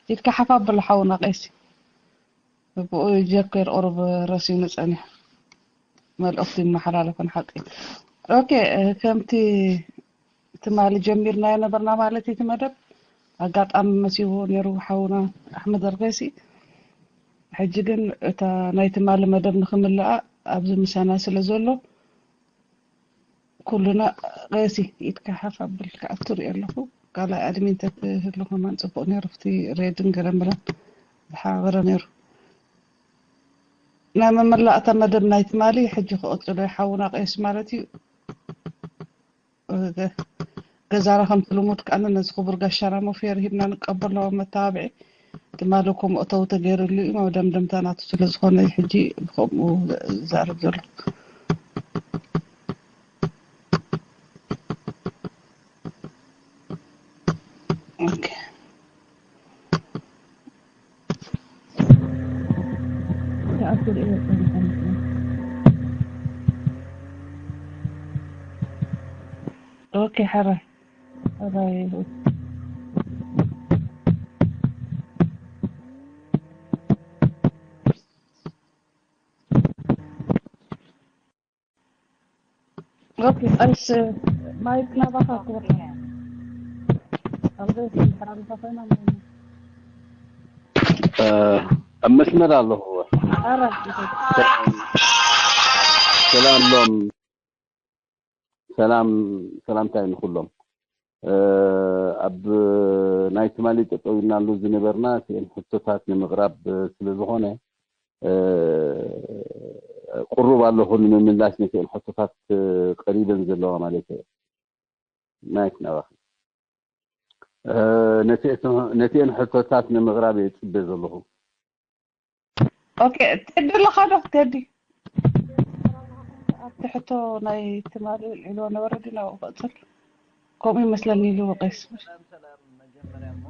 ኢድካ ሓፍ ኣብሎ ሓውና ቀይሲ። ብኡ ጀኮር ቁሩብ ረሲኑ ጸኒሑ። መልእኽቱ ይመሓላለፍን ሓቂ። ኦኬ፣ ከምቲ ትማሊ ጀሚርናዮ ነበርና ማለት እዩ እቲ መደብ። ኣጋጣሚ መሲዎ ነይሩ ሓውና ኣሕመድ ኣልቀይሲ። ሕጂ ግን እታ ናይ ትማሊ መደብ ንኽምልኣ ኣብዚ ምሳና ስለ ዘሎ፣ ኩልና ቀሲ ኢድካ ሓፍ ኣብልካ ኣብቲ ሪኦ ኣለኹ። ካልኣይ ኣድሚን ተትህሉ ከማን ጽቡቕ ነይሩ። ኣብቲ ሬድን ገረምረን ዝሓበረ ነይሩ። ናይ መመላእታ መደብ ናይ ትማሊ ሕጂ ክቕጽሎ ይሓውና ቀስ ማለት እዩ። ገ-፣ ገዛና ከምቲ ልሙድ ከኣነ ነዚ ክቡር ጋሻና ሞፌር ሂብና ንቀበሎ መተባብዒ። ትማሊ እኮ መእተዊ ተገይሩሉ እዩ፣ መደምደምታ ናቱ ስለ ዝኾነ እዩ። ሕጂ ብኸምኡ ዝዛረብ ዘሎ። ኦኬ። ኦኬ፣ ሕራይ። ሕራይ ይሁን። ኦኬ፣ ቀይስ ማይክ ናባኻ ክብርና። ኣብዚ ድሕር ኣልፋ ኮይና ማለት ነው። እ፣ ኣብ መስመር ኣለኹ። ኧረ፣ ሰላም ሎም፣ ሰላም፣ ሰላምታይ ንኹሎም። እ፣ ኣብ ናይ ትማሊ ጠጠው ኢልናሉ ዝነበርና እቲአን ሕቶታት ንምቕራብ ስለ ዝኾነ፣ እ፣ ቅሩብ ኣለኹ ንምምላሽ ነቲአን ሕቶታት ቀሪበን ዘለዋ ማለት እየ። ማይክ ናባኺ። እ፣ ነቲ-፣ ነቲአን ሕቶታት ንምቕራብ እየ ጽበ ዘለኹ። ኦኬ፣ ቴዲ ኣለኻ ዶ? ቴዲ። ኣብቲ ሕቶ ናይ ትማሊ ልዕልዎ ነበረ ድዩ ናብኡ ክቕጽል? ከምኡ ይመስለኒ ኢሉ ቀይስ።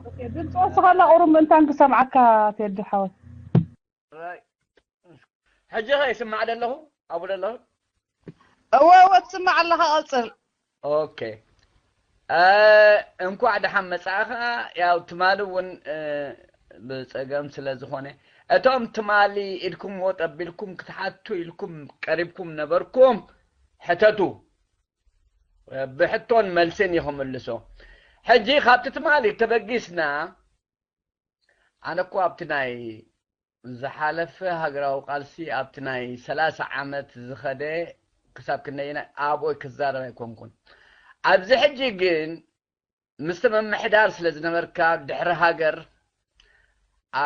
ኦኬ፣ ድምፂ ወስኸላ ቁሩብ ምእንታን ክሰምዓካ ቴዲ ሓወይ። ራይ። ሕጂ ኸ ይስማዕ ደለኹ? ኣብኡ ደለኹ? እወ፣ እወ፣ ትስማዕ ኣለኻ፣ ቀጽል። ኦኬ። እ፣ እንኳዕ ደሓን መጻእኻ። ያው ትማሊ እውን፣ እ፣ ብጸገም ስለ ዝኾነ፣ እቶም ትማሊ ኢድኩምዎ ጠቢልኩም ክትሓቱ ኢልኩም ቀሪብኩም ነበርኩም፣ ሕተቱ። ብሕቶን መልስን እዩ ክምልሶ። ሕጂ ካብቲ ትማሊ ተበጊስና፣ ኣነ እኮ ኣብቲ ናይ ዝሓለፈ ሃገራዊ ቃልሲ፣ ኣብቲ ናይ ሰላሳ ዓመት ዝኸደ ክሳብ ክንደየናይ ኣብኡ ክዛረብ ኣይኮንኩን። ኣብዚ ሕጂ ግን ምስቲ ምምሕዳር ስለ ዝነበርካ ድሕሪ ሃገር፣ ኣ፣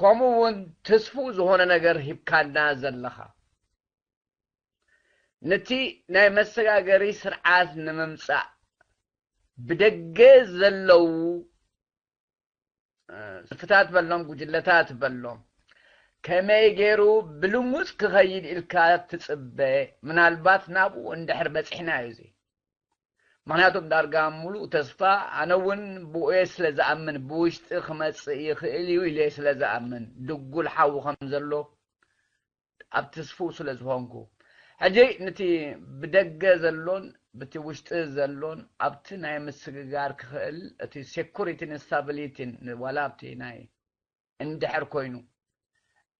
ከምኡ እውን ትስፉው ዝኾነ ነገር ሂብካና ዘለኻ። ነቲ ናይ መሰጋገሪ ስርዓት ንምምጻእ ብደገ ዘለዉ፣ እ፣ ሰልፍታት በሎም፣ ጉጅለታት በሎም፣ ከመይ ገይሩ ብልሙጽ ክኸይድ ኢልካ ትጽበ? ምናልባት ናብኡ እንድሕር በጺሕና እዩ እዚ። ምኽንያቱም ዳርጋ ምሉእ ተስፋ፣ ኣነ እውን ብኡ እየ ስለ ዝኣምን፣ ብውሽጢ ክመጽእ ይኽእል እዩ ኢለ ስለ ዝኣምን፣ ድጉል ሓዊ ከም ዘሎ ኣብ ትስፉው ስለ ዝኾንኩ፣ ሕጂ ነቲ ብደገ ዘሎን ብቲ ውሽጢ ዘሎን ኣብቲ ናይ ምስግጋር ክኽእል፣ እቲ ሴኩሪቲን ስታቢሊቲን ዋላ ኣብቲ ናይ እንድሕር ኮይኑ፣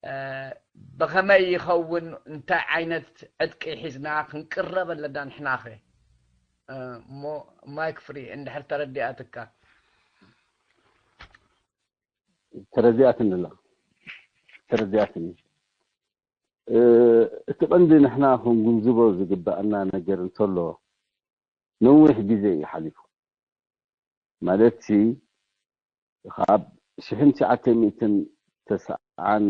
እ፣ ብኸመይ ይኸውን፣ እንታይ ዓይነት ዕጥቂ ሒዝና ክንቅረብ ኣለና ንሕናኸ? እ፣ እሞ ማይክ ፍሪ እንድሕር ተረዲኣትካ። ተረዲኣትኒ ኣላ። ተረዲኣትኒ። እ፣ እቲ ቀንዲ ንሕና ክንግንዝቦ ዝግባኣና ነገር እንተሎ፣ ነዊሕ ግዜ እዩ ሓሊፉ። ማለትሲ፣ ካብ ሽሕን ትሽዓተ ሚእትን ተስዓን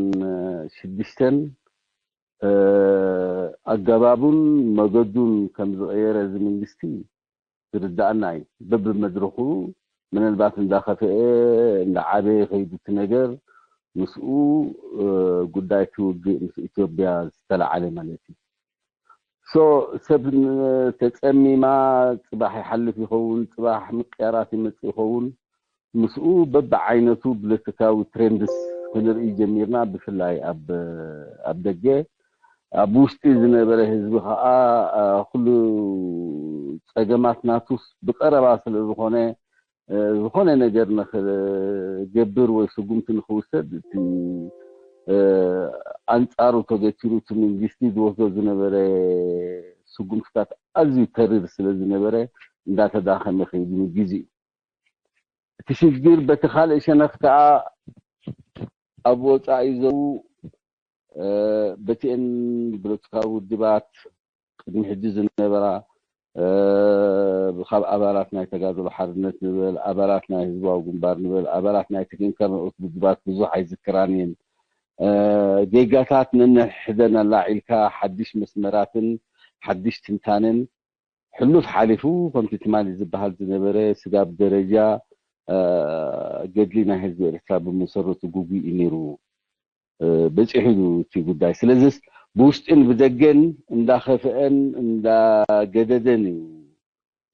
ሽዱሽተን፣ እ፣ ኣገባቡን መገዱን ከም ዝቐየረ እዚ መንግስቲ ዝርዳኣና እዩ። በብመድረኹ ምናልባት እንዳኸፍአ፣ እንዳዓበየ ከይዱ እቲ ነገር፣ ምስኡ፣ እ፣ ጉዳይ እቲ ውግእ ምስ ኢትዮጵያ ዝተለዓለ ማለት እዩ። ሶ፣ ሰብ ን-፣ ተጸሚማ፣ ጽባሕ ይሓልፍ ይኸውን፣ ጽባሕ ምቅያራት ይመጽእ ይኸውን። ምስኡ በብዓይነቱ ፖለቲካዊ ትሬንድስ ክንርኢ ጀሚርና፣ ብፍላይ ኣብ፣ ኣብ ደገ። ኣብ ውሽጢ ዝነበረ ህዝቢ ኸኣ፣ ኣ፣ ኩሉ ጸገማት ናቱስ ብቐረባ ስለ ዝኾነ፣ ዝኾነ ነገር ንክገብር ወይ ስጉምቲ ንክውሰድ እቲ ኣንፃሩ ተገቲሩ እቲ መንግስቲ ዝወስዶ ዝነበረ ስጉምትታት ኣዝዩ ተሪር ስለ ዝነበረ እንዳተዳኸመ ከይዱ ግዜ እቲ ሽግር በቲ ካልእ ሸነኽ ከዓ ኣብ ወፃኢ ዘው በቲአን ፖለቲካዊ ውድባት ቅድሚ ሕጂ ዝነበራ ካብ ኣባላት ናይ ተጋድሎ ሓርነት ንበል ኣባላት ናይ ህዝባዊ ግንባር ንበል ኣባላት ናይ ተገንከር ንኡስ ውድባት ብዙሕ ኣይዝክራን እየን ጌጋታት ነንሕደን ኣላዒልካ ሓድሽ መስመራትን ሓድሽ ትንታነን ሕሉፍ ሓሊፉ ከምቲ ትማሊ ዝበሃል ዝነበረ ስጋብ ደረጃ ገድሊ ናይ ህዝቢ ኤርትራ ብመሰረቱ ጉጉይ እዩ ነይሩ በፂሑ እዩ እቲ ጉዳይ ስለዚስ ብውሽጥን ብደገን እንዳኸፍአን እንዳገደደን እዩ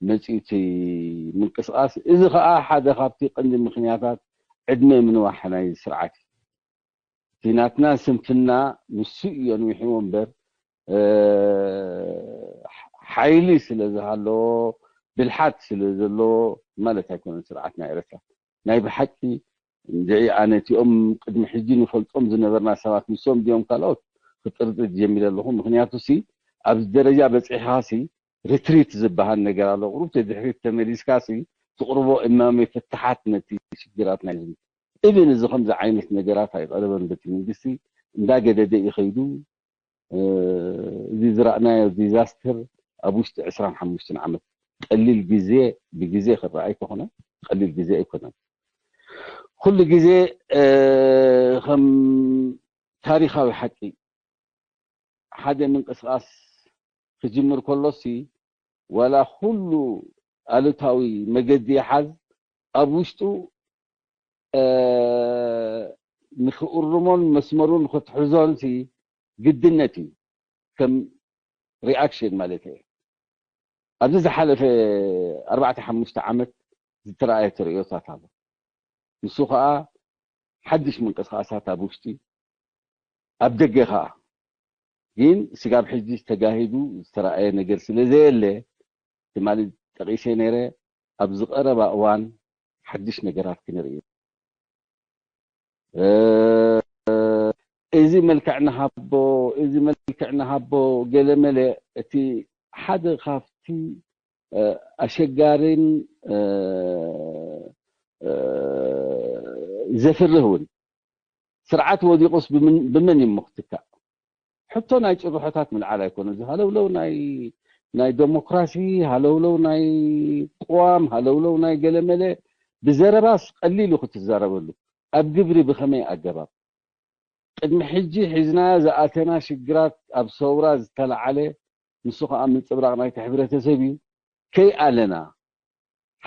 መፂኡ እቲ ምንቅስቃስ እዚ ከዓ ሓደ ካብቲ ቀንዲ ምክንያታት ዕድመ ምንዋሕ ናይ ስርዓት እዩ እቲ ናትና ስንፍና ንሱ እዩ ኣንዊሕዎ እምበር ሓይሊ ስለ ዝሃለዎ ብልሓት ስለ ዘለዎ ማለት ኣይኮነን ስርዓት ናይ ኤርትራ ናይ ብሓቂ እንድዒ ኣነ እቲኦም ቅድሚ ሕጂ ንፈልጦም ዝነበርና ሰባት ንሶም ድዮም ካልኦት ክጥርጥር ጀሚረ ኣለኹ ምክንያቱ ሲ ኣብዚ ደረጃ በፂሕኻ ሲ ሪትሪት ዝበሃል ነገር ኣሎ ቁሩብ ድሕሪት ተመሊስካ ሲ ትቕርቦ እማመ ፍትሓት ነቲ ሽግራት ናይ ህዝቢ ኢቨን እዚ ከምዚ ዓይነት ነገራት ኣይቐረበን በቲ መንግስቲ እንዳገደደ እዩ ከይዱ እዚ ዝረእናዮ ዲዛስተር ኣብ ውሽጢ ዕስራን ሓሙሽተን ዓመት ቀሊል ግዜ ብግዜ ክረኣይ ተኾነ ቀሊል ግዜ ኣይኮነን ኩሉ ግዜ ከም ታሪካዊ ሓቂ ሓደ ምንቅስቃስ ክጅምር ከሎሲ ዋላ ኩሉ ኣሉታዊ መገዲ ይሓዝ ኣብ ውሽጡ ንክእርሞን መስመሩን ክትሕዞን ሲ ግድነት እዩ ከም ሪኣክሽን ማለት እየ ኣብዚ ዝሓለፈ ኣርባዕተ ሓሙሽተ ዓመት ዝተረኣየ ተርእዮታት ኣሎ ንሱ ከዓ ሓድሽ ምንቅስቃሳት ኣብ ውሽጢ ኣብ ደገ ከዓ ግን ስጋብ ሕጂ ተጋሂዱ ዝተረኣየ ነገር ስለ ዘየለ ትማሊ ጠቂሰ ነይረ ኣብ ዝቀረባ እዋን ሓድሽ ነገራት ክንርኢ እዚ መልክዕ ንሃቦ እዚ መልክዕ ንሃቦ ገለመለ እቲ ሓደ ካብቲ ኣሸጋሪን ዘፍርህ እውን ስርዓት ወዲቁስ ብመን እዩ ክትካእ ሕቶ ናይ ጭርሖታት ምልዓል ኣይኮነ እዚ ሃለውለው ናይ ናይ ዴሞክራሲ ሃለውለው ናይ ቅዋም ሃለውለው ናይ ገለመለ ብዘረባስ ቀሊል እዩ ክትዛረበሉ ኣብ ግብሪ ብኸመይ ኣገባብ ቅድሚ ሕጂ ሒዝናዮ ዝኣተና ሽግራት ኣብ ሰውራ ዝተለዓለ ንሱ ከዓ ምንፅብራቕ ናይቲ ሕብረተሰብ እዩ ከይኣለና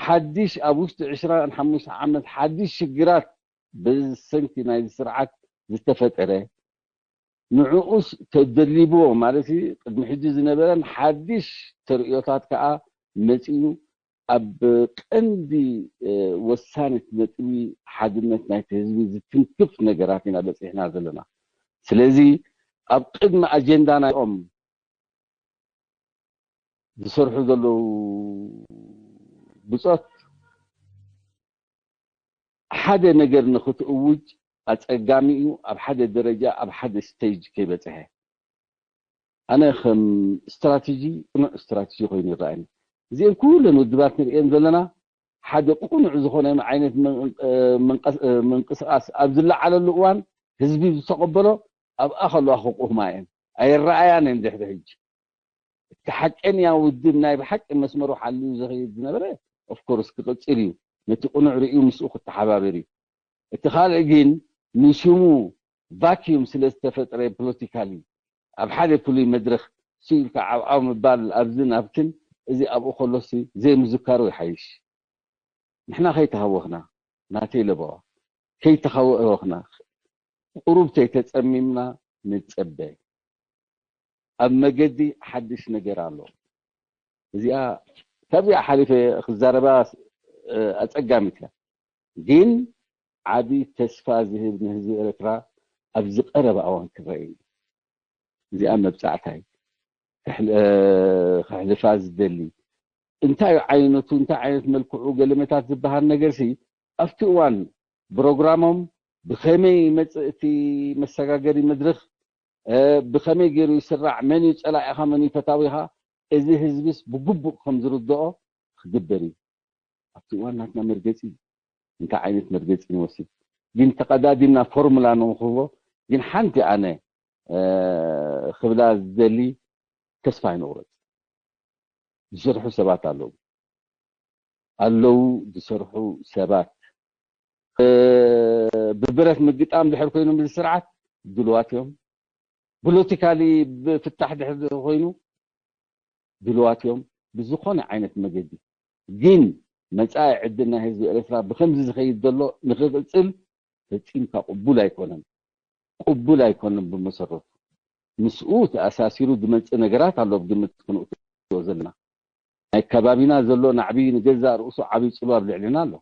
ሓድሽ ኣብ ውሽጢ ዕስራን ሓሙሽተ ዓመት ሓድሽ ሽግራት ብሰንኪ ናይዚ ስርዓት ዝተፈጠረ ንዕኡስ ተደሊብዎ ማለት ቅድሚ ሕጂ ዝነበረን ሓድሽ ተርእዮታት ከዓ መፂኡ ኣብ ቀንዲ ወሳኒት ነጥቢ ሓድነት ናይቲ ህዝቢ ዝትንክፍ ነገራት ኢና በፂሕና ዘለና ስለዚ ኣብ ቅድሚ ኣጀንዳ ናይኦም ዝሰርሑ ዘለዉ ብፆት ሓደ ነገር ንክትእውጅ ኣፀጋሚ እዩ ኣብ ሓደ ደረጃ ኣብ ሓደ ስቴጅ ከይበፅሐ ኣነ ከም ስትራቴጂ ቅኑዕ ስትራቴጂ ኮይኑ ይረኣኒ እዚአን ኩለን ውድባት ንርእየን ዘለና ሓደ ቅኑዕ ዝኾነ ዓይነት ምንቅስቃስ ኣብ ዝለዓለሉ እዋን ህዝቢ ዝተቐበሎ ኣብኣ ከለዋ ክቁህማ እየን ኣይረኣያን እየን ድሕሪ ሕጂ እቲ ሓቀንያ ውድብ ናይ ብሓቂ መስመሩ ሓልዩ ዝኸይድ ዝነበረ ኦፍኮርስ ክቕፅል እዩ ነቲ ቅኑዕ ርእዩ ምስኡ ክተሓባበር እዩ እቲ ካልእ ግን ንሽሙ ቫኪዩም ስለ ዝተፈጥረ ፖለቲካሊ ኣብ ሓደ ፍሉይ መድረኽ ስኢልካ ዓብዓው ምባል ኣብዝን ኣብትን እዚ ኣብኡ ከሎሲ ዘይምዝካሩ ይሓይሽ ንሕና ከይተሃወኽና ናተይ ለበዋ ከይተሃወኽና ቁሩብ ተይተፀሚምና ንፀበ ኣብ መገዲ ሓድሽ ነገር ኣሎ እዚኣ ካብዚኣ ሓሊፈ ክዛረባ ኣፀጋሚት እያ ግን ዓቢ ተስፋ ዝህብ ንህዝቢ ኤርትራ ኣብዚ ቀረባ እዋን ክረአ እዩ እዚኣ መብፃዕታይ ክሕልፋ ዝደሊ እንታይ ዓይነቱ እንታይ ዓይነት መልክዑ ገለመታት ዝበሃል ነገርሲ ኣብቲ እዋን ፕሮግራሞም ብኸመይ ይመፅእ እቲ መሰጋገሪ መድረኽ፣ ብኸመይ ገይሩ ይስራዕ፣ መን እዩ ፀላኢኻ መን እዩ ፈታዊኻ፣ እዚ ህዝብስ ብግቡእ ከም ዝርድኦ ክግበር እዩ። ኣብቲ እዋን ናትና መርገፂ እንታይ ዓይነት መርገፂ ንወስድ ግን ተቐዳዲምና ፎርሙላ ንኽህቦ ግን ሓንቲ ኣነ ክብላ ዝደሊ፣ ተስፋ ኣይንቑረፅ። ዝሰርሑ ሰባት ኣለዉ ኣለዉ ዝሰርሑ ሰባት ብብረት ምግጣም ድሕር ኮይኖም እዚ ስርዓት ድልዋት እዮም። ፖለቲካሊ ብፍታሕ ድሕር ኮይኑ ድልዋት እዮም። ብዝኾነ ዓይነት መገዲ ግን መፃኢ ዕድል ናይ ህዝቢ ኤርትራ ብከምዚ ዝኸይድ ዘሎ ንክቕፅል ፈፂምካ ቅቡል ኣይኮነን። ቅቡል ኣይኮነን ብመሰረቱ። ምስኡ ተኣሳሲሩ ዝመፅእ ነገራት ኣሎ ብግምት ክንእትዎ ዘለና። ናይ ከባቢና ዘሎ ናዕቢ ንገዛእ ርእሱ ዓብዪ ፅልዋ ኣብ ልዕሊና ኣሎ።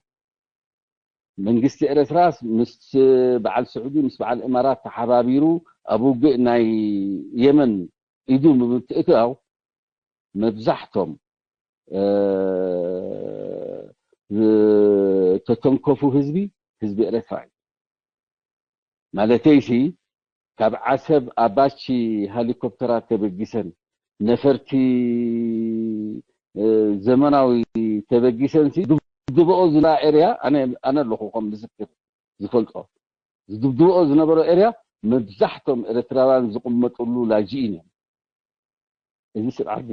መንግስቲ ኤርትራስ ምስ በዓል ስዑዲ ምስ በዓል እማራት ተሓባቢሩ ኣብ ውግእ ናይ የመን ኢዱ ብምትእትታው መብዛሕቶም ዝተተንከፉ ህዝቢ ህዝቢ ኤርትራ እዩ። ማለተይሲ ካብ ዓሰብ ኣባቺ ሄሊኮፕተራት ተበጊሰን ነፈርቲ ዘመናዊ ተበጊሰን ድብድበኦ ዝላ ኤርያ ኣነ ኣለኹ ከም ምስክር ዝፈልጦ ዝድብድበኦ ዝነበረ ኤርያ መብዛሕቶም ኤርትራውያን ዝቕመጥሉ ላጅኢን እዮም። እዚ ስርዓት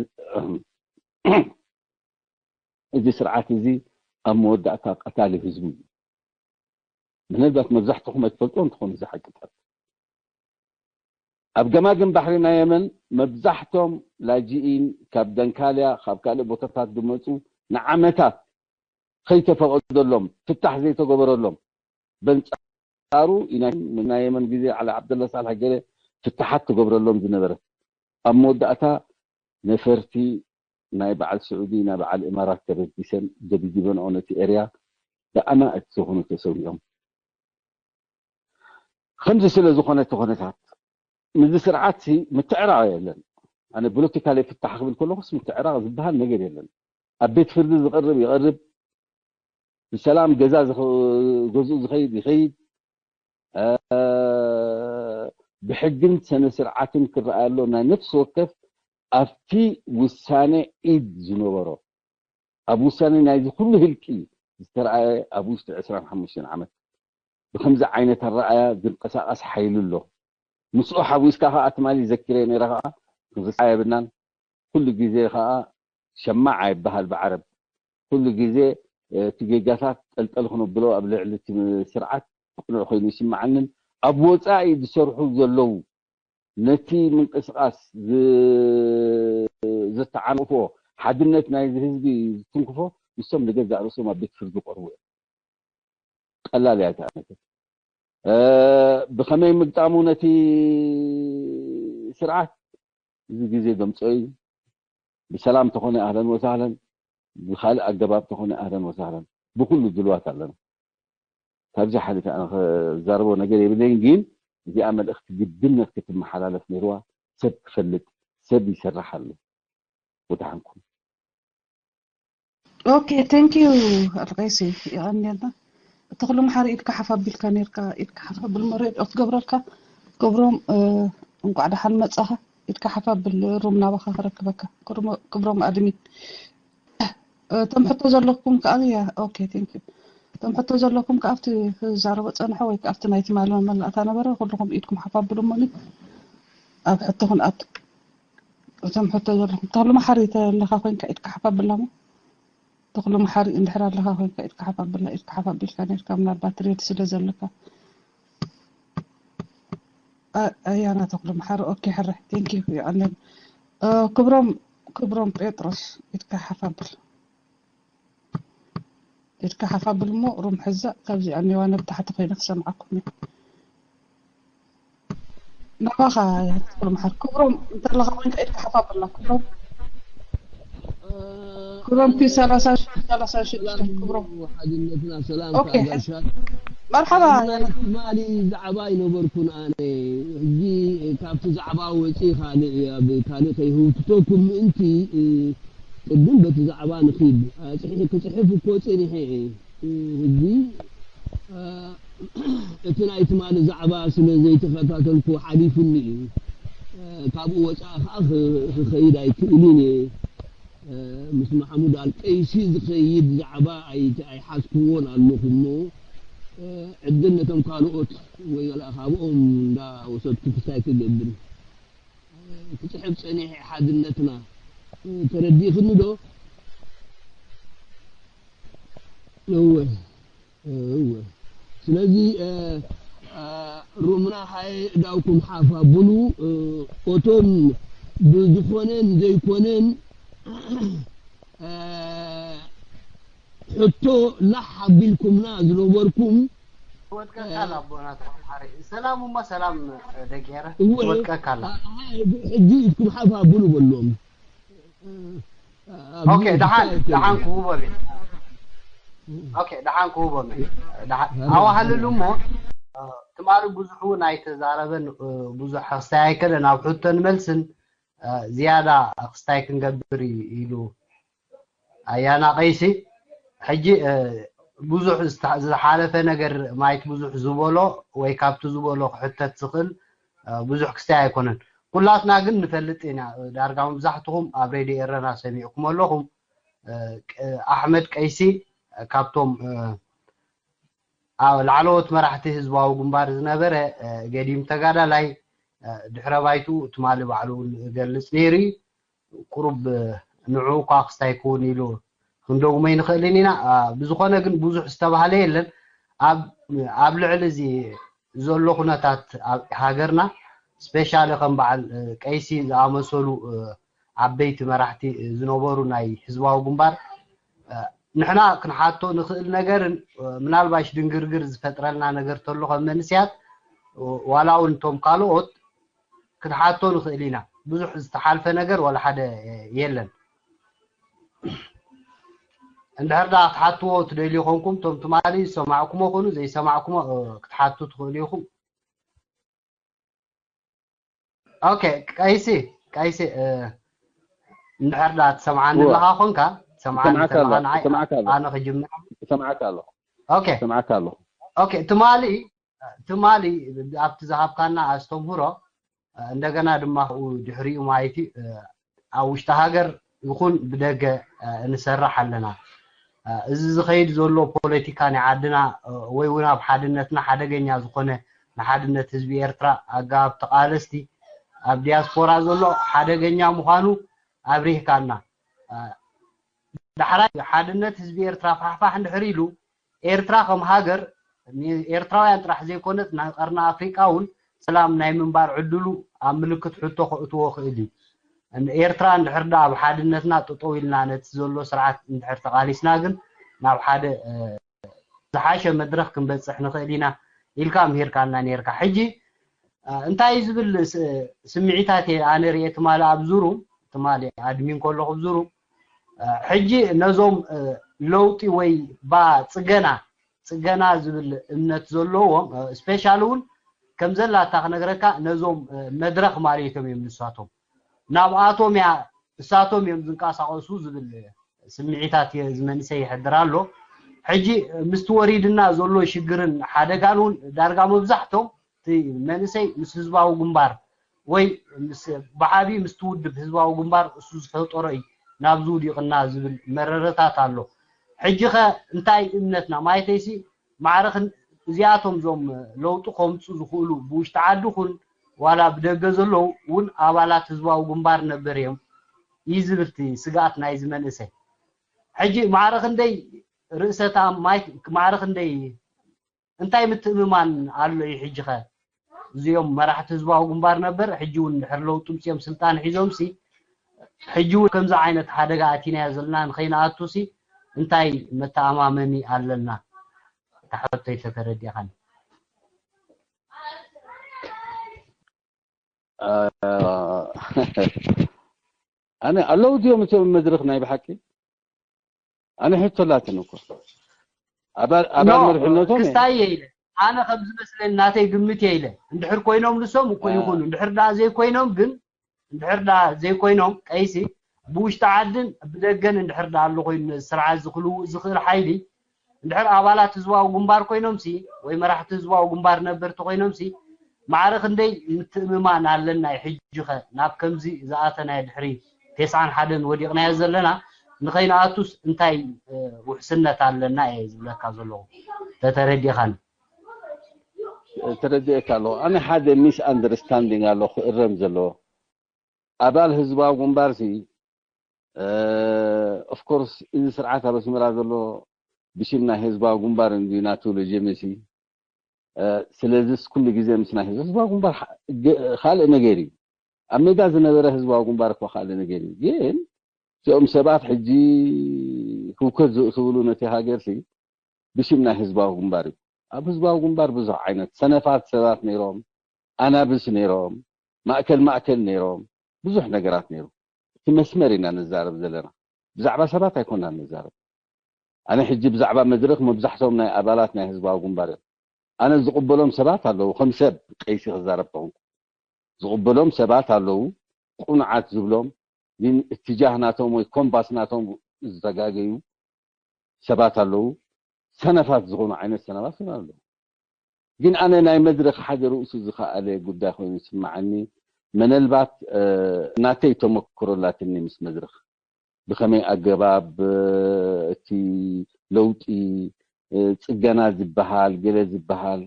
እዚ ስርዓት እዚ ኣብ መወዳእታ ቀታሊ ህዝቡ እዩ። ምናልባት መብዛሕትኹም ኣይትፈልጦ እንትኾኑ እዚ ሓቅታት ኣብ ገማግም ባሕሪ ናይ የመን መብዛሕቶም ላጅኢን ካብ ደንካልያ ካብ ካልእ ቦታታት ዝመፁ ንዓመታት ከይተፈቐደሎም ፍታሕ ዘይተገበረሎም በንፃሩ ናይ የመን ግዜ ዓሊ ዓብደላ ሳልሕ ገለ ፍትሓት ተገብረሎም ዝነበረት ኣብ መወዳእታ ነፈርቲ ናይ በዓል ስዑዲ ናይ በዓል እማራት ተበጊሰን ደብዲበንኦ ነቲ ኤርያ ብኣማእት ዝኾኑ ተሰዊኦም። ከምዚ ስለ ዝኾነ እቲ ኩነታት ምስዚ ስርዓት ምትዕራቕ የለን። ኣነ ፖለቲካሊ ፍታሕ ክብል ከለኹስ ምትዕራቕ ዝበሃል ነገር የለን። ኣብ ቤት ፍርዲ ዝቐርብ ይቐርብ፣ ብሰላም ገዛ ገዝኡ ዝኸይድ ይኸይድ፣ ብሕግን ሰነ ስርዓትን ክረኣየሎ ናይ ነፍሲ ወከፍ ኣብቲ ውሳነ ኢድ ዝነበሮ ኣብ ውሳነ ናይዚ ኩሉ ህልቂ ዝተረኣየ ኣብ ውሽጢ ዕስራን ሓሙሽተን ዓመት ብከምዚ ዓይነት ኣረኣያ ዝንቀሳቐስ ሓይሊ ኣሎ። ምስኡ ሓዊስካ ከዓ ትማሊ ዘኪረ ነረ ከዓ ክንርስዓ የብልናን። ኩሉ ግዜ ከዓ ሸማዓ ይበሃል ብዓረብ። ኩሉ ግዜ እቲ ጌጋታት ጠልጠል ክነብሎ ኣብ ልዕሊ እቲ ስርዓት ቅኑዕ ኮይኑ ይስምዓንን ኣብ ወፃኢ ዝሰርሑ ዘለዉ ነቲ ምንቅስቃስ ዝተዓንቅፎ ሓድነት ናይዚ ህዝቢ ዝትንክፎ ንሶም ንገዛእ ርእሶም ኣብ ቤት ፍርዲ ይቀርቡ እዮም። ቀላል እያ እታ ነገር። ብኸመይ ምግጣሙ ነቲ ስርዓት እዚ ግዜ ዘምፅኦ እዩ። ብሰላም ተኾነ ኣህለን ወሳህለን፣ ብካልእ ኣገባብ ተኾነ ኣህለን ወሳህለን፣ ብኩሉ ድልዋት ኣለና። ካብዚ ሓሊፈ ኣነ ክዛረቦ ነገር የብለይን፣ ግን እዚኣ መልእኽቲ ግድነት ክትመሓላለፍ ነይርዋ። ሰብ ክፈልጥ፣ ሰብ ይሰርሕ ኣሎ። ወድሓንኩም። ኦኬ፣ ቴንክ ዩ ኣቶ ቀይሲ፣ የቐንየልና። ተኽሉ መሓሪ ኢድካ ሓፍ ኣቢልካ ነይርካ፣ ኢድካ ሓፍ ኣብል መሬት ኦፍ ገብረልካ። ክብሮም እንቋዕ ደሓን መጻኻ። ኢድካ ሓፍ ኣብል ሩም ናባኻ ክረክበካ። ክብሮም ኣድሚን እቶም ሕቶ ዘለኩም ከኣ ያ ኦኬ ቴንክ ዩ እቶም ሕቶ ዘለኩም ከኣ ኣብቲ ክዛረቦ ጸንሖ ወይ ከኣ ኣብቲ ናይ ትማሊ መመላእታ ነበረ ኩልኹም ኢድኩም ሓፍ ኣብሉ እሞኒ ኣብ ሕቶ ክንኣቱ እቶም ሕቶ ዘለኹም ተኽሉ መሓሪ ተለኻ ኮይንካ ኢድካ ሓፍ ኣብላ እሞ ተኽሉ መሓሪ እንድሕር ኣለኻ ኮይንካ ኢድካ ሓፍ ኣብላ ኢድካ ሓፍ ኣቢልካ ነርካ ምናልባት ሬድ ስለ ዘለካ ኣያና ተኽሉ መሓሪ ኦኬ ሕረ ቴንክ ዩ ይቐንል ክብሮም ክብሮም ጴጥሮስ ኢድካ ሓፍ ኣብል ኢድካ ሓፍ ኣብል እሞ ሩም ሕዛ ካብዚኣ ኔዋ ነብ ታሕቲ ኮይነ ክሰምዓኩም እየ ናባኻ ተኽሉ መሓሪ ክብሮም እንተለኻ ኮይንካ ኢድካ ሓፍ ኣብላ ክብሮም ክብሮም ኪ ሰላሳ ሺ ሰላሳ ሺ ክብሮም ሓድነትና ሰላም ኦኬ መርሓባ ትማሊ ዛዕባ ኣይነበርኩን ኣነ ሕጂ ካብቲ ዛዕባ ወፂ ካልእ ኣብ ካልእ ከይህውትተኩም ምእንቲ ግን በቲ ዛዕባ ንኺድ። እ፣ ጽሒሕ-፣ ክጽሕፍ እኮ ጸኒሐ እየ። እ፣ ሕጂ፣ እ፣ እቲ ናይ ትማሊ ዛዕባ ስለ ዘይተኸታተልኩ ሓሊፉኒ እዩ። እ፣ ካብኡ ወጻኢ ኸዓ ክ-፣ ክኸይድ ኣይክእልን እየ። እ፣ ምስ ማሕሙድ ኣልቀይሲ ዝኸይድ ዛዕባ ኣይ-፣ ኣይሓዝክዎን ኣለኹ እሞ፣ እ፣ ዕድል ነቶም ካልኦት ወይ ገለ ካብኦም እንዳወሰድኩ ክስታይ ክገብር። እ፣ ክጽሕፍ ጸኒሐ ሓድነትና። እ፣ ተረዲእኽኒ ዶ? እወ፣ እወ። ስለዚ፣ እ፣ እ፣ ሩምና ሃየ እዳውኩም ሓፍ ኣብሉ፣ እ፣ እቶም ብዝኾነን ዘይኮነን፣ እ፣ ሕቶ ላሕ ኣቢልኩምና ዝነበርኩም፣ ወድቀካ ኣላ ኣቦና ተማሪ። ሰላም እሞ ሰላም ደጌረ። እወ፣ ወድቀካ ኣላ። እ፣ ሕጂ ኢድኩም ሓፍ ኣብሉ በሎም። እ፣ ኦኬ፣ ኣብዚ ደሓን፣ እንታይ ደሓን ይከውን? ክህቦም እየ። ኦኬ፣ ደሓን ክህቦም እየ። ደሓን፣ ኣዋህልሉ እሞ፣ እ፣ ትማሊ ብዙሕ እውን ኣይተዛረበን፣ እ፣ ብዙሕ ክስታይ ኣይከደን፣ ኣብ ሕቶን መልስን፣ እ፣ ዝያዳ ክስታይ ክንገብር እዩ ኢሉ ኣያና ቀይሲ። ሕጂ፣ እ፣ ብዙሕ ዝተ-፣ ዝሓለፈ ነገር ማይት ብዙሕ ዝበሎ ወይ ካብቲ ዝበሎ ክሕተት ዝኽእል፣ እ፣ ብዙሕ ክስታይ ኣይኮነን። ኩላትና ግን ንፈልጥ ኢና። ዳርጋ መብዛሕትኹም ኣብ ሬድዮ ኤረና ሰሚዕኩም ኣለኹም። እ፣ ቅ-፣ ኣሕመድ ቀይሲ ካብቶም፣ እ፣ ኣብ ላዕለዎት መራሕቲ ህዝባዊ ግንባር ዝነበረ፣ እ፣ ገዲም ተጋዳላይ፣ እ፣ ድሕረ ባይትኡ ትማሊ ባዕሉ እውን ይገልጽ ነይሩ እዩ። ቁሩብ፣ እ፣ ንዕኡ እኳ ክስታይ ክውን ኢሉ ክንደግሞ ኣይንኽእልን ኢና። እ፣ ብዝኾነ ግን ብዙሕ ዝተባህለ የለን። ኣብ፣ ኣብ ልዕሊ እዚ ዘሎ ኩነታት ኣብ ሃገርና፣ ስፔሻሊ ከም በዓል፣ እ፣ ቀይሲ ዝኣመሰሉ፣ እ፣ ዓበይቲ መራሕቲ፣ እ፣ ዝነበሩ ናይ ህዝባዊ ግንባር፣ እ፣ ንሕና ክንሓቶ ንኽእል ነገርን፣ እ፣ ምናልባሽ ድንግርግር ዝፈጥረልና ነገር ተሎ ከም መንስያት፣ እ፣ ዋላ እውን እቶም ካልኦት ክንሓቶ ንኽእል ኢና። ብዙሕ ዝተሓልፈ ነገር ዋላ ሓደ፣ እ፣ የለን። እንድሕር ደኣ ክትሓትዎ ትደልዩ ኮንኩም፣ እቶም ትማሊ ዝሰማዕኩሞ ኮኑ ዘይሰማዕኩሞ፣ እ፣ ክትሓቱ ትኽእሉ ኢኹም። ኦኬ፣ ቀይሲ፣ ቀይሲ፣ እ፣ እንድሕር ደኣ ትሰምዓኒ እወ። ኣለኻ ኮንካ፣ ትሰምዓኒ ይሰምዓካ ተለኻ ኣለኹ፣ ንዓይ ይሰምዓካ ኣለኹ። ኣነ ክጅምር። ይሰምዓካ ኣለኹ። ኦኬ። ይሰምዓካ ኣለኹ። ኦኬ፣ ትማሊ፣ ትማሊ ኣብቲ ዝሃብካና ኣስተምህሮ፣ እ፣ እንደገና ድማ ካብኡ ድሕሪኡ ማለት እዩ፣ እ፣ ኣብ ውሽጢ ሃገር ይኹን ብደገ፣ እ፣ ንሰርሕ ኣለና። እ፣ እዚ ዝኸይድ ዘሎ ፖለቲካ ናይ ዓድና፣ እ፣ ወይ እውን ኣብ ሓድነትና ሓደገኛ ዝኾነ ንሓድነት ህዝቢ ኤርትራ ኣገባብ ተቓለስቲ ኣብ ዲያስፖራ ዘሎ ሓደገኛ ምዃኑ ኣብሪህካና። እ፣ ዳሕራይ ሓድነት ህዝቢ ኤርትራ ፋሕፋሕ እንድሕር ኢሉ፣ ኤርትራ ከም ሃገር ንኤርትራውያን ጥራሕ ዘይኮነት ንቀርኒ ኣፍሪቃ እውን ሰላም ናይ ምንባር ዕድሉ ኣብ ምልክት ሕቶ ከእትዎ ክእል እዩ። ን-፣ ኤርትራ እንድሕር ደኣ ኣብ ሓድነትና ጠጠው ኢልና ነቲ ዘሎ ስርዓት እንድሕር ተቓሊስና ግን ናብ ሓደ፣ እ፣ ዝሓሸ መድረኽ ክንበጽሕ ንኽእል ኢና ኢልካ ምሂርካና ነይርካ። ሕጂ፣ እ፣ እንታይ ዝብል ስ-፣ ስምዒታት እየ ኣነ ርእየ ትማሊ ኣብ ዙሩ፣ ትማሊ ኣድሚን ከለኹ ኣብ ዙሩ፣ እ፣ ሕጂ ነዞም፣ እ፣ ለውጢ ወይ ባ ጽገና፣ ጽገና ዝብል እምነት ዘለዎም፣ እ፣ ስፔሻሊ እውን ከም ዘላታ ክነግረካ ነዞም፣ እ፣ መድረኽ ማለቶም እዮም ንሳቶም። ናብኣቶም እያ፣ እሳቶም እዮም ዝንቀሳቐሱ ዝብል ስምዒታት እየ፣ እዚ መንእሰይ ይሕድር ኣሎ። ሕጂ ምስቲ ወሪድና ዘሎ ሽግርን ሓደጋን እውን ዳርጋ መብዛሕቶም እቲ መንእሰይ ምስ ህዝባዊ ግንባር ወይ ምስ፣ ብዓቢ ምስቲ ውድብ ህዝባዊ ግንባር እሱ ዝፈጠሮ እዩ ናብዚ ውዲቕና ዝብል መረረታት ኣሎ። ሕጂ ኸ እንታይ እምነትና? ማለተይሲ ማዕረ ክን-፣ እዚኣቶም እዞም ለውጢ ከምፁ ዝኽእሉ ብውሽጢ ዓዲ ኹን ዋላ ብደገ ዘለዉ እውን ኣባላት ህዝባዊ ግንባር ነበር እዮም እዩ ዝብል እቲ ስግኣት ናይዚ መንእሰይ። ሕጂ ማዕረ ክንደይ ርእሰ ተኣም-፣ ማይ-፣ ማዕረ ክንደይ እንታይ ምትእምማን ኣሎ እዩ? ሕጂ ኸ እዚኦም መራሕቲ ህዝባዊ ግንባር ነበር፣ ሕጂ እውን ድሕሪ ለውጢ ምፅኦም ስልጣን ሒዞም ሲ፣ ሕጂ እውን ከምዚ ዓይነት ሓደጋ ኣቲናዮ ዘለና ንኸይንኣቱ ሲ እንታይ መተኣማመኒ ኣለና? እታ ሕቶይ ተተረዲእኻኒ። አ፣ ኣነ ኣለዉ ድዮም እቶም መድረኽ ናይ ብሓቂ? ኣነ ሕቶ ኣላትኒ እኮ። ኣባል፣ ኣባል ኖ፣ መሪሕነቶም እየ። ክስታይ እየ ኢለ። ኣነ ከም ዝመስለኒ ናተይ ግምት እየ ኢለ። እንድሕር ኮይኖም ንሶም እኮ አ። ይኹኑ። እንድሕር ደኣ ዘይኮይኖም ግን፣ እንድሕር ደኣ ዘይኮይኖም ቀይሲ፣ ብውሽጢ ዓድን ብደገን እንድሕር ደኣ ኣሎ ኮይኑ ነዚ ስርዓት እዚ ክልውጥ ዝኽእል ሓይሊ እንድሕር ኣባላት ህዝባዊ ግንባር ኮይኖምሲ ወይ መራሕቲ ህዝባዊ ግንባር ነበርቲ ኮይኖምሲ ማዕረ ክንደይ ምትእምማን ኣለና እዩ። ሕጂ ኸ ናብ ከምዚ ዝኣተናዮ ድሕሪ ተስዓን ሓደን ወዲቕናዮ ዘለና ንኸይንኣቱስ እንታይ ውሕስነት ኣለና እየ ዝብለካ ዘለኹ። ተተረዲኻኒ። ተረዲኤካ ኣለኹ። ኣነ ሓደ ሚስ ኣንደርስታንዲንግ ኣሎ ክእረም ዘለዎ። ኣባል ህዝባዊ ግንባር ሲ ኦፍ ኮርስ እዚ ስርዓት ኣብ ኣስመራ ዘሎ ብሽም ናይ ህዝባዊ ግንባር እንዲ ናቱ ሌጂቲመሲ። ስለዚስ ኩሉ ግዜ ምስ ናይ ህዝባዊ ግንባር ካልእ ነገር እዩ። ኣብ ሜዳ ዝነበረ ህዝባዊ ግንባር እኳ ካልእ ነገር እዩ። ግን እዚኦም ሰባት ሕጂ ህውከት ዘእትውሉ ነቲ ሃገር ሲ ብሽም ናይ ህዝባዊ ግንባር እዩ። ኣብ ህዝባዊ ግንባር ብዙሕ ዓይነት ሰነፋት ሰባት ነይሮም፣ ኣናብስ ነይሮም፣ ማእከል ማእከል ነይሮም፣ ብዙሕ ነገራት ነይሩ። እቲ መስመር ኢና ንዛረብ ዘለና። ብዛዕባ ሰባት ኣይኮናን ንዛረብ። ኣነ ሕጂ ብዛዕባ መድረኽ መብዛሕቶም ናይ ኣባላት ናይ ህዝባዊ ግንባር እዮም። ኣነ ዝቕበሎም ሰባት ኣለዉ፣ ከም ሰብ ቀይሲ ክዛረብ ተኾንኩ ዝቕበሎም ሰባት ኣለዉ፣ ቁኑዓት ዝብሎም ግን እትጃህ ናቶም ወይ ኮምባስ ናቶም ዝተጋገዩ ሰባት ኣለዉ፣ ሰነፋት ዝኾኑ ዓይነት ሰነፋት ኣለዉ። ግን ኣነ ናይ መድረኽ ሓደ ርእሱ ዝኸኣለ ጉዳይ ኮይኑ ይስምዓኒ። መነልባት ናተይ ተመክሮ ኣላትኒ ምስ መድረኽ ብኸመይ ኣገባብ እቲ ለውጢ ጽገና ዝበሃል ገለ ዝበሃል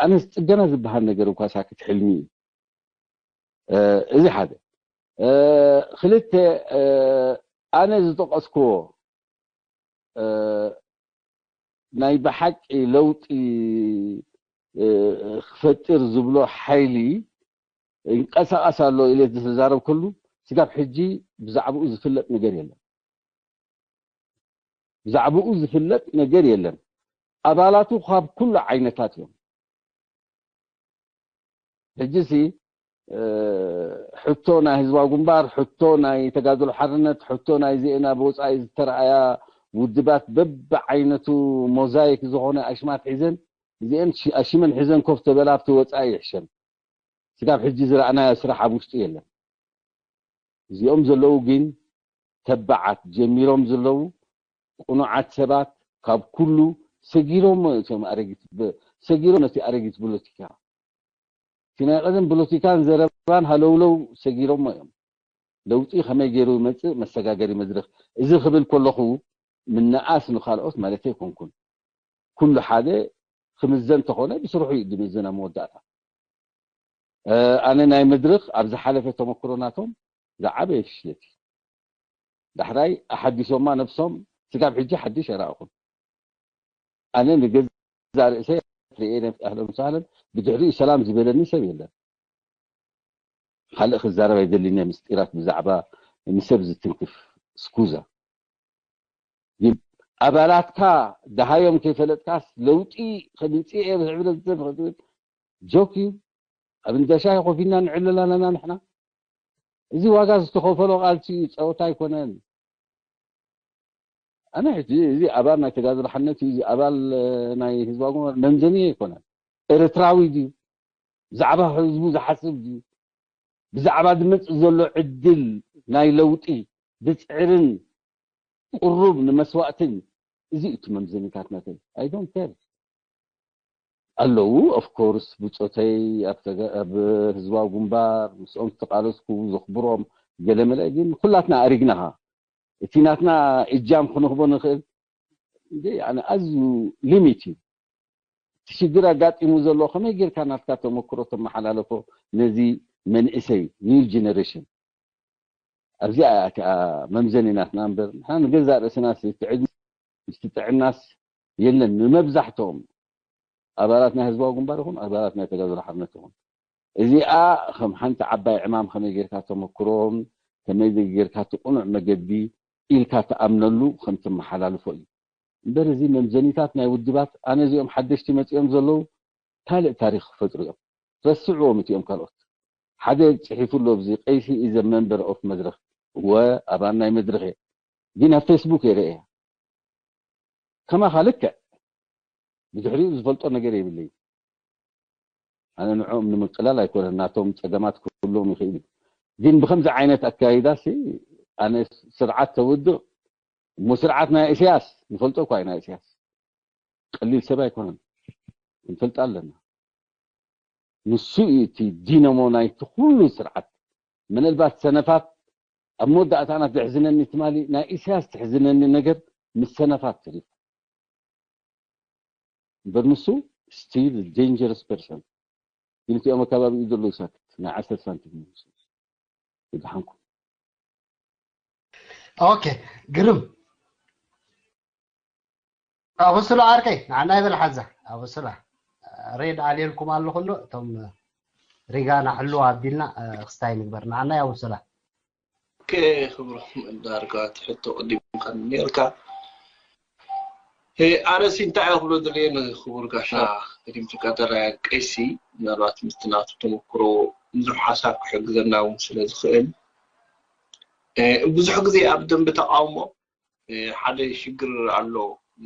ኣነስ ጽገና ዝበሃል ነገር እኳ ሳክት ሕልሚ እዩ። እዚ ሓደ። ክልተ ኣነ ዝጠቐስክዎ ናይ ብሓቂ ለውጢ ክፈጥር ዝብሎ ሓይሊ ይንቀሳቐስ ኣሎ ኢለ ዝተዛረብከሉ ስጋብ ሕጂ ብዛዕባኡ ዝፍለጥ ነገር የለን። ብዛዕባኡ ዝፍለጥ ነገር የለን። ኣባላቱ ካብ ኩሉ ዓይነታት እዮም። ሕጂ ሲ ሕቶ ናይ ህዝባዊ ግንባር፣ ሕቶ ናይ ተጋድሎ ሓርነት፣ ሕቶ ናይ ዚኤና ብወፃኢ ዝተረኣያ ውድባት በብዓይነቱ ሞዛይክ ዝኾነ ኣሽማት ሒዘን እዚአን ኣሽመን ሒዘን ኮፍ ተበላ ኣብቲ ወፃኢ ይሕሸን። ስጋብ ሕጂ ዝረኣናዮ ስራሕ ኣብ ውሽጢ የለን። እዚኦም ዘለዉ ግን ተባዓት ጀሚሮም ዘለዉ ቅኑዓት ሰባት ካብ ኩሉ ሰጊሮም እቶም ኣረጊት ሰጊሮም ነቲ ኣረጊት ፖለቲካ እቲ ናይ ቀደም ፖለቲካን ዘረባን ሃለውለው ሰጊሮሞ እዮም። ለውጢ ከመይ ገይሩ ይመፅእ መሰጋገሪ መድረክ እዚ ክብል ከለኹ ምንኣስ ንካልኦት ማለት ኣይኮንኩን። ኩሉ ሓደ ክምዘን ተኾነ ብስርሑ እዩ ዝምዘን ኣብ መወዳእታ። ኣነ ናይ መድረክ ኣብ ዝሓለፈ ተመክሮ ናቶም ዝዓበየ ፍሽለት እዩ። ዳሕራይ ኣሓዲሶማ ነብሶም ስጋብ ሕጂ ሓድሽ ኣይረኣኹን። ኣነ ንገዛ ርእሰይ ርእየ ነብስ ኣህለን ሳህለን ብድሕሪኡ ሰላም ዝበለኒ ሰብ የለን። ካልእ ክዛረብ ኣይደልን እየ ምስጢራት ብዛዕባ ንሰብ ዝትንክፍ ስኩዛ። ግን ኣባላትካ ደሃዮም ከይፈለጥካስ ለውጢ ከምፅእ እየ ብሕብረት ሰብ ክትብል ጆክ እዩ። ኣብ እንዳ ሻሂ ኮፍ ኢልና ንዕልል ኣለና ንሕና። እዚ ዋጋ ዝተኸፈሎ ቃልሲ እዩ፣ ፀወታ ኣይኮነን። ኣነ ሕጂ እዚ ኣባል ናይ ተጋድሎ ሓርነት እዩ፣ እዚ ኣባል ናይ ህዝባዊ ግንባር መምዘኒ ኣይኮነን። ኤርትራዊ ድዩ? ብዛዕባ ህዝቡ ዝሓስብ ድዩ? ብዛዕባ ዝመፅእ ዘሎ ዕድል ናይ ለውጢ ብፅዕርን ቁሩብ ንመስዋእትን እዚ እዩ እቲ መምዘኒታት ናተይ። I don't care ኣለዉ of course ብፆተይ ኣብ ህዝባዊ ግንባር ምስኦም ዝተቃለስኩ ዘኽብሮም ገለመለ ግን ኩላትና ኣሪግናኻ እቲ ናትና እጃም ክንኽቦ ንኽእል ኣዝዩ limit እዩ። እቲ ሽግር ኣጋጢሙ ዘሎ ከመይ ጌርካ ናትካ ተመክሮ ተመሓላለፎ ነዚ መንእሰይ new generation ኣብዚኣ እያ እቲኣ መምዘኒ ናትና እምበር ንሕና ንገዛእ ርእስና ትዕግስቲ ምስቲ ጥዕናስ የለን። ንመብዛሕትኦም ኣባላት ናይ ህዝባዊ ግንባር ይኹን ኣባላት ናይ ተጋድሎ ሓርነት ይኹን እዚኣ ከም ሓንቲ ዓባይ ዕማም ከመይ ጌርካ ተመክሮም ከመይ ጌርካ እቲ ቅኑዕ መገዲ ኢልካ ትኣምነሉ ከም ትመሓላልፎ እዩ እምበር እዚ መምዘኒታት ናይ ውድባት ኣነ እዚኦም ሓደሽቲ መፂኦም ዘለዉ ካልእ ታሪክ ክፈጥሩ እዮም። ረስዕዎም እቲኦም ካልኦት ሓደ ፅሒፉ ኣሎ ኣብዚ ቀይሲ is a member of መድረክ እወ ኣባል ናይ መድረክ እየ ግን ኣብ ፌስቡክ እየ ርእየ ከማኻ ልክዕ ብድሕሪኡ ዝፈልጦ ነገር የብለይ ኣነ ንዕኦም ንምቅላል ኣይኮነን ናቶም ፀገማት ክህልዎም ይኽእል እዩ ግን ብከምዚ ዓይነት ኣካይዳ ሲ ኣነ ስርዓት ተውድቕ እሞ ስርዓት ናይ እስያስ ንፈልጦ እኳ ኢና። እስያስ ቀሊል ሰብ ኣይኮነን፣ ክንፈልጥ ኣለና። ንሱ እዩ እቲ ዲነሞ ናይቲ ኩሉ ስርዓት። ምናልባት ሰነፋት ኣብ መወዳእታና ትሕዝነኒ ትማሊ ናይ ኢሳያስ ትሕዝነኒ ነገር ምስ ሰነፋት ትሪፉ እምበር ንሱ still dangerous person። ግን እቲኦም ኣከባቢኡ ዘለዉ ሳክት ናይ ዓሰርተ ሳንቲም ይመስሉ። ይድሓንኩም። ኦኬ፣ ግርም። ኣበስሎ ዓርከይ ንዓና ይበል ሓዛ። ኣበስላ ሬድ ኣልየልኩም ኣለኹ እንዶ እቶም ሪጋ ናሕሉ ኣቢልና ክስታይ ንግበር ንዓና ያበስላ። ኦኬ፣ ክብሮም ዳርጋ ትሕቶ ቅዲምካ ነርካ። ኣነሲ እንታይ ክብሎ ደልየ ንክቡር ጋሻ ቅዲም ትቀጠረ ቀይሲ ምናልባት ምስቲ ናቱ ተመክሮ ብዙሕ ሓሳብ ክሕግዘና እውን ስለ ዝኽእል ብዙሕ ግዜ ኣብ ደንቢ ተቃውሞ ሓደ ሽግር ኣሎ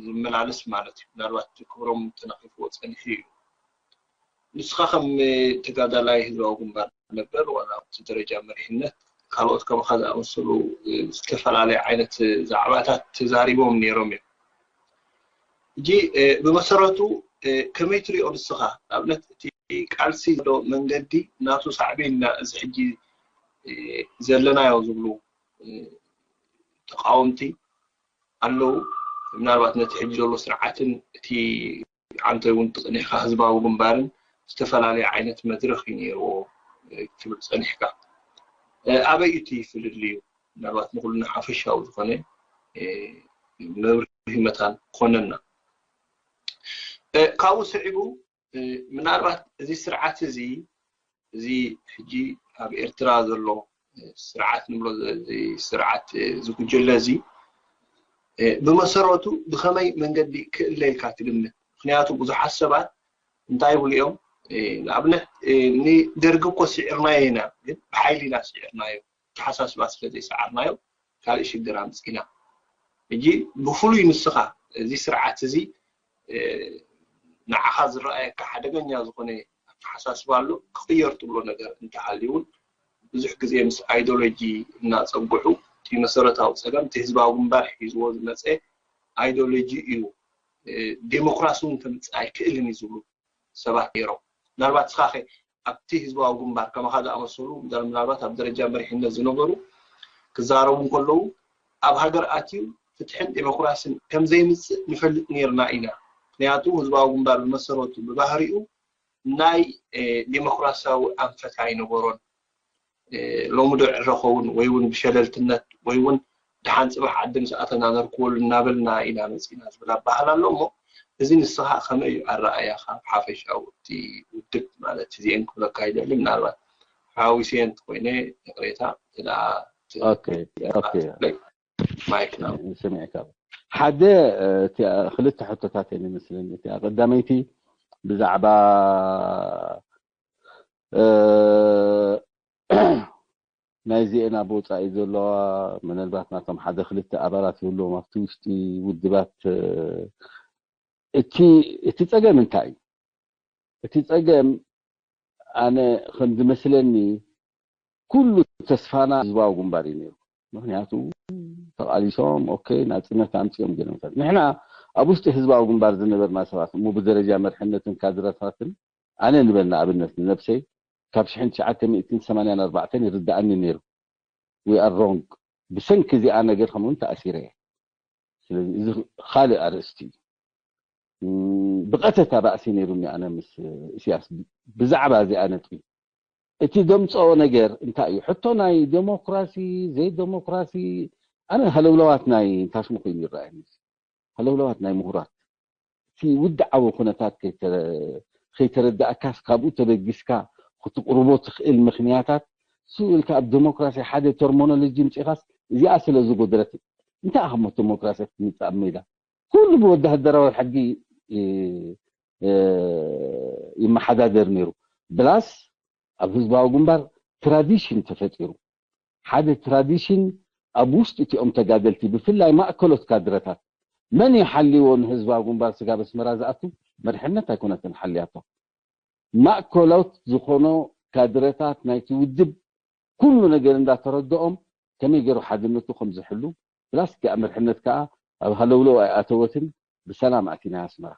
ዝመላለስ ማለት እዩ። ምናልባት ክብሮም ተነቂፍዎ ፀኒሑ እዩ። ንስኻ ከም ተጋዳላይ ህዝባዊ ግንባር ነበር ዋላ ኣብቲ ደረጃ መሪሕነት ካልኦት ከማኻ ዝኣመሰሉ ዝተፈላለየ ዓይነት ዛዕባታት ተዛሪቦም ነይሮም እዮም። ሕጂ ብመሰረቱ ከመይ ትሪኦ ንስኻ? ንኣብነት እቲ ቃልሲ ዶ መንገዲ ናቱ ሳዕቤን ኢና እዚ ሕጂ ዘለናዮ ዝብሉ ተቃወምቲ ኣለዉ። ምናልባት ነቲ ሕጂ ዘሎ ስርዓትን እቲ ዓንተ እውን ተፀኒሕካ ህዝባዊ ግንባርን ዝተፈላለየ ዓይነት መድረኽ እዩ ነይርዎ ክትብል ፀኒሕካ። ኣበይ እቲ ፍልልዩ? ምናልባት ንኩልና ሓፈሻዊ ዝኾነ መብርሂ መታን ክኾነና። ካብኡ ስዒቡ ምናልባት እዚ ስርዓት እዚ እዚ ሕጂ ኣብ ኤርትራ ዘሎ ስርዓት ንብሎ እዚ ስርዓት እዚ ጉጅለ እዚ ብመሰረቱ ብኸመይ መንገዲ ክእለ ኢልካ ትግምት? ምክንያቱ ብዙሓት ሰባት እንታይ ይብሉ እዮም? ንኣብነት ንደርጊ እኮ ስዒርናዮ ኢና፣ ግን ብሓይሊ ኢና ስዒርናዮ። ተሓሳስባ ስለ ዘይሰዓርናዮ ካልእ ሽግር ኣምፂና። ሕጂ ብፍሉይ ንስኻ እዚ ስርዓት እዚ ንዓኻ ዝረኣየካ ሓደገኛ ዝኾነ ኣተሓሳስባ ኣሎ ክቕየር ትብሎ ነገር እንተሃልዩ እውን ብዙሕ ግዜ ምስ ኣይዶሎጂ እናፀጉዑ እቲ መሰረታዊ ፀገም እቲ ህዝባዊ ግንባር ሒዝዎ ዝመፀ ኣይዶሎጂ እዩ። ዴሞክራሲ እውን ከምፅእ ኣይክእልን እዩ ዝብሉ ሰባት ነይሮም። ምናልባት ንስኻ ከ ኣብቲ ህዝባዊ ግንባር ከማኻ ዝኣመሰሉ ምናልባት ኣብ ደረጃ መሪሕነት ዝነበሩ ክዛረቡ እንከለዉ ኣብ ሃገር ኣትዩ ፍትሕን ዴሞክራስን ከም ዘይምፅእ ንፈልጥ ነይርና ኢና። ምክንያቱ ህዝባዊ ግንባር ብመሰረቱ ብባህሪኡ ናይ ዴሞክራሲያዊ ኣንፈት ኣይነበሮን። ሎሚ ዶ ዕረ ኸውን ወይ እውን ብሸለልትነት ወይ እውን ደሓን ፅባሕ ዓዲ ምስ ኣተና ነርክበሉ እናበልና ኢና መፂና ዝብል ኣባህላ ኣሎ እሞ እዚ ንስኻ ከመይ እዩ ኣረኣያኻ ብሓፈሻዊ እቲ ውድብ ማለት እዚአን ክብለካ ይደሊ ምናልባት ሓዊሰ እንተኮይነ ይቅሬታ ማይክ ና ስሚዕካ ሓደ ክልተ ሕቶታት እየን ይመስለኒ እቲኣ ቀዳመይቲ ብዛዕባ ናይዚኤን ኣብ ወፃኢ ዘለዋ ምናልባት ናቶም ሓደ ክልተ ኣባላት ይህልዎም ኣብቲ ውሽጢ ውድባት እቲ እቲ ፀገም እንታይ እዩ እቲ ፀገም ኣነ ከም ዝመስለኒ ኩሉ ተስፋና ህዝባዊ ግንባር እዩ ነይሩ ምክንያቱ ተቃሊሶም ኦኬ ናፅነት ኣምፅኦም ገለመታት ንሕና ኣብ ውሽጢ ህዝባዊ ግንባር ዝነበርና ሰባት እሞ ብደረጃ መርሕነትን ካድረታትን ኣነ ንበል ንኣብነት ንነብሰይ ካብ ሽሕን ትሽዓተ ሚእትን ሰማንያን ኣርባዕተን ይርድኣኒ ነይሩ we are wrong ብሰንኪ እዚኣ ነገር ከምኡውን ተኣሲረ እየ ስለዚ እዚ ካልእ ኣርእስቲ እዩ ብቐተታ ባእሲ ነይሩኒ ኣነ ምስ እስያስ ብዛዕባ እዚኣ ነጥቢ እቲ ደምፀኦ ነገር እንታይ እዩ ሕቶ ናይ ዴሞክራሲ ዘይዴሞክራሲ ኣነ ሃለውለዋት ናይ ታሽሙ ኮይኑ ይረኣየኒ ሃለውለዋት ናይ ምሁራት እቲ ውድዓዊ ኩነታት ከይተረዳእካስ ካብኡ ተበጊስካ ክትቅርቦ ትኽእል ምኽንያታት ስኡ ኢልካ ኣብ ዴሞክራሲ ሓደ ተርሞኖሎጂ ምፂኻስ እዚኣ ስለ ዝጎደለት እንታይ ኣኸሞ ዴሞክራሲ ክትምፅእ ኣብ ሜዳ ኩሉ ብወዳሃደራዊ ሕጊ ይመሓዳደር ነይሩ ብላስ ኣብ ህዝባዊ ግንባር ትራዲሽን ተፈጢሩ ሓደ ትራዲሽን ኣብ ውሽጢ እቲኦም ተጋደልቲ ብፍላይ ማእከሎት ካድረታት መን እዩ ሓልይዎ ንህዝባዊ ግንባር ስጋብ ኣስመራ ዝኣቱ መርሕነት ኣይኮነትን ሓልያቶ ማእከሎት ዝኾኖ ካድረታት ናይቲ ውድብ ኩሉ ነገር እንዳተረድኦም ከመይ ገይሩ ሓድነቱ ከም ዝሕሉ ፕላስ ከኣ መርሕነት ከኣ ኣብ ሃለውለው ኣይኣተወትን። ብሰላም ኣቲና ኣስመራ።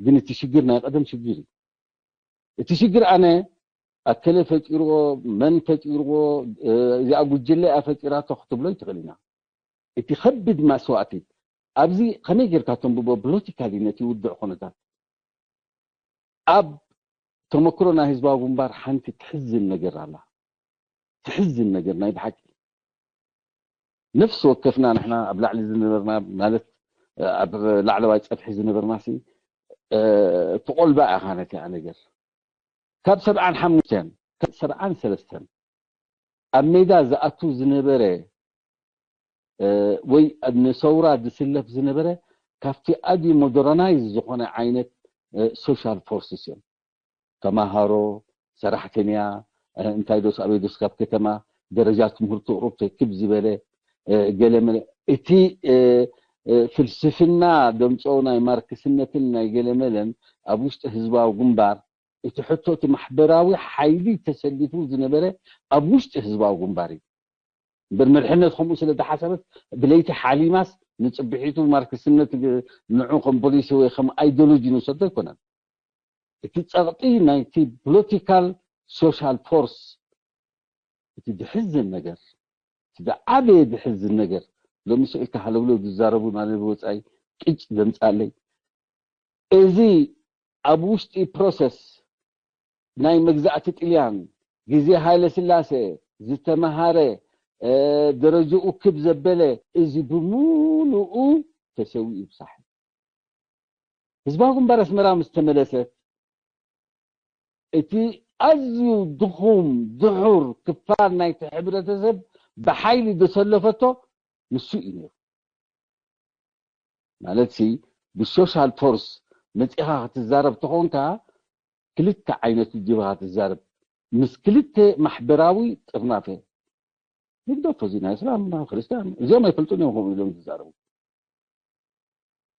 ግን እቲ ሽግር ናይ ቀደም ሽግር እዩ። እቲ ሽግር ኣነ ኣከለ ፈጢርዎ፣ መን ፈጢርዎ፣ እዚኣ ጉጅለ እያ ፈጢራቶ ክትብሎ ይትኽእል ኢና። እቲ ከቢድ መስዋእቲ ኣብዚ ከመይ ጌርካ ተንብቦ ፖለቲካሊ ነቲ ውዱዕ ኩነታት ኣብ ተመክሮ ናይ ህዝባዊ ግንባር ሓንቲ ትሕዝን ነገር ኣላ። ትሕዝን ነገር ናይ ብሓቂ ነፍሲ ወከፍና ንሕና ኣብ ላዕሊ ዝነበርና ማለት ኣብ ላዕለዋይ ፀፍሒ ዝነበርና ሲ ትቆልባ ኢኻ ነቲኣ ነገር ካብ ሰብዓን ሓሙሽተን ካብ ሰብዓን ሰለስተን ኣብ ሜዳ ዝኣቱ ዝነበረ ወይ ንሰውራ ዝስለፍ ዝነበረ ካብቲ ኣዝዩ ሞደረናይዝ ዝኾነ ዓይነት ሶሻል ፎርስስ እዮም። ተማሃሮ፣ ሰራሕተኛ፣ እንታይ ዶስ ኣበይ ዶስ ካብ ከተማ ደረጃ ትምህርቱ ቁሩብ ክብ ዝበለ ገለመለ እቲ ፍልስፍና ደምፀው ናይ ማርክስነትን ናይ ገለመለን ኣብ ውሽጢ ህዝባዊ ግንባር እቲ ሕቶ እቲ ማሕበራዊ ሓይሊ ተሰሊፉ ዝነበረ ኣብ ውሽጢ ህዝባዊ ግንባር እዩ። እምበር መድሕነት ከምኡ ስለ ዝሓሰበት ብለይቲ ሓሊማስ ንፅብሒቱ ማርክስነት ንዑ ከም ፖሊሲ ወይ ከም ኣይዲዮሎጂ ንወሰዶ ኣይኮነን። እቲ ፀቕጢ ናይቲ ፖለቲካል ሶሻል ፎርስ እቲ ዝሕዝን ነገር እቲ ዝዓበየ ዝሕዝን ነገር ሎሚ ስኢልካ ሃለውለው ዝዛረቡ ማለት ወፃኢ ቅጭ ዘምፃለይ እዚ ኣብ ውሽጢ ፕሮሰስ ናይ መግዛእቲ ጥልያን ግዜ ሃይለ ስላሴ ዝተመሃረ ደረጅኡ ክብ ዘበለ እዚ ብምሉኡ ተሰዊኡ ብሳሕ ህዝባዊ ግንባር ኣስመራ ምስ ተመለሰት እቲ ኣዝዩ ድኹም ድሑር ክፋል ናይቲ ሕብረተሰብ ብሓይሊ ዘሰለፈቶ ንሱ እዩ ነይሩ። ማለት ሲ ብሶሻል ፎርስ መፂኻ ክትዛረብ ተኾንካ ክልተ ዓይነት ጅብሃ ትዛረብ ምስ ክልተ ማሕበራዊ ጥርናፈ ንግደፎ እዚ ናይ እስላም ናይ ክርስቲያን እዚኦም ኣይፈልጡን እዮም ከምኡ ኢሎም ዝዛረቡ።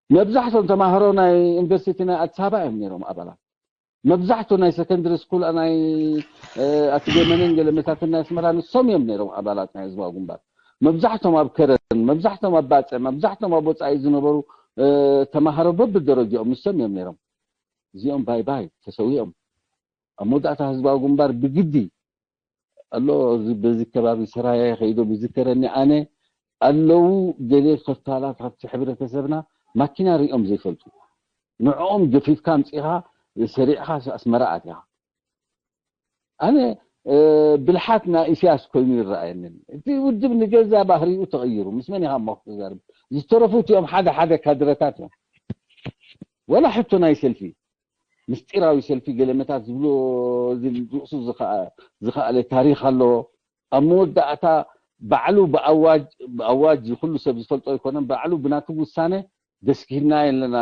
መብዛሕቶም ተማሃሮ ናይ ዩኒቨርሲቲ ናይ ኣዲስ ኣበባ እዮም ነይሮም ኣባላት። መብዛሕቱ ናይ ሰከንድሪ ስኩል ናይ ኣትገመንን ገለመታትን ናይ ኣስመራ ንሶም እዮም ነይሮም ኣባላት ናይ ህዝባዊ ግንባር። መብዛሕቶም ኣብ ከረን፣ መብዛሕቶም ኣብ ባፅዕ፣ መብዛሕቶም ኣብ ወፃኢ ዝነበሩ ተማሃሮ በብደረጃኦም ንሶም እዮም ነይሮም። እዚኦም ባይ ባይ ተሰዊኦም። ኣብ መወዳእታ ህዝባዊ ግንባር ብግዲ ኣሎ በዚ ከባቢ ሰራየ ከይዶም ይዝከረኒ ኣነ ኣለዉ ገለ ክፋላት ካብቲ ሕብረተሰብና ማኪና ሪኦም ዘይፈልጡ ንዕኦም ገፊፍካ ኣምፂኻ ሰሪዕኻ ኣስመራ ኣትኻ ኣነ ብልሓት ናይ ኢሳያስ ኮይኑ ይረኣየንን እቲ ውድብ ንገዛ ባህሪኡ ተቐይሩ ምስ መን ኢኻ እሞ ክትዛርብ ዝተረፉ እቲኦም ሓደ ሓደ ካድረታት እዮም ወላ ሕቶ ናይ ሰልፊ ምስጢራዊ ሰልፊ ገለመታት ዝብሎ ርእሱ ዝኸኣለ ታሪኽ ኣለዎ ኣብ መወዳእታ ባዕሉ ብኣዋጅ ብኣዋጅ ኩሉ ሰብ ዝፈልጦ ኣይኮነን ባዕሉ ብናቱ ውሳነ ደስኪልና የለና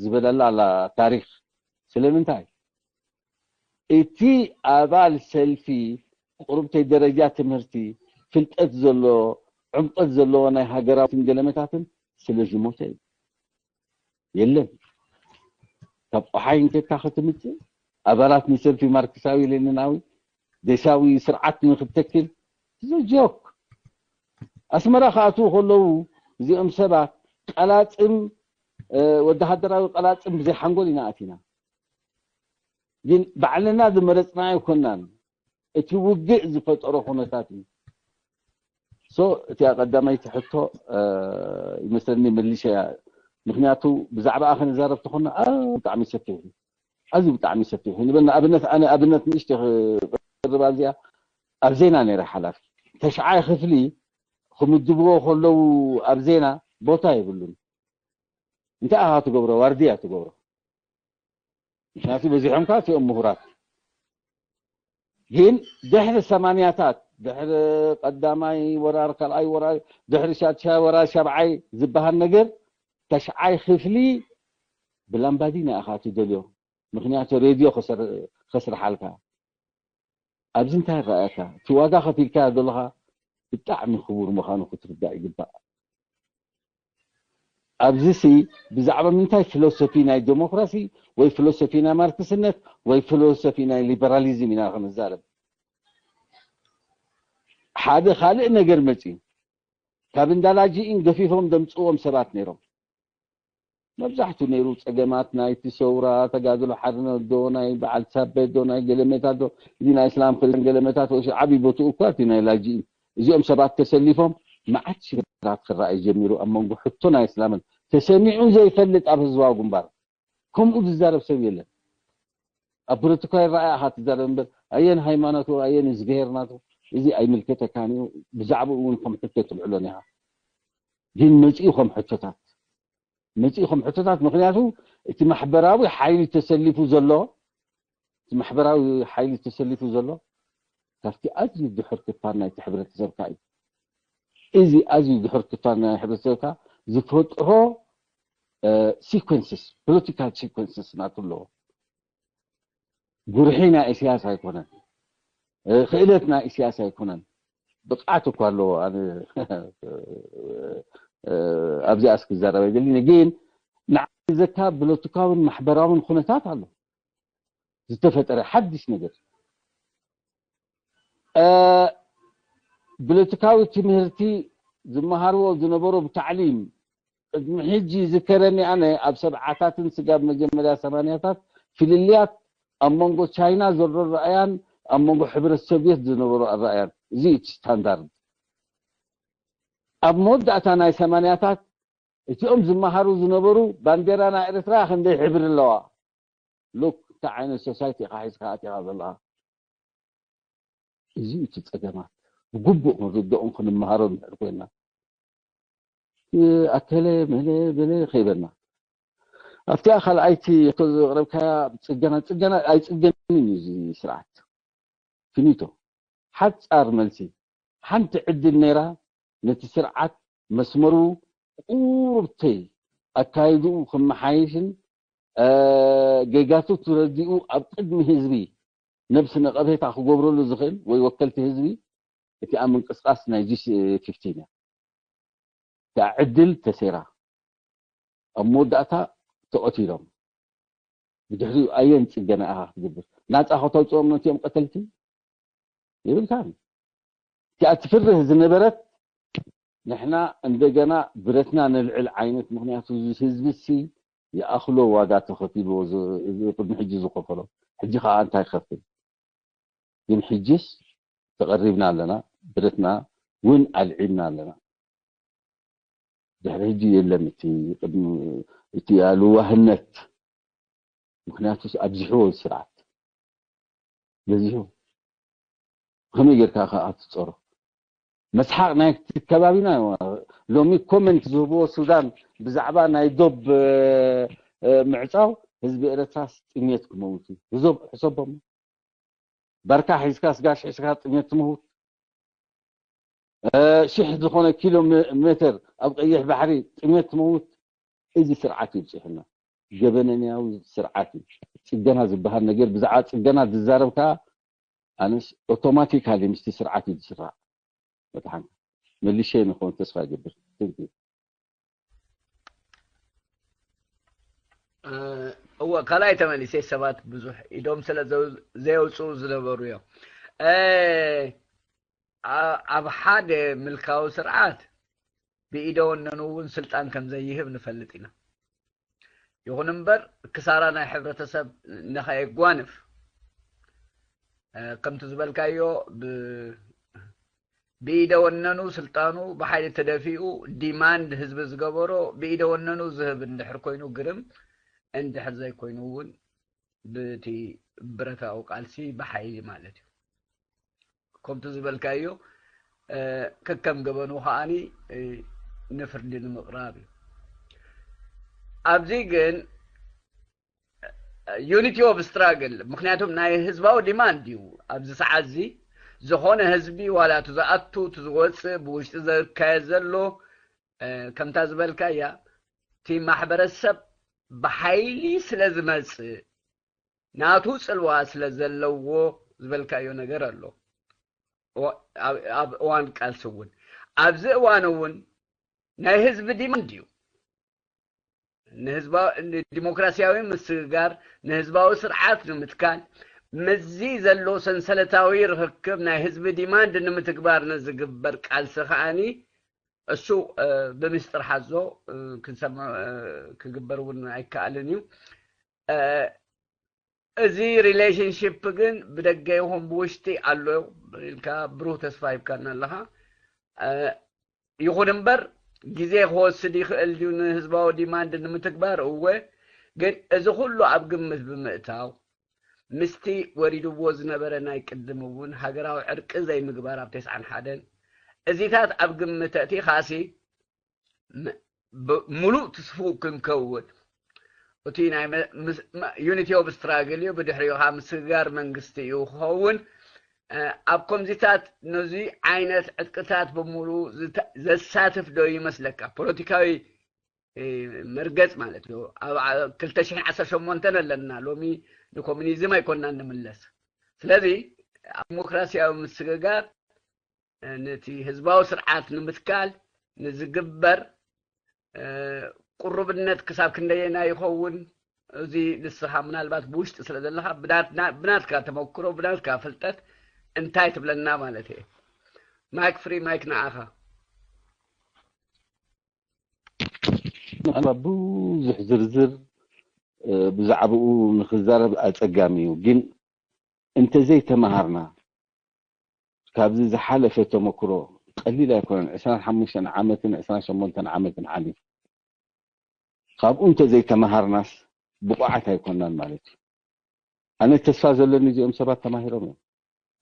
ዝበለላ ኣላ ታሪኽ ስለምንታይ እቲ ኣባል ሰልፊ ቁርብተይ ደረጃ ትምህርቲ ፍልጠት ዘለዎ ዕምቀት ዘለዎ ናይ ሃገራዊትን ገለመታትን ስለ ዝሞተ እዩ የለን ካብ ቆሓይ እንተታ ክትምፅእ ኣባላት ንሰልፊ ማርክሳዊ ሌኒናዊ ዴሳዊ ስርዓት ንክተክል ዞ ጆክ ኣስመራ ክኣትዉ ከለዉ እዚኦም ሰባት ቀላፅም ወተሃደራዊ ቀላፅም ብዘይ ሓንጎል ኢና ኣቲና ግን ባዕልና ዝመረፅና ኣይኮናን እቲ ውግእ ዝፈጠሮ ኩነታት እዩ so እቲኣ ቀዳመይቲ ሕቶ ይመስለኒ መሊሸያ ምክንያቱ ብዛዕባኣ ክንዛረብ ተኾና ብጣዕሚ ሰፊሕ እዩ ኣዝዩ ብጣዕሚ ሰፊሕ እዩ ንበል ንኣብነት ኣነ ኣብነት ንእሽተ ክቅርብ ኣብዚኣ ኣብ ዜና ነይረ ሓላፊ ተሽዓይ ክፍሊ ክምድብዎ ከለዉ ኣብ ዜና ቦታ የብሉን እንታይ ኣኻ ትገብሮ ዋርድያ ትገብሮ ምክንያቱ በዚሖም ከዓ እቲኦም ምሁራት ግን ድሕሪ ሰማንያታት ድሕሪ ቀዳማይ ወራር ካልኣይ ወራር ድሕሪ ሻድሻይ ወራር ሻብዓይ ዝበሃል ነገር ተሽዓይ ክፍሊ ብላምባዲና ኢኻ ትደልዮ ምክንያቱ ሬድዮ ከስርሓልካ ኣብዚ እንታይ ይረኣየካ እቲ ዋጋ ከፊልካዮ ዘለኻ ብጣዕሚ ክቡር ምዃኑ ክትርዳእ ይግባእ ኣብዚ ሲ ብዛዕባ ምንታይ ፊሎሶፊ ናይ ዴሞክራሲ ወይ ፊሎሶፊ ናይ ማርክስነት ወይ ፊሎሶፊ ናይ ሊበራሊዝም ኢና ክንዛረብ ሓደ ካልእ ነገር መፅዩ ካብ እንዳላጂኢን ገፊፎም ደምፅዎም ሰባት ነይሮም። መብዛሕቱ ነይሩ ጸገማት ናይቲ ሰውራ ተጋድሎ ሓርነት ዶ ናይ በዓል ሳበ ዶ ናይ ገለመታት ዶ እዚ ናይ እስላም ክልተን ገለመታት ወሽ ዓብዪ ቦትኡ እኳ እቲ ናይ ላጂኢን እዚኦም ሰባት ተሰሊፎም መዓት ሽግራት ክረኣይ ጀሚሩ ኣብ መንጎ ሕቶ ናይ እስላምን ተሰሚዑ ዘይፈልጥ ኣብ ህዝባዊ ግንባር ከምኡ ዝዛረብ ሰብ የለን። ኣብ ፖለቲካ ይረኣይ ኣኻ ትዛረብ እምበር ኣየን ሃይማኖቱ ኣየን እዝግሄር ናቱ እዚ ኣይምልከተካን እዩ። ብዛዕባኡ እውን ከም ሕቶ ትልዕሎን ኢኻ። ግን መፂኡ ከም ሕቶታት መፂኡ ከም ሕቶታት ምክንያቱ እቲ ማሕበራዊ ሓይሊ ተሰሊፉ ዘሎ እቲ ማሕበራዊ ሓይሊ ተሰሊፉ ዘሎ ካብቲ ኣዝዩ ድሑር ክፋል ናይቲ ሕብረተሰብካ እዩ። እዚ ኣዝዩ ድሑር ክፋል ናይ ሕብረተሰብካ ዝፈጥሮ sequences political sequences ናቱ ኣለዎ። ጉርሒ ናይ ኢሳያስ ኣይኮነን፣ ክእለት ናይ ኢሳያስ ኣይኮነን። ብቕዓት እኳ ኣለዎ። ኣብዚኣ እስክዛረብ ኣይደልን፣ ግን ንዓዘካ ፖለቲካውን ማሕበራውን ኩነታት ኣሎ ዝተፈጠረ ሓድሽ ነገር ፖለቲካዊ ትምህርቲ ዝመሃርዎ ዝነበሩ ብታዕሊም ቅድሚ ሕጂ ዝከረኒ ኣነ ኣብ ሰብዓታትን ስጋብ መጀመርያ ሰማንያታት ፍልልያት ኣብ መንጎ ቻይና ዘሎ ኣረኣያን ኣብ መንጎ ሕብረት ሶቪየት ዝነበሩ ኣረኣያን እዚ እቲ ስታንዳርድ ኣብ መወዳእታ ናይ ሰማንያታት እቲኦም ዝመሃሩ ዝነበሩ ባንዴራ ናይ ኤርትራ ክንደይ ሕብሪ ኣለዋ ሉክ እንታይ ዓይነት ሶሳይቲ ኢኻ ሒዝካ ኣቲኻ ዘለኻ እዚ እቲ ጸገማት ብግቡእ ክንርድኦም ክንመሃሮ እንድሕር ኮይና ኣከለ መለ በለ ከይበልና ኣብቲኣ ካልኣይቲ ሕቶ ዘቕረብካያ ጽገና ጽገና ኣይጽገንን እዩ እዚ ስርዓት ፊኒቶ ሓጻር መልሲ ሓንቲ ዕድል ነይራ ነቲ ስርዓት መስመሩ ቁሩብተይ ኣካይድኡ ክመሓየሽን ጌጋቱ ተረዲኡ ኣብ ቅድሚ ህዝቢ ነብሲ ነቐፌታ ክገብረሉ ዝኽእል ወይ ወከልቲ ህዝቢ እቲኣ ምንቅስቃስ ናይ ጂ ፊፍቲን እያ። እቲኣ ዕድል ተሴራ ኣብ መወዳእታ ተቐቲሎም ብድሕሪኡ ኣየን ጽገና ኢኻ ክትገብር ናጻ ከተውፅኦም ነቲኦም ቀተልቲ የብልካን። እቲኣ ትፍርህ ዝነበረት ንሕና እንደገና ብረትና ነልዕል ዓይነት ምክንያቱ እዚ ህዝቢ ሲ ይኣኽሎ ዋጋ ተኸፊልዎ ቅድሚ ሕጂ ዝኸፈሎ ሕጂ ከዓ እንታይ ከፍል ግን ሕጅስ ተቐሪብና ኣለና ብረትና እውን ኣልዒልና ኣለና ድሕሪ ሕጂ የለን እቲ ቅድሚ እቲ ኣልዋህነት ምክንያቱስ ኣብዚሕዎ ስርዓት በዚሑ ከመይ ጌርካ ከዓ ትፀሮ መስሓቅ ናይ ከባቢና ሎሚ ኮመንት ዝህብዎ ሱዳን ብዛዕባ ናይ ዶብ ምዕፃው ህዝቢ ኤረትራስ ጥሜት ክመውት እዩ ህዞብ ሕሰቦም ባርካ ሒዝካ ስጋሽ ሒዝካ ጥሜት ትመውት ሽሕ ዝኾነ ኪሎ ሜተር ኣብ ቀይሕ ባሕሪ ጥሜት ትመውት እዚ ስርዓት ይብፅሑና ገበነንያዊ ስርዓት እዩ ፅገና ዝበሃል ነገር ብዛዕባ ፅገና ዝዛረብ ከዓ ኣነስ ኦቶማቲካሊ ምስቲ ስርዓት እዩ ዝስራዕ መድሓን መልሸ ንኸውን ተስፋ ይገብር እወ ካልኣይ ተመሊሰ ሰባት ብዙሕ ኢዶም ስለ ዘየውፅኡ ዝነበሩ እዮም ኣብ ሓደ ምልካዊ ስርዓት ብኢደ ወነኑ እውን ስልጣን ከም ዘይህብ ንፈልጥ ኢና። ይኹን እምበር ክሳራ ናይ ሕብረተሰብ ንኸየጓንፍ ከምቲ ዝበልካዮ ብኢደ ወነኑ ስልጣኑ ብሓይሊ ተደፊኡ ዲማንድ ህዝቢ ዝገበሮ ብኢደ ወነኑ ዝህብ እንድሕር ኮይኑ ግርም እንድሕር ዘይኮይኑ እውን ብቲ ብረታዊ ቃልሲ ብሓይሊ ማለት እዩ። ከምቲ ዝበልካዮ ከከም ገበኑ ከዓኒ ንፍርዲ ንምቕራብ እዩ። ኣብዚ ግን unity of struggle ምክንያቱም ናይ ህዝባዊ ዲማንድ እዩ ኣብዚ ሰዓት እዚ ዝኾነ ህዝቢ ዋላ እቲ ዝኣቱ እቲ ዝወፅእ ብውሽጢ ዝካየድ ዘሎ ከምታ ዝበልካያ እቲ ማሕበረሰብ ብሓይሊ ስለ ዝመፅእ ናቱ ፅልዋ ስለ ዘለዎ ዝበልካዮ ነገር ኣሎ ኣብ እዋን ቃልሲ እውን ኣብዚ እዋን እውን ናይ ህዝቢ ዲማንድ እዩ ንዲሞክራሲያዊ ምስግጋር ንህዝባዊ ስርዓት ንምትካል ምስዚ ዘሎ ሰንሰለታዊ ርክክብ ናይ ህዝቢ ዲማንድ ንምትግባር ንዝግበር ቃልሲ ከዓኒ እሱ ብምስጥር ሓዞ ክንሰምዖ ክግበር እውን ኣይከኣልን እዩ። እዚ relationship ግን ብደገ ይኹን ብውሽጢ ኣሎ ኢልካ ብሩህ ተስፋ ሂብካና ኣለኻ። ይኹን እምበር ግዜ ክወስድ ይኽእል ድዩ ንህዝባዊ demand ንምትግባር? እወ፣ ግን እዚ ኩሉ ኣብ ግምት ብምእታው ምስቲ ወሪድዎ ዝነበረ ናይ ቅድም እውን ሃገራዊ ዕርቂ ዘይምግባር ኣብ ተስዓን ሓደን እዚታት ኣብ ግምት ኣእቲኻሲ ምሉእ ትስፉው ክንከውን እቲ ናይ unity of struggle እዩ። ብድሕሪኡ ከዓ ምስግጋር መንግስቲ እዩ ክኸውን። ኣብ ከምዚታት ነዚ ዓይነት ዕጥቅታት ብምሉእ ዘሳትፍ ዶ ይመስለካ? ፖለቲካዊ መርገጽ ማለት እዩ። ኣብ ክልተ ሽሕን ዓሰርተ ሸሞንተን ኣለና። ሎሚ ንኮሚኒዝም ኣይኮንና ንምለስ። ስለዚ ኣብ ዲሞክራሲያዊ ምስግጋር ነቲ ህዝባዊ ስርዓት ንምትካል ንዝግበር ቁርብነት ክሳብ ክንደየና ይኸውን? እዚ ንስኻ ምናልባት ብውሽጢ ስለ ዘለኻ ብናትካ ተመክሮ ብናትካ ፍልጠት እንታይ ትብለና ማለት እየ። ማይክ ፍሪ ማይክ ንዓኻ። ምናልባት ብዙሕ ዝርዝር ብዛዕባኡ ንክዛረብ ኣፀጋሚ እዩ፣ ግን እንተዘይተማሃርና ካብዚ ዝሓለፈ ተመክሮ ቀሊል ኣይኮነን። ዕስራን ሓሙሽተን ዓመትን ዕስራን ሸሞንተን ዓመትን ሓሊፉ። ካብኡ እንተዘይተማሃርናስ ብቑዓት ኣይኮናን ማለት እዩ። ኣነ ተስፋ ዘለኒ እዚኦም ሰባት ተማሂሮም እዮም።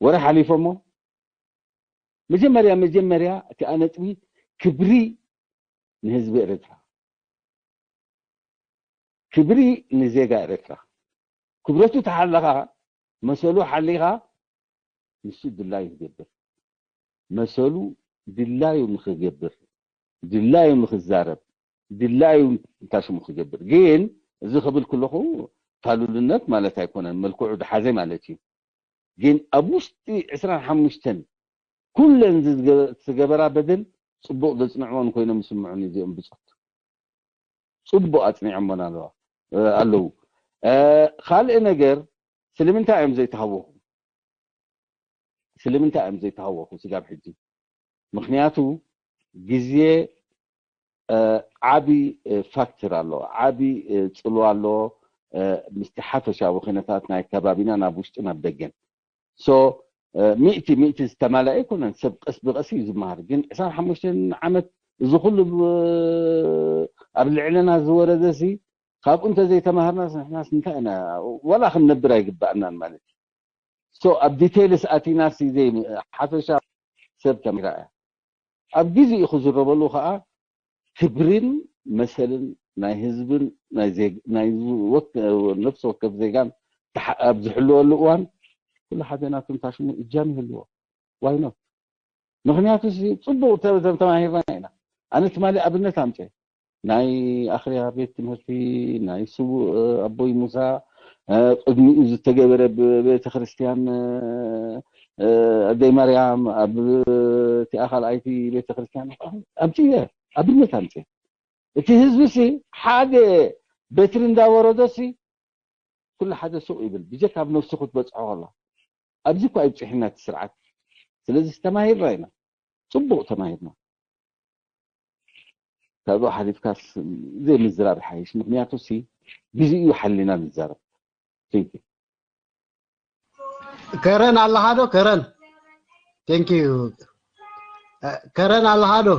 ወረ ሓሊፎሞ መጀመርያ መጀመርያ እቲ ኣነጥቢ ክብሪ ንህዝቢ ኤርትራ፣ ክብሪ ንዜጋ ኤርትራ። ክብረቱ ተሓለኻ መሰሉ ሓሊኻ ንሱ ድላዩ ክገብር፣ መሰሉ ድላዩ ንክገብር፣ ድላዩ ንክዛረብ፣ ድላዩ እንታሽሙ ክገብር። ግን እዚ ክብል ክለኹ ፋሉልነት ማለት ኣይኮነን፣ መልክዑ ድሓዘ ማለት እዩ። ግን ኣብ ውሽጢ ዕስራን ሓሙሽተን ኩለን ዝገበራ በደል ፅቡቕ ዘፅንዕዎን ኮይኖም ይስምዑን እዚኦም ብፆት ፅቡቕ ኣፅኒዖሞን ኣለዋ ኣለዉ። ካልእ ነገር ስለምንታይ እዮም ዘይተሃወኹ? ስለምንታይ እዮም ዘይተሃወኹ ስጋብ ሕጂ? ምክንያቱ ግዜ ዓቢ ፋክተር ኣሎ፣ ዓቢ ፅልዋ ኣሎ ምስቲ ሓፈሻዊ ኩነታት ናይ ከባቢና ናብ ውሽጢ ናብ ደገን። ሶ ሚእቲ ሚእቲ ዝተማልአ ኣይኮነን፣ ሰብ ቀስ ብቀስ እዩ ዝመሃር። ግን ዕስራን ሓሙሽተን ዓመት እዚ ኩሉ ኣብ ልዕለና ዝወረደ ሲ ካብኡ እንተዘይተማሃርናስ ንሕናስ እንታይ ኢና ዋላ ክንነብር ኣይግባእናን ማለት እዩ። ሶ ኣብ ዲቴይልስ ኣቲናስ ዘይ ሓፈሻ ሰብ ተማሂራ እያ። ኣብ ግዜኡ ክዝረበሉ ከዓ ክብርን መሰልን ናይ ህዝብን ናይ ነፍሲ ወከፍ ዜጋን ኣብ ዝሕልወሉ እዋን ኩሉ ሓደ ናቱን ታሽሙ እጃም ይህልዎ። ዋይኖት ምክንያቱ ጽቡቅ ተማሂርና ኢና። ኣነ ትማሊ ኣብነት ኣምፀ ናይ ኣኽርያ ቤት ትምህርቲ ናይ ስዉእ ኣቦይ ሙሳ ቅድሚኡ ዝተገበረ ቤተክርስትያን ኣደይ ማርያም ኣብ እቲኣ ካልኣይቲ ቤተክርስትያን ኣምፅየ ኣብነት ኣምፅየ። እቲ ህዝቢ ሲ ሓደ በትሪ እንዳወረዶ ሲ ኩሉ ሓደ ሱቕ ይብል ብጀካ ኣብ ነፍሱ ክትበፅሖ ከላ ኣብዚ እኳ ይብፅሕና እቲ ስርዓት። ስለዚ ተማሂርና ኢና፣ ፅቡቕ ተማሂርና። ካብኡ ሓሊፍካስ ዘይምዝራብ ይሓይሽ፣ ምክንያቱ ሲ ግዜኡ ሓሊና ንዛረብ። Thank you። ከረን ኣለኻ ዶ? ከረን thank you። ከረን ኣለኻ ዶ?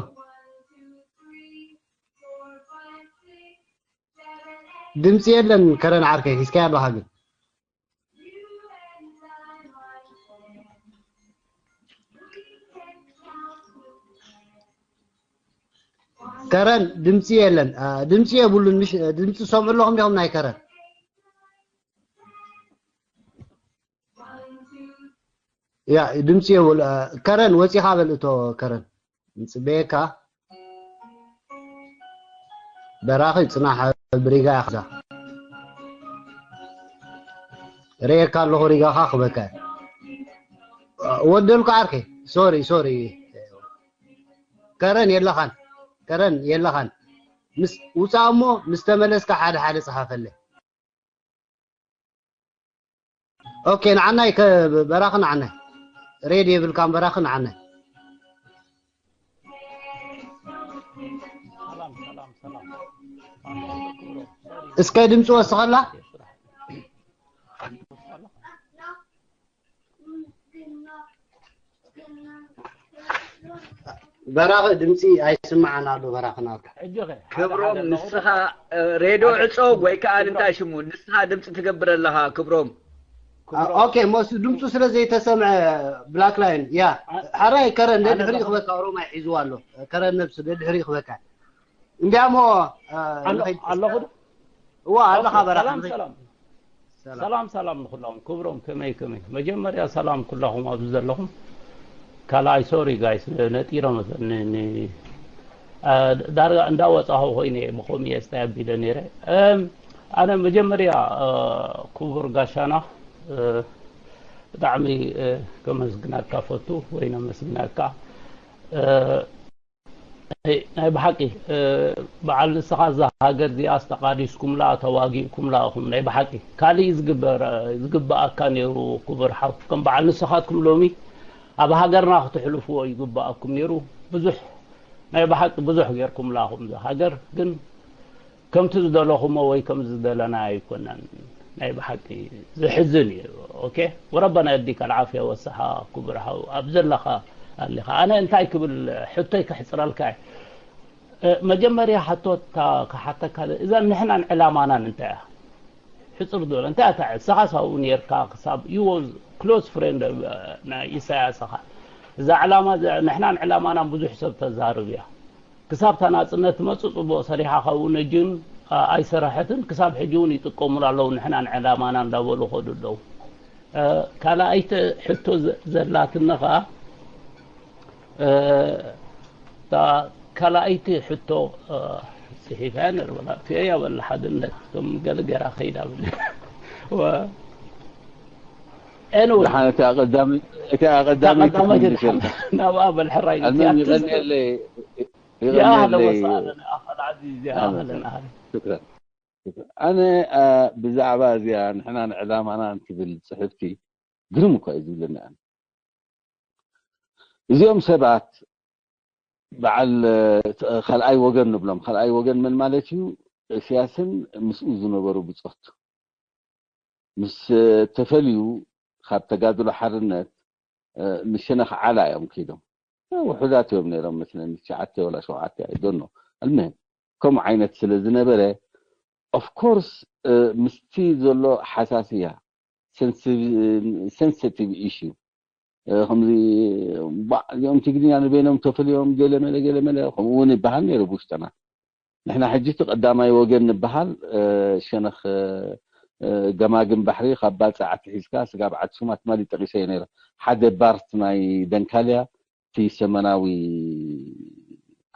ድምፂ የለን ከረን ዓርከይ፣ ሒዝካያ ኣለኻ ግን። ከረን ድምፂ የለን። ድምፂ የብሉን። ምሽ ድምፂ ሰምዑ ኣለኹም ዲኹም ናይ ከረን? ያ ድምፂ የብሉ። ከረን ወፂኻ በል እቶ ከረን ንፅበየካ። በራኺ ፅናሕ ብሪጋ ያኽዛ ርእየካ ኣለኹ ሪጋኻ ክበካ ወደልኩ ዓርከይ። ሶሪ ሶሪ ከረን የለኻን ከረን የለኻን። ምስ ውፃእ እሞ ምስ ተመለስካ ሓደ ሓደ ፀሓፈለይ። ኦኬ ንዓናይ በራኺ ንዓናይ ሬድ የብልካን በራኺ ንዓናይ። እስከ ድምፂ ወስኸላ። በራኺ ድምፂ ኣይስማዓን ኣሎ። በራኺ ናብካ። ክብሮም፣ ንስኻ ሬድዮ ዕጾ ወይ ከዓ እንታይ ሽሙ፣ ንስኻ ድምፂ ትገብር ኣለኻ። ክብሮም። ኦኬ፣ ሞስ ድምፁ ስለ ዘይተሰምዐ ብላክ ላይን። ያ፣ ሓራይ ከረን ደድሕሪ ክበካ። ኦሮማይ ሒዝዋ ኣሎ። ከረን ነብሲ ደድሕሪ ክበካ። እንዲያሞ ኣለኹ። እዋ ኣለኻ። በራኺ። ሰላም ሰላም። ሰላም ሰላም ንኩላኹም። ክብሮም፣ ከመይ ከመይ? መጀመርያ ሰላም ኩላኹም ኣብዚ ዘለኹም። ካልኣይ፣ ሶሪ ጋይስ፣ ነጢረ መሰለኒ። ዳርጋ እንዳወፃኹ ኮይነ ብኸምኡ እየ ስታይ ኣቢለ ነይረ። ኣነ መጀመርያ ክቡር ጋሻና ብጣዕሚ ከመስግናካ ፈቱ ወይ ነመስግናካ። ናይ ብሓቂ በዓል ንስኻ እዛ ሃገር እዚኣስ ተቓዲስኩምላ ተዋጊእኩምላ ኢኹም። ናይ ብሓቂ ካሊእ ዝግበር ዝግበኣካ ነይሩ ክቡር ሓው። ከም በዓል ንስኻትኩም ሎሚ ኣብ ሃገርና ክትሕልፍዎ ይግበኣኩም ነይሩ። ብዙሕ ናይ ብሓቂ ብዙሕ ጌርኩምላ ኢኹም። እዛ ሃገር ግን ከምቲ ዝደለኹሞ ወይ ከም ዝደለና ኣይኮነን። ናይ ብሓቂ ዝሕዝን እዩ። ኦኬ፣ ወረበና የዲካ ልዓፍያ ወሰሓ ክቡር ሓው ኣብ ዘለኻ ኣሊኻ። ኣነ እንታይ ክብል ሕቶይ ከሕፅረልካ እየ። መጀመርያ ሕቶታ ክሓተካ እዛ ንሕናን ዕላማናን እንታይ እያ? ሕፅር ዝበለ እንታይ እያ? ንስኻ ሳብኡ ነርካ ክሳብ you was close friend ናይ ኢሳያስ ኢኻ። እዛ ዕላማ ንሕናን ዕላማናን ብዙሕ ሰብ ተዛርብ እያ። ክሳብ እታ ናፅነት ትመፅእ ፅቡቕ ሰሪሓ ካብኡ ነጂ እውን ኣይሰረሐትን። ክሳብ ሕጂ እውን ይጥቀሙሉ ኣለዉ። ንሕና ንዕላማና እንዳበሉ ከዱ ኣለዉ። ካልኣይቲ ሕቶ ዘላትኒ ከዓ እታ ካልኣይቲ ሕቶ ፅሒፈ ነርበላ ፊያ በላ ሓድነት ከም ገለ ገራ ከይዳ ብል እቲኣ ቀዳመይቲ ናብኣ በልሕራይ ኣልመም ይቐንየለይ ይቐንየለይ። ኣነ ብዛዕባ እዚኣ ንሕናን ዕላማናን ትብል ፅሕፍቲ ግርም እኳ እዩ ዝብለኒ። ኣነ እዚኦም ሰባት በዓል ካልኣይ ወገን ንብሎም። ካልኣይ ወገን መን ማለት እዩ? እስያስን ምስኡ ዝነበሩ ብፆት ምስ ተፈልዩ ካብ ተጋድሎ ሓርነት ንሸነኽ ዓላ እዮም ከይዶም። ውሑዳት እዮም ነይሮም መስለኒ፣ ትሽዓተ ወላ ሸውዓተ ኣይዶኖ። ኣልምህም ከምኡ ዓይነት ስለ ዝነበረ ኦፍኮርስ ምስቲ ዘሎ ሓሳስያ ሴንሲቲቭ ኢሹ ከምዚ እዚኦም ትግርኛ ንበይኖም ተፈልዮም ገለመለ ገለመለ ከምኡ እውን ይበሃል ነይሩ ብውሽጥና። ንሕና ሕጂ እቲ ቀዳማይ ወገን ንበሃል ሸነኽ ገማግም ባሕሪ ካብ ባጽዕ ኣትሒዝካ ስጋብ ዓዲ ሹማ ትማሊ ጠቒሰዮ ነይረ። ሓደ ባርት ናይ ደንካልያ እቲ ሰመናዊ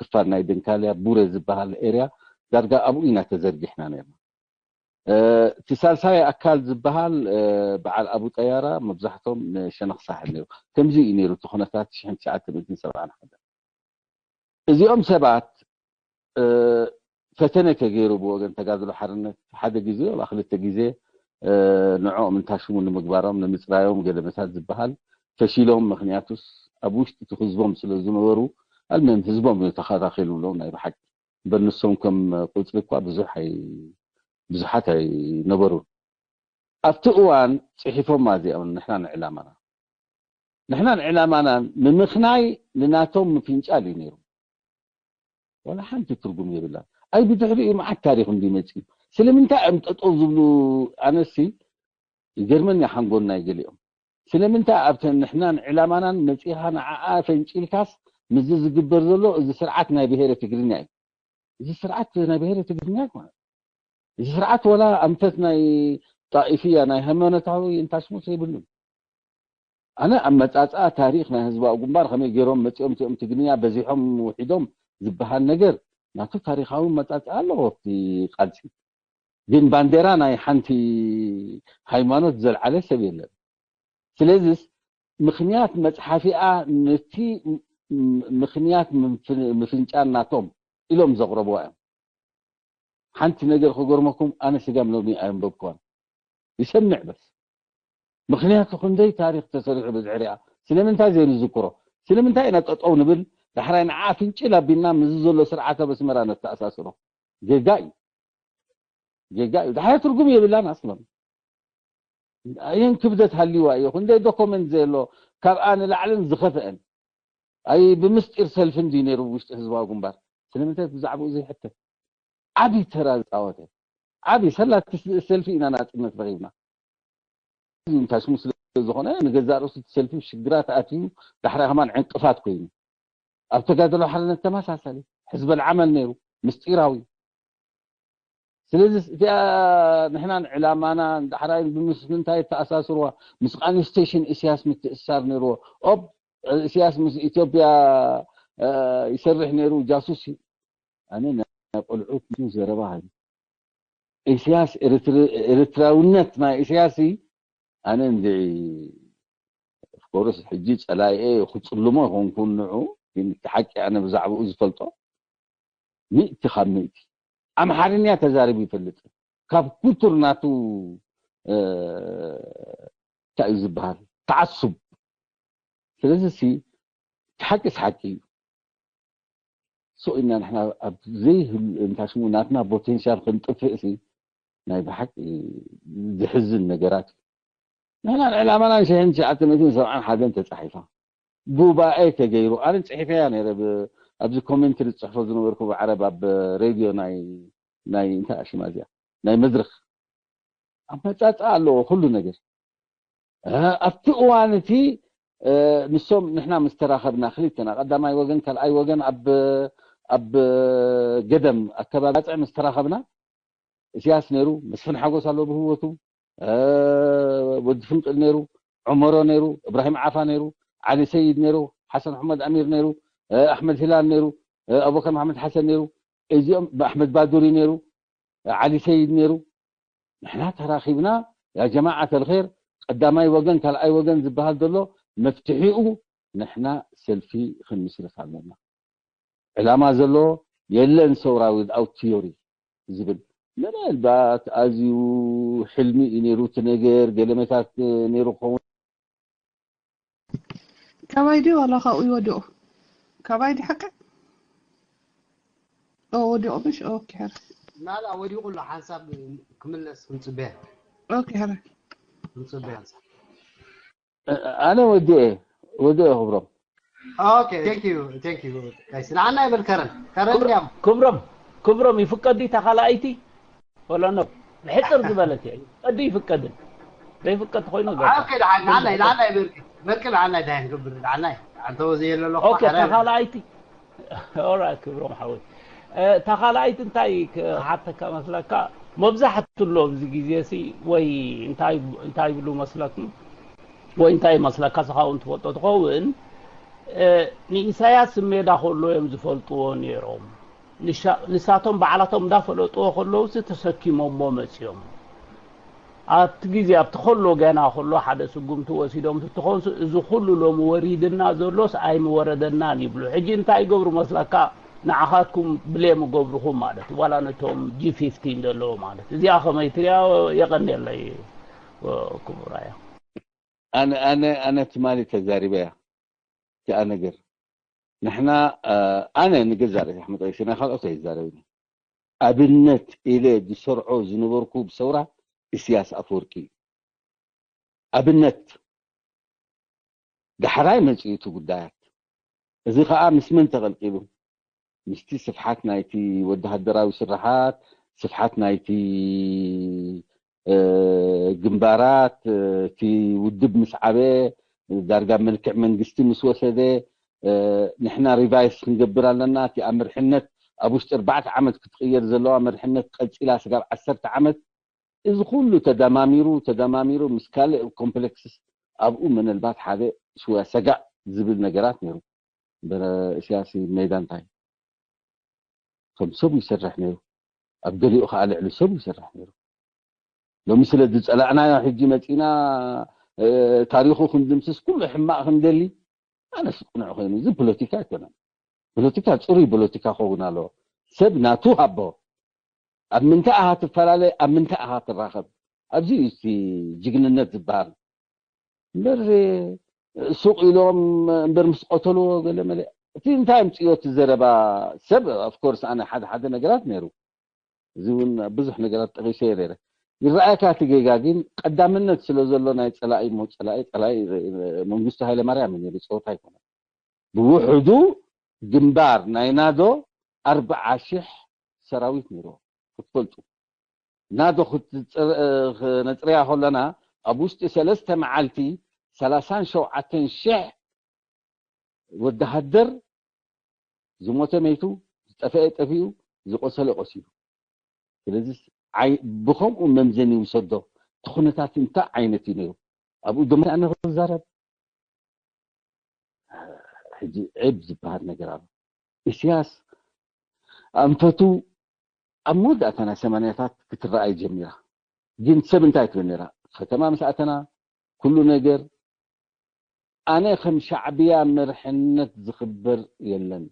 ክፋል ናይ ደንካልያ ቡረ ዝበሃል ኤርያ ዳርጋ ኣብኡ ኢና ተዘርጊሕና ነርና። እቲ ሳልሳይ ኣካል ዝበሃል በዓል ኣቡ ጠያራ መብዛሕቶም ንሸነኽ ሳሕል ነይሩ። ከምዚ እዩ ነይሩ እቲ ኩነታት ሽሕን ትሽዓተ ሚእትን ሰብዓን ሓደ። እዚኦም ሰባት ፈተነ ተገይሩ ብወገን ተጋድሎ ሓርነት ሓደ ግዜ ዋ ክልተ ግዜ ንዕኦም እንታሽሙ ንምግባሮም ንምፅራዮም ገለ መሳት ዝበሃል ፈሺሎም። ምክንያቱስ ኣብ ውሽጢ እቲ ህዝቦም ስለ ዝነበሩ ኣልመም ህዝቦም እዩ ተኸታኺሉ ብሎም ናይ ብሓቂ እምበር ንሶም ከም ቁፅሪ እኳ ብዙሕ ኣይ ብዙሓት ኣይነበሩን። ኣብቲ እዋን ፅሒፎም ኣዚኦም ንሕና ንዕላማና ንሕና ንዕላማና ንምኽናይ ንናቶም ምፍንጫል እዩ ነይሩ። ዋላ ሓንቲ ትርጉም የብላ። ኣይ ብድሕሪኡ መዓት ታሪኽ እንዲ መፅኡ ስለምንታይ እዮም ጠጠው ዝብሉ? ኣነሲ ይገርመኒ ሓንጎል ናይ ገሊኦም ስለምንታይ ኣብተን ንሕናን ዕላማናን መፂኻ ንዓኣ ፈንጪልካስ ምስዚ ዝግበር ዘሎ እዚ ስርዓት ናይ ብሄረ ትግርኛ እዩ። እዚ ስርዓት ናይ ብሄረ ትግርኛ ኣይኮነን። እዚ ስርዓት ወላ ኣምተት ናይ ጣኢፍያ ናይ ሃይማኖታዊ እንታሽሞስ የብሉን። ኣነ ኣመፃፅኣ ታሪክ ናይ ህዝባዊ ግንባር ከመይ ገይሮም መፂኦም እቲኦም ትግርኛ በዚሖም ውሒዶም ዝበሃል ነገር ናቱ ታሪካዊ መፃፅኣ ኣለዎ ኣብቲ ቃልሲ። ግን ባንዴራ ናይ ሓንቲ ሃይማኖት ዘልዓለ ሰብ የለን። ስለዚስ ምኽንያት መፅሓፊኣ ነቲ ምኽንያት ምፍንጫን ናቶም ኢሎም ዘቕረብዋ እዮም። ሓንቲ ነገር ክገርመኩም ኣነ ስጋም ሎሚ ኣየንበብክዋን ይሰምዕ በስ ምኽንያቱ ክንደይ ታሪክ ተሰሪሑ ብዝሕሪኣ ስለምንታይ ዘይንዝክሮ ስለምንታይ ኢና ጠጠው ንብል ዳሕራይ ንዓ ፍንጭል ኣቢልና ምዚ ዘሎ ስርዓተ በስመራ ነተኣሳስሮ ጌጋ እዩ። ጌጋ እዩ። ድሓር ትርጉም የብላን ኣስሎም። ኣየን ክብደት ሃልይዋ እዩ። ክንደይ ዶኮመንት ዘየሎ፣ ካብኣ ንላዕልን ዝኸፍአን። ኣይ ብምስጢር ሰልፊ እንዲ ነይሩ ውሽጢ ህዝባዊ ግንባር። ስለምንታይ ብዛዕባኡ ዘይሕተት? ዓቢ ተራ ዝፃወተ። ዓቢ ሰላቲ ሰልፊ ኢና ናፅነት ረኺብና። እንታይ ስሙ ስለ ዝኾነ ንገዛእ ርእሱ እቲ ሰልፊ ሽግራት ኣትዩ ዳሕራ ከማን ዕንቅፋት ኮይኑ። ኣብ ተጋድሎ ሓርነት ተመሳሳሊ ሕዝበል ዓመል ነይሩ፣ ምስጢራዊ። ስለዚ እዚኣ ንሕናን ዕላማና ዳሕራይ ብምስ ምንታይ ተኣሳስርዋ? ምስ ኣንስቴሽን ኢሳያስ ምትእስሳር ነይርዎ። ኦብ ኢሳያስ ምስ ኢትዮጵያ ይሰርሕ ነይሩ፣ ጃሱስ እዩ። ኣነ ናይ ቆልዑት ዘረባ ሃዩ። ኢሳያስ ኤርትራውነት ናይ ኢሳያስ ኣነ እንድዒ ኦፍኮርስ ሕጂ ጸላኤ ክጽልሞ ይኾንኩን ንዑ፣ ግን እቲ ሓቂ ኣነ ብዛዕባኡ ዝፈልጦ ሚእቲ ካብ ሚእቲ ኣምሓርኛ ተዛሪቡ ይፈልጥ። ካብ ኩቱር ናቱ እንታይ እዩ ዝበሃል ተዓሱብ። ስለዚ ሲ እቲ ሓቂስ ሓቂ እዩ። ሱቕ ኢልና ንሕና ኣብ ዘይህሉ እንታይ ሽሙ ናትና ፖቴንሻል ክንጥፍእ ሲ ናይ ብሓቂ ዝሕዝን ነገራት እዩ። ንሕና ዕላማናን ሽሕን ትሽዓተ ሚእትን ሰብዓን ሓደን ተጻሒፋ ጉባኤ ተገይሩ ኣነ ጽሒፈያ ነይረ። ኣብዚ ኮሜንትሪ ዝጽሕፎ ዝነበርኩ ብዓረብ ኣብ ሬድዮ ናይ ናይ እንታይ ሽማ እዚኣ ናይ መድረኽ ኣመጻጽኣ ኣለዎ ኩሉ ነገር። ኣብቲ እዋን እቲ ንሶም ንሕና ምስ ተራኸብና ክልተና ቀዳማይ ወገን ካልኣይ ወገን ኣብ ኣብ ገደም ኣከባቢ ኣፀ ምስ ተራኸብና ኢሳያስ ነይሩ፣ መስፍን ሓጎስ ኣሎ ብህወቱ፣ ወዲ ፍንቅል ነይሩ፣ ዑመሮ ነይሩ፣ እብራሂም ዓፋ ነይሩ፣ ዓሊ ሰይድ ነይሩ፣ ሓሰን ኣሕመድ ኣሚር ነይሩ፣ ኣሕመድ ሂላል ነይሩ፣ ኣቡበከር መሓመድ ሓሰን ነይሩ፣ እዚኦም ኣሕመድ ባዱሪ ነይሩ፣ ዓሊ ሰይድ ነይሩ። ንሕና ተራኺብና ያ ጀማዓት ኣልኸይር ቀዳማይ ወገን ካልኣይ ወገን ዝበሃል ዘሎ መፍትሒኡ ንሕና ሰልፊ ክንምስርት ኣለና። ዕላማ ዘለዎ የለን ሰውራ without theory ዝብል ምናልባት ኣዝዩ ሕልሚ እዩ ነይሩ እቲ ነገር ገለመታት ነይሩ ክኸውን ካባይ ድዩ ዋላ ካብኡ ይወድቑ? ካባይ ድዩ ሓቂ? ኦ ወዲቑ ምሽ? ኦኬ ሕረ። ናላ ወዲቑ ኣሎ ሓንሳብ ክምለስ ክንፅበያ ኦኬ ሕረ። ክንፅበያ ሓንሳብ ኣነ ወዲኤ ወዲኤ ክብሮም ኦኬ thank you thank you guys ንዓና ይበል ከረን ከረን ድያም ክብሮም ክብሮም ይፍቀድ ድዩ ተኻላኣይቲ ወላ ነው ብሕፅር ዝበለት እያ ይፍቀድ ይፍቀድን ዘይፍቀድ ኮይኑ ኦኬ ንዓናይ ንዓናይ በርቂ በርቂ ንዓናይ ዳይ ንገብር ንዓናይ ኣንተ ወዚ የለሎ ኦኬ ተኻላኣይቲ ኦራይት ክብሮም ሓወይ ተኻላኣይቲ እንታይ ክሓተካ መስለካ መብዛሕቱ ኣሎ ኣብዚ ግዜ ሲ ወይ እንታይ ይብሉ መስለኩም ወይ እንታይ መስለካ ስኻ እውን ትፈልጦ ትኸውን ንኢሳያስ ሜዳ ከሎ እዮም ዝፈልጥዎ ነይሮም ንሳቶም ባዕላቶም እንዳፈለጥዎ ከለውሲ ተሰኪሞሞ መፅዮም ኣብቲ ግዜ ኣብቲ ከሎ ገና ከሎ ሓደ ስጉምቲ ወሲዶም ትትኾንሱ እዚ ኩሉ ሎሚ ወሪድና ዘሎስ ኣይምወረደናን ይብሉ ሕጂ እንታይ ይገብሩ መስለካ ንዓኻትኩም ብሌም ገብርኹም ማለት እዩ ዋላ ነቶም ጂ ፊፍቲን ዘለዎ ማለት እዚኣ ከመይ ትሪያ የቐንየለይ ክቡራያ ኣነ ኣነ ኣነ ትማሊ ተዛሪበያ እቲኣ ነገር ንሕና ኣነ ንገዛእ ርእሲ ኣሕመድ ቀይሲ ናይ ካልኦት ኣይዛረብን ኣብነት ኢለ ዝሰርዖ ዝነበርኩ ብሰውራ እስያስ ኣፈወርቂ እዩ ኣብነት ዳሕራይ መፅኡ እቲ ጉዳያት እዚ ከዓ ምስ መን ተቐልቂሉ ምስቲ ስፍሓት ናይቲ ወተሃደራዊ ስርሓት ስፍሓት ናይቲ ግንባራት እቲ ውድብ ምስ ዓበ ዳርጋ መልክዕ መንግስቲ ምስ ወሰደ ንሕና ሪቫይስ ክንገብር ኣለና እቲ ኣብ መርሕነት ኣብ ውሽጢ ኣርባዕተ ዓመት ክትቕየር ዘለዋ መርሕነት ቀፂላ ስጋብ ዓሰርተ ዓመት እዚ ኩሉ ተደማሚሩ ተደማሚሩ ምስ ካልእ ኮምፕሌክስስ ኣብኡ ምናልባት ሓደ ሽወያ ሰጋእ ዝብል ነገራት ነይሩ እምበር እስያስ ሜዳ እንታይ ከም ሰብ ይሰርሕ ነይሩ ኣብ ገሊኡ ከዓ ልዕሊ ሰብ ይሰርሕ ነይሩ ሎሚ ስለ ዝፀላእናዮ ሕጂ መፂና ታሪኹ ክንድምስስ ኩሉ ሕማቕ ክንደሊ ኣነስ ቅኑዕ ኮይኑ እዚ ፖለቲካ ኣይኮነን ፖለቲካ ፅሩይ ፖለቲካ ክኸውን ኣለዎ ሰብ ናቱ ሃቦ ኣብ ምንታይ ኣሃ ትፈላለ ኣብ ምንታይ ኣሃ ትራኸብ ኣብዚ እዩ እቲ ጅግንነት ዝበሃል እምበር ሱቕ ኢሎም እምበር ምስ ቀተልዎ ገለ መለ እቲ እንታይ ኣምፅዮ እቲ ዘረባ ሰብ ኦፍኮርስ ኣነ ሓደ ሓደ ነገራት ነይሩ እዚ እውን ብዙሕ ነገራት ጠቒሰ ነይረ። ይረኣየካ እቲ ጌጋ ግን ቀዳምነት ስለ ዘሎ ናይ ጸላኢ እሞ ጸላኢ ጸላኢ መንግስቱ ሃይለማርያም እዩ ነይሩ፣ ጸወታ ኣይኮነን። ብውሕዱ ግንባር ናይ ናዶ ኣርብዓ ሽሕ ሰራዊት ነይርዎ ክትፈልጡ። ናዶ ክትጽር- ክነጽርያ ከለና ኣብ ውሽጢ ሰለስተ መዓልቲ ሰላሳን ሸውዓተን ሽሕ ወተሃደር ዝሞተ መይቱ፣ ዝጠፈአ ጠፊኡ፣ ዝቆሰለ ቆሲሉ። ስለዚ ብኸምኡ መምዘኒ ይውሰዶ። እቲ ኩነታት እንታይ ዓይነት እዩ ነይሩ? ኣብኡ ደሞ ኣነ ክዛረብ ሕጂ ዒብ ዝበሃል ነገር ኣሎ። ኢሳያስ ኣንፈቱ ኣብ መወዳእታ ናይ ሰማንያታት ክትረኣይ ጀሚራ። ግን ሰብ እንታይ ትብል ነይራ? ከተማ ምስ ኣተና ኩሉ ነገር ኣነ ከም ሻዕብያ መርሕነት ዝኽበር የለን።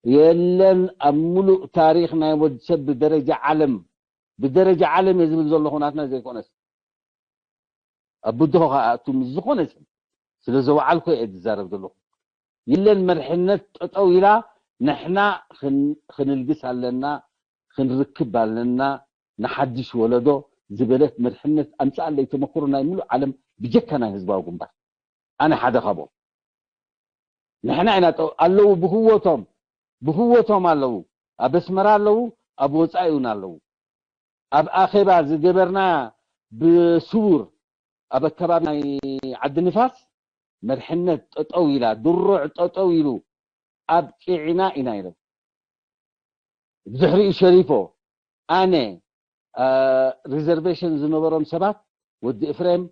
የለን ኣብ ሙሉእ ታሪኽ ናይ ወድ ሰብ ብደረጃ ዓለም፣ ብደረጃ ዓለም እየ ዝብል ዘለኹ ናትና ዘይኮነስ። ኣብ ብድሆ ከኣ ኣቱ ምስ ዝኾነ ሰብ ስለ ዘወዓልኩ እየ ዝዛረብ ዘለኹ። የለን መርሕነት ጠጠው ኢላ ንሕና ክን- ክንልግስ ኣለና፣ ክንርክብ ኣለና፣ ንሓድሽ ወለዶ ዝበለት መርሕነት ኣምጻኣለይ ተመክሮ ናይ ሙሉእ ዓለም ብጀካ ናይ ህዝባዊ ግንባር። ኣነ ሓደ ካብኦም። ንሕና ኢና ጠው- ኣለዉ ብህወቶም፣ ብህወቶም ኣለዉ። ኣብ ኣስመራ ኣለዉ፣ ኣብ ወጻኢ እውን ኣለዉ። ኣብ ኣኼባ ዝገበርና ብስውር ኣብ ኣከባቢ ናይ ዓዲ ንፋስ መርሕነት ጠጠው ኢላ፣ ድሩዕ ጠጠው ኢሉ ኣብቂዕና ኢና ኢሎም። ብድሕሪኡ ሸሪፎ፣ ኣነ፣ ሪዘርቬሽን ዝነበሮም ሰባት፣ ወዲ እፍሬም፣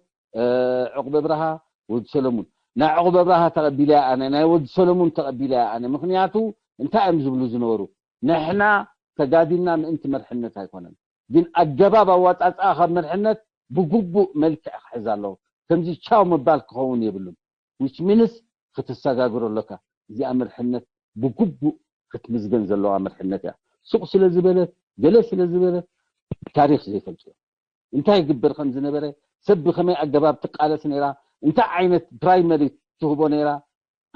ዕቁበ ብርሃ፣ ወዲ ሰለሙን። ናይ ዕቁበ ብርሃ ተቐቢለያ ኣነ፣ ናይ ወዲ ሰለሙን ተቐቢለያ ኣነ። ምኽንያቱ እንታይ እዮም ዝብሉ ዝነበሩ? ንሕና ተጋዲልና ምእንቲ መርሕነት ኣይኮነን፣ ግን ኣገባብ ኣዋፃፅኣ ካብ መርሕነት ብግቡእ መልክዕ ክሕዝ ኣለዎ። ከምዚ ቻው ምባል ክኸውን የብሉን። Which means ክትሰጋግሮ ኣለካ። እዚኣ መርሕነት ብግቡእ ክትምዝገን ዘለዋ መርሕነት እያ። ሱቕ ስለ ዝበለት፣ ገለ ስለ ዝበለት ታሪኽ ዘይፈልጡ እዮም። እንታይ ይግበር ከም ዝነበረ፣ ሰብ ብኸመይ ኣገባብ ትቃለስ ነይራ፣ እንታይ ዓይነት ፕራይመሪ ትህቦ ነይራ፣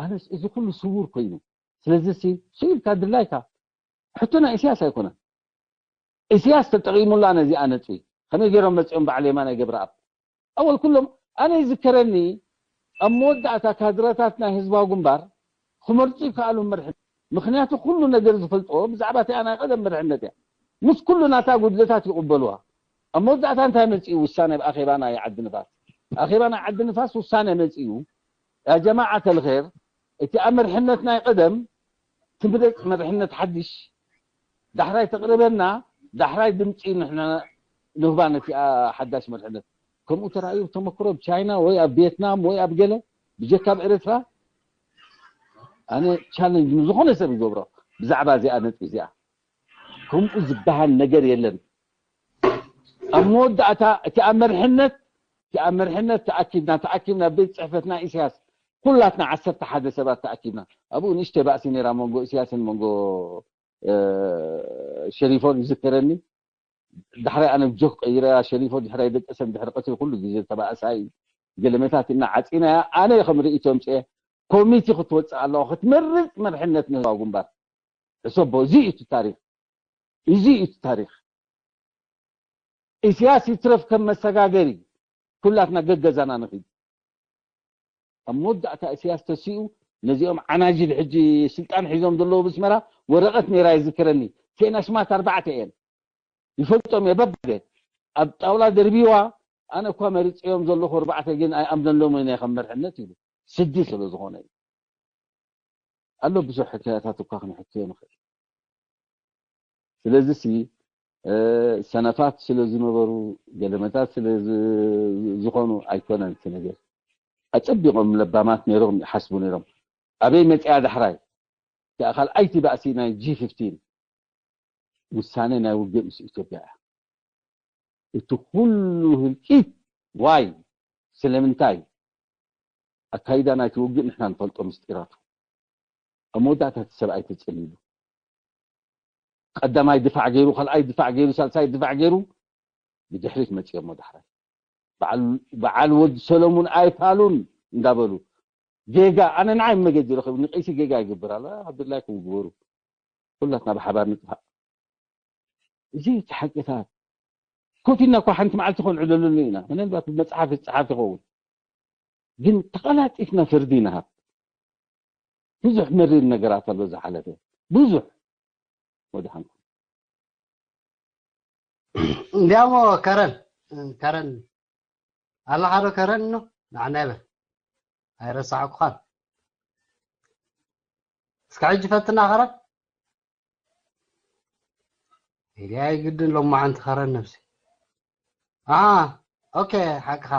ኣነስ እዚ ኩሉ ስውር ኮይኑ። ስለዚ ሲ ስኢልካ ድላይካ ሕቶ ናይ ኢሳያስ ኣይኮነን። ኢሳያስ ተጠቒሙላ ነዚኣ ነጥቢ። ከመይ ገይሮም መጺኦም በዓል የማነ ገብረኣብ? ኣወል ኩሎም ኣነ ይዝከረኒ ኣብ መወዳእታ ካድረታት ናይ ህዝባዊ ግንባር ክመርጹ ይከኣሉ መርሒ። ምኽንያቱ ኩሉ ነገር ዝፈልጥዎ ብዛዕባ እቲኣ ናይ ቀደም መርሕነት እያ። ምስ ኩሉ ናታ ጉድለታት ይቕበልዋ። ኣብ መወዳእታ እንታይ መጺኡ ውሳነ ኣብ ኣኼባ ናይ ዓዲ ንፋስ? ኣኼባ ናይ ዓዲ ንፋስ ውሳነ መጺኡ ያ ጀማዓት ኣልኸይር እቲኣ መርሕነት ናይ ቀደም ትምረጽ መርሕነት ሓድሽ ዳሕራይ ተቕርበና ዳሕራይ ድምፂ ንሕና ንህባ ነቲኣ ሓዳሽ መርሕነት ከምኡ ተራእዩ ተመክሮ ኣብ ቻይና ወይ ኣብ ቪየትናም ወይ ኣብ ገለ ብጀካ ኣብ ኤርትራ ኣነ ቻለንጅ ንዝኾነ ሰብ ይገብሮ ብዛዕባ እዚኣ ነጥቢ እዚኣ ከምኡ ዝበሃል ነገር የለን ኣብ መወዳእታ እቲ ኣብ መርሕነት እቲ ኣብ መርሕነት ተኣኪብና ተኣኪብና ቤት ፅሕፈትና ኢሳያስ ኩላትና ዓሰርተ ሓደ ሰባት ተኣኪብና ኣብኡ ንእሽተይ ባእሲ ነይራ መንጎ ኢሳያስን መንጎ ሸሪፎን ይዝከረኒ ዳሕራይ ኣነ ጆክ ቀይረ ሸሪፎ ድሕራይ ደቀሰን ድሕሪ ቀትሪ ኩሉ ግዜ ተባእሳይ ገለመታት እና ዓፂናያ ኣነ ከም ርእይቶ ምፅኤ ኮሚቲ ክትወፅእ ኣለዋ ክትመርፅ መርሕነት ንህዝባዊ ግንባር ሕሰቦ እዚ እዩ እቲ ታሪክ እዚ እዩ እቲ ታሪክ ኢሳያስ ይትረፍ ከም መሰጋገሪ ኩላትና ገገዛና ንኺድ ኣብ መወዳእታ ኢሳያስ ተሲኡ ነዚኦም ዓናጅል ሕጂ ስልጣን ሒዞም ዘለዉ ብስመራ ወረቐት ነይራ ይዝክረኒ ቴና ሽማት ኣርባዕተ እየን ይፈልጦም እየ በብደ ኣብ ጣውላ ደርቢዋ ኣነ እኳ መሪፅዮም ዘለኹ ኣርባዕተ ግን ኣይኣምነሎም ናይ ከም መርሕነት ኢሉ ስዲ ስለ ዝኾነ እዩ ኣሎ ብዙሕ ሕክያታት እኳ ክንሕክዮ ንኽእል ስለዚ ሲ ሰነፋት ስለ ዝነበሩ ገለመታት ስለ ዝኾኑ ኣይኮነን እቲ ነገር ኣፀቢቖም ለባማት ነይሮም ይሓስቡ ነይሮም ኣበይ መፅያ ዳሕራይ እቲኣ ካልኣይቲ ባእሲ ናይ ጂ ፊፍቲን ውሳነ ናይ ውግእ ምስ ኢትዮጵያ እያ እቲ ኩሉ ህልቂት ዋይ ስለምንታይ ኣካይዳ ናይቲ ውግእ ንሕና ንፈልጦ ምስጢራቱ ኣብ መወዳእታ እቲ ሰብኣይ ተፀሊሉ ቀዳማይ ድፋዕ ገይሩ ካልኣይ ድፋዕ ገይሩ ሳልሳይ ድፋዕ ገይሩ ብድሕሪት መፂኦሞ ዳሕራይ በዓል ወዲ ሰለሙን ኣይፋሉን እንዳበሉ ጌጋ ኣነ ንዓይ መገዲ ረኽብ ንቀይሲ ጌጋ ይገብር ኣሎ ዓብዱላይ ክግበሩ ኩላትና ብሓባር ንጥፋእ እዚ እቲ ሓቂታት ኮፍ ኢልና እኳ ሓንቲ መዓልቲ ከንዕለለሉ ኢና። ምናልባት ብመጽሓፍ ዝጸሓፍ ይኸውን፣ ግን ተቐላጢፍና ፍርዲ ንሃብ። ብዙሕ መሪር ነገራት ኣሎ ዝሓለፈ፣ ብዙሕ። ወድሓንኩም። እንዲያሞ ከረን ከረን ኣለኻ ዶ ከረን? ኖ ንዓና ይበል፣ ኣይረሳዕኩኻን። እስከ ሕጂ ፈትና ከረን። ኢልያ ይግድን ሎማዓንቲ ከረን ነብሲ። ኣሃ፣ ኦኬ፣ ሓቅኻ።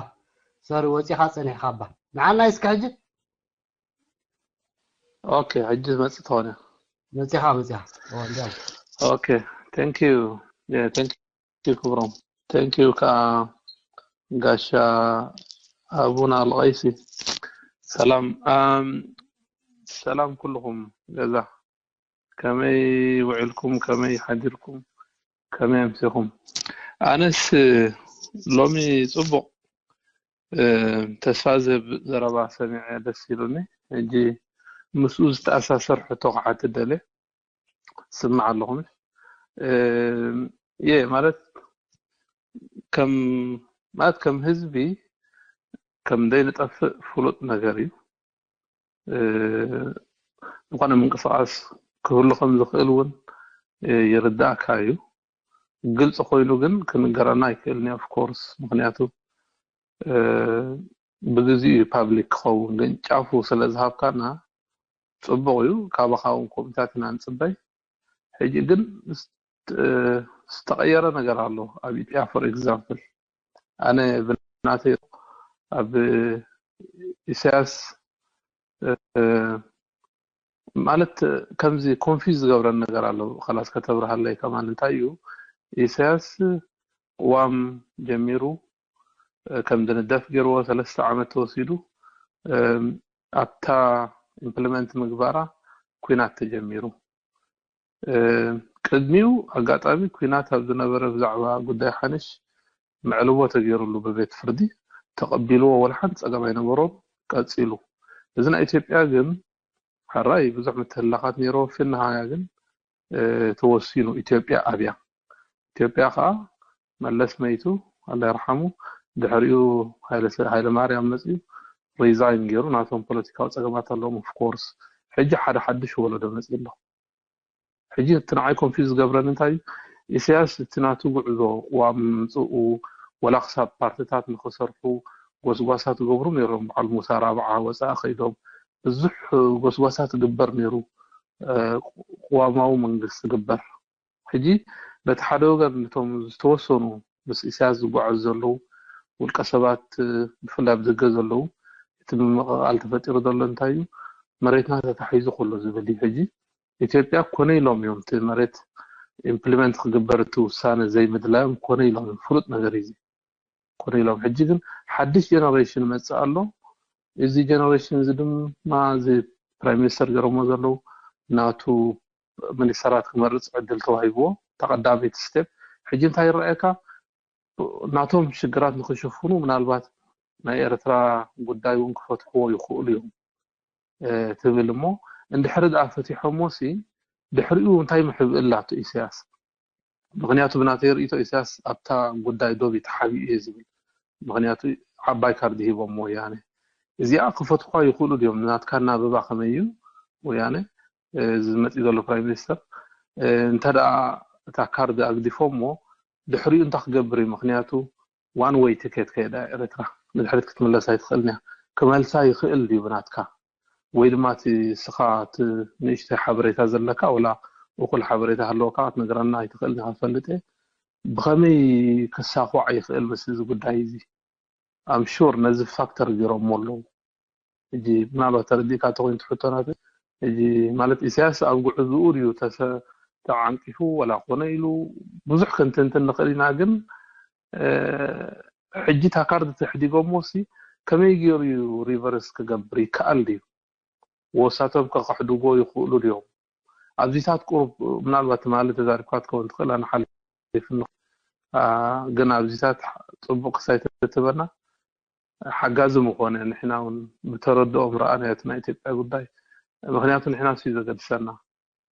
ሶሪ፣ ወጺኻ ጸኒሕካ እባ። ንዓና እስከ ሕጂ። ኦኬ፣ ሕጂ መጽእ ትኾን እያ። መጺኻ፣ መጺኻ። ኦ፣ እንዲያም። ኦኬ፣ thank you። Yeah, thank you ክብሮም። Thank you ከኣ ጋሻ ኣቡና ኣልቐይሲ። ሰላም፣ ኣም፣ ሰላም ኩልኹም ገዛ። ከመይ ውዒልኩም? ከመይ ሓዲርኩም? ከመይ ኣምሲኹም? ኣነስ ሎሚ ጽቡቕ፣ እ፣ ተስፋ ዝህብ ዘረባ ሰሚዐ ደስ ኢሉኒ። ሕጂ ምስኡ ዝተኣሳሰር ሕቶ ክሓትት ደልየ። ስምዕ ኣለኹ፣ ምሽ? እ፣ የ፣ ማለት ከም፣ ማለት ከም ህዝቢ ከም ዘይንጠፍእ ፍሉጥ ነገር እዩ። እ፣ ዝኾነ ምንቅስቓስ ክህሉ ከም ዝኽእል እውን፣ እ፣ ይርዳእካ እዩ። ግልፂ ኮይኑ ግን ክንገረና ኣይክእልን እዩ፣ of course። ምኽንያቱ፣ እ፣ ብግዚኡ እዩ ፓብሊክ ክኸውን፣ ግን ጫፉ ስለ ዝሃብካና ጽቡቕ እዩ። ካባኻ እውን ከምኡታት ኢና ንጽበይ። ሕጂ ግን ዝት-፣ ዝተቐየረ ነገር ኣሎ ኣብ ኢትዮጵያ። For example፣ ኣነ ብናተይ ኣብ ኢሳያስ፣ እ፣ ማለት ከምዚ ኮንፊውዝ ዝገብረን ነገር ኣሎ። ከላስ ከተብርሃለይ ከማን እንታይ እዩ፣ ኢሳያስ ቅዋም ጀሚሩ፣ እ፣ ከም ዝንደፍ ገይርዎ ሰለስተ ዓመት ተወሲዱ፣ እ፣ ኣብታ ኢምፕሊመንት ምግባራ ኲናት ተጀሚሩ። እ፣ ቅድሚኡ ኣጋጣሚ ኲናት ኣብ ዝነበረ ብዛዕባ ጉዳይ ሓንሽ መዕልቦ ተገይሩሉ ብቤት ፍርዲ ተቐቢልዎ፣ ወላ ሓንቲ ጸገም ኣይነበሮን፣ ቀጺሉ። እዚ ናይ ኢትዮጵያ ግን ሕራይ ብዙሕ ምትህልላኻት ነይርዎ፣ ፊንሃያ ግን፣ እ፣ ተወሲኑ ኢትዮጵያ ኣብያ። ኢትዮጵያ ከኣ መለስ መይቱ፣ ኣላ ይርሓሙ፣ ድሕሪኡ ሃይለ ሰ-፣ ሃይለ ማርያም መጺኡ ሪዛይን ገይሩ፣ ናቶም ፖለቲካዊ ጸገማት ኣለዎም። ኦፍ ኮርስ ሕጂ ሓደ ሓድሽ ወለዶ መጺኡ ኣሎ። ሕጂ እቲ ንዓይ ኮንፊውዝ ዝገብረኒ እንታይ እዩ፣ ኢሳያስ እቲ ናቱ ጉዕዞ፣ ቅዋም ምምጽኡ፣ ወላ ክሳብ ፓርትታት ንኽሰርሑ ጎስጓሳት ይገብሩ ነይሮም። በዓል ሙሳ ራብዓ ወጻኢ ከይዶም ብዙሕ ጎስጓሳት ይግበር ነይሩ፣ እ፣ ቅዋማዊ መንግስቲ ይግበር። ሕጂ በቲ ሓደ ወገን ነቶም ዝተወሰኑ ምስ ኢሳያስ ዝጓዓዙ ዘለዉ ውልቀ ሰባት፣ እ፣ ብፍላይ ኣብ ደገ ዘለዉ፣ እቲ ምምቕቓል ተፈጢሩ ዘሎ እንታይ እዩ፣ መሬትና ተታሒዙ ከሎ ዝብል እዩ። ሕጂ ኢትዮጵያ ኮነ ኢሎም እዮም እቲ መሬት ኢምፕሊመንት ክግበር እቲ ውሳነ ዘይምድላዮም ኮነ ኢሎም እዮም። ፍሉጥ ነገር እዩ እዚ። ኮነ ኢሎም። ሕጂ ግን ሓድሽ ጀነሬሽን መጽእ ኣሎ። እዚ ጀነሬሽን እዚ ድማ እዚ ፕራይም ሚኒስተር ገይሮሞ ዘለዉ ናቱ ሚኒስተራት ክመርጽ ዕድል ተዋሂብዎ። እታ ቀዳመይቲ ስቴፕ። ሕጂ እንታይ ይረኣየካ? ናቶም ሽግራት ንኽሽፍኑ ምናልባት ናይ ኤርትራ ጉዳይ እውን ክፈትሕዎ ይኽእሉ እዮም፣ እ፣ ትብል እሞ፣ እንድሕሪ ደኣ ፈቲሖሞ ሲ ድሕሪኡ እንታይ ምሕብእ ኣላቶ ኢሳያስ? ምኽንያቱ ብናተይ ርእይቶ ኢሳያስ ኣብታ ጉዳይ ዶብ እዩ ተሓቢኡ እየ ዝብል። ምኽንያቱ ዓባይ ካርድ ሂቦም ወያነ። እዚኣ ክፈትኳ ይኽእሉ ድዮም? ናትካ እናበባ ከመይ እዩ ወያነ፣ እ፣ ዝመጽእ ዘሎ ፕራይም ሚኒስተር፣ እ፣ እንተ ደኣ እታ ካርድ ኣግዲፎሞ ድሕሪኡ እንታይ ክገብር እዩ? ምኽንያቱ ዋን ዌይ ቲኬት ከይዳ ኤርትራ ንድሕሪት ክትምለስ ኣይትኽእልን እያ። ክመልሳ ይኽእል ድዩ ብናትካ? ወይ ድማ እቲ ንስኻ እቲ ንእሽተይ ሓበሬታ ዘለካ፣ ወላ እኹል ሓበሬታ ሃለወካ ክትነግረና ኣይትኽእልን ኢኻ፣ ትፈልጥ እየ። ብኸመይ ክሳኹዕ ይኽእል ምስ እዚ ጉዳይ እዚ? ኣም ሹር ነዚ ፋክተር ገይሮሞ ኣለዉ። ሕጂ ምናልባት ተረዲእካ እንተኾይኑ እቲ ሕቶ ናተይ፣ ሕጂ ማለት ኢሳያስ ኣብ ጉዕዝኡ ድዩ ተሰ-፣ ተዓንቂፉ ወላ ኮነ ኢሉ ብዙሕ ክንትንትን ንኽእል ኢና፣ ግን፣ እ፣ ሕጂ እታ ካርድ ተሕዲጎሞ ሲ ከመይ ገይሩ እዩ ሪቨርስ ክገብር ይከኣል ድዩ? ወሳቶም ከኽሕድዎ ይኽእሉ ድዮም? ኣብዚታት ቁሩብ ምናልባት ትማሊ ተዛሪብካ ክትከውን ትኽእል፣ ኣነ ሓሊፍኒ። ኣ፣ ግን ኣብዚታት ጽቡቕ ክሳይ ተትበና ሓጋዚ ምኾነ፣ ንሕና እውን ብተረድኦም ረኣናዮ እቲ ናይ ኢትዮጵያ ጉዳይ። ምኽንያቱ ንሕና ንሱ እዩ ዘገድሰና።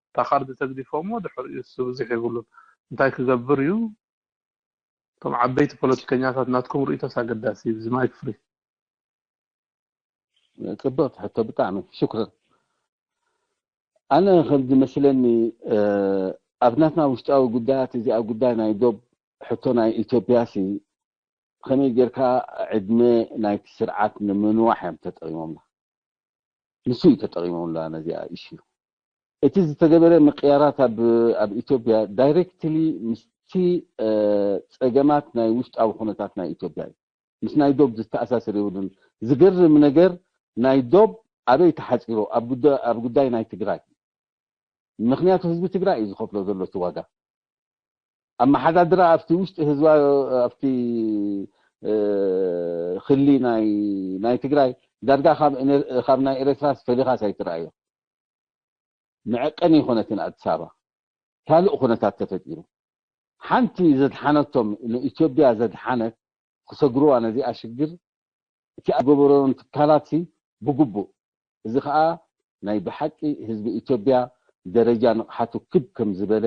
እታ ካርድ ተግዲፎሞ ድሕሪኡ እሱ ብዙሕ የብሉን። እንታይ ክገብር እዩ? እቶም ዓበይቲ ፖለቲከኛታት ናትኩም ርእይቶስ ኣገዳሲ እዩ። እዚ ማይክ ፍሪ። ጽብቕቲ ሕቶ ብጣዕሚ ሽኩርን። ኣነ ከም ዝመስለኒ ኣብ ናትና ውሽጣዊ ጉዳያት እዚኣ ጉዳይ ናይ ዶብ ሕቶ ናይ ኢትዮጵያ ሲ ከመይ ጌርካ ዕድመ ናይቲ ስርዓት ንምንዋሕ እዮም ተጠቒሞምላ። ንሱ እዩ ተጠቒሞምላ ነዚኣ ኢሹ። እቲ ዝተገበረ ምቅያራት ኣብ ኣብ ኢትዮጵያ ዳይሬክትሊ ምስቲ ጸገማት ናይ ውሽጣዊ ኩነታት ናይ ኢትዮጵያ እዩ። ምስ ናይ ዶብ ዝተኣሳሰር የብሉን። ዝገርም ነገር ናይ ዶብ ኣበይ ተሓፂሩ ኣብ ጉዳይ ናይ ትግራይ። ምክንያቱ ህዝቢ ትግራይ እዩ ዝኸፍሎ ዘሎ እቲ ዋጋ። ኣመሓዳድራ ኣብቲ ውሽጢ ህዝባ ኣብቲ ክሊ ናይ ናይ ትግራይ ዳርጋ ካብ ናይ ኤረትራስ ፈሊኻስ ኣይትረኣዮ። መዐቀኒ ይኾነትን ኣዲስ ኣበባ ካልእ ኩነታት ተፈጢሩ ሓንቲ ዘድሓነቶም ንኢትዮጵያ ዘድሓነት ክሰግርዋ ነዚኣ ሽግር እቲ ኣገበሮም ትካላት ብግቡእ እዚ ከዓ ናይ ብሓቂ ህዝቢ ኢትዮጵያ ደረጃ ንቕሓቱ ክብ ከም ዝበለ